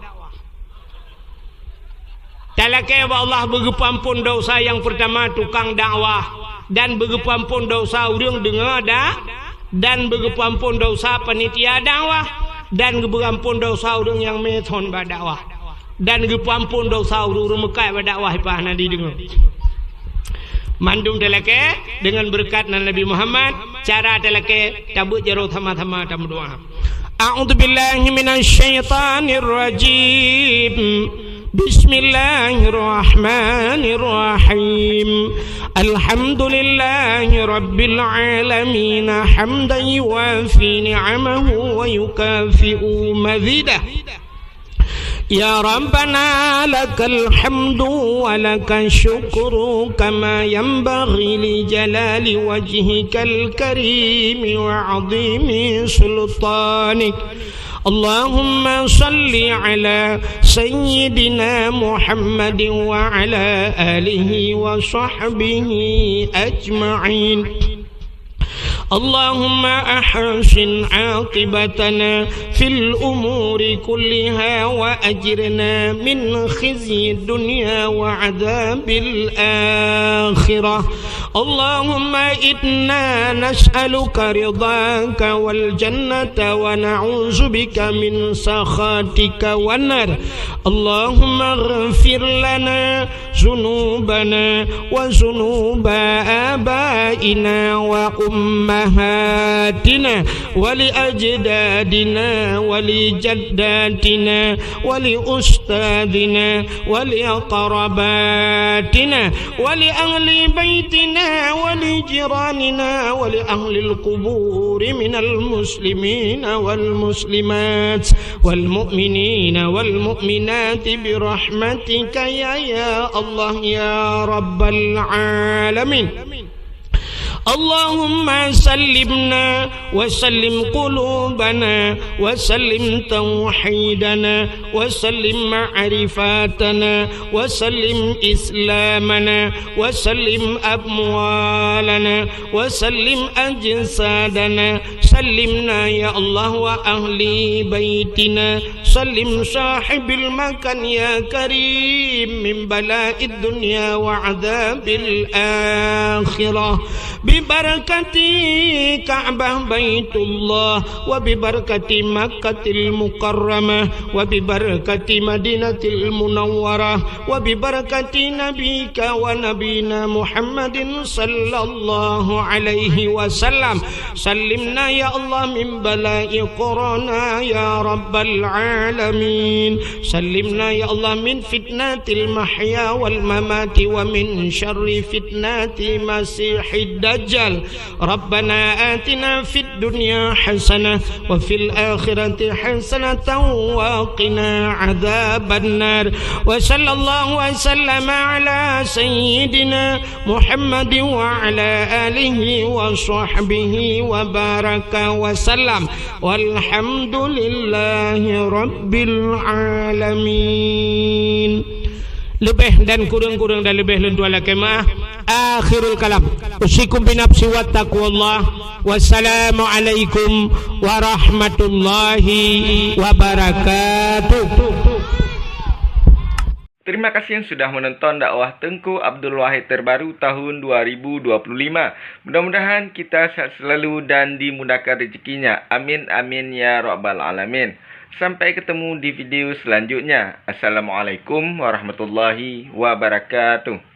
Talakée bak Allah beugeupeuampon desya nyang peurtama tukang dakwah, dan beugeupeuampon desya ureuëng deungoe da-, dan beugeupeuampon desya panitia dakwah, dan geupeuampon desya ureuëng nyang meuthon bak dakwah, dan geupeuampon desya ureuëng-ureuëng meukat bak dakwah ipah na dideungoe. Mandum talakée deungon beureukat nan Nabi Muhammad, cara talakée tabeuet jaroe sama-sama tameudoá. A'udzubillahi minasyaitonirrajim. Bismillahirrahmanirrahim. Alhamdulillahi rabbil alamin, hamdan yuwafi ni'amahu wa yukafi'u mazidah. Ya Rabbana, lakal hamdu wa lakasy syukru kama yanbaghi li jalali wajhikal karimi wa 'azimi sultanik. Allahumma shalli ala sayyidina Muhammadin wa ala alihi wa sahbihi ajma'in. اللهم أحسن عاقبتنا في الأمور كلها وأجرنا من خزي الدنيا وعذاب الآخرة. اللهم إنا نسألك رضاك والجنة ونعوذ بك من سخطك والنار. اللهم اغفر لنا ذنوبنا وذنوب آبائنا وأمهاتنا ولأجدادنا ولجداتنا ولأستاذنا ولأقرباتنا ولأهل بيتنا ولجيراننا ولأهل القبور من المسلمين والمسلمات والمؤمنين والمؤمنات برحمتك يا، يا الله يا رب العالمين. اللهم سلمنا وسلم قلوبنا وسلم توحيدنا وسلم معرفتنا وسلم إسلامنا وسلم أموالنا وسلم أجسادنا. سلمنا يا الله وأهل بيتنا. سلم صاحب المكان يا كريم من بلاء الدنيا وعذاب الآخرة. ببركة كعبة بيت الله وببركة مكة المكرمة وببركة مدينة المنورة وببركة نبيك ونبينا محمد صلى الله عليه وسلم. سلمنا يا الله من بلاء كورونا يا رب العالمين. سلمنا يا الله من فتنة المحيا والممات ومن شر فتنة المسيح الدجال. ربنا آتنا في الدنيا حسنة وفي الآخرة حسنة وقنا عذاب النار. وصلى الله وسلم على سيدنا محمد وعلى آله وصحبه وبارك وسلم. والحمد لله رب العالمين. Leubeh dan kureueng-kureueng dan leubeh lôn tuan lakée meu'ah. Akhirul kalam. Usikum binafsi wa taqwallah. Wassalamualaikum warahmatullahi wabarakatuh. Terima kasih yang sudah menonton dakwah Teungku Abdul Wahid terbaru tahun dua ribu dua puluh lima. Mudah-mudahan kita sehat selalu dan dimudahkan rezekinya. Amin, amin, ya rabbal alamin. Sampai ketemu di video selanjutnya. Assalamualaikum warahmatullahi wabarakatuh.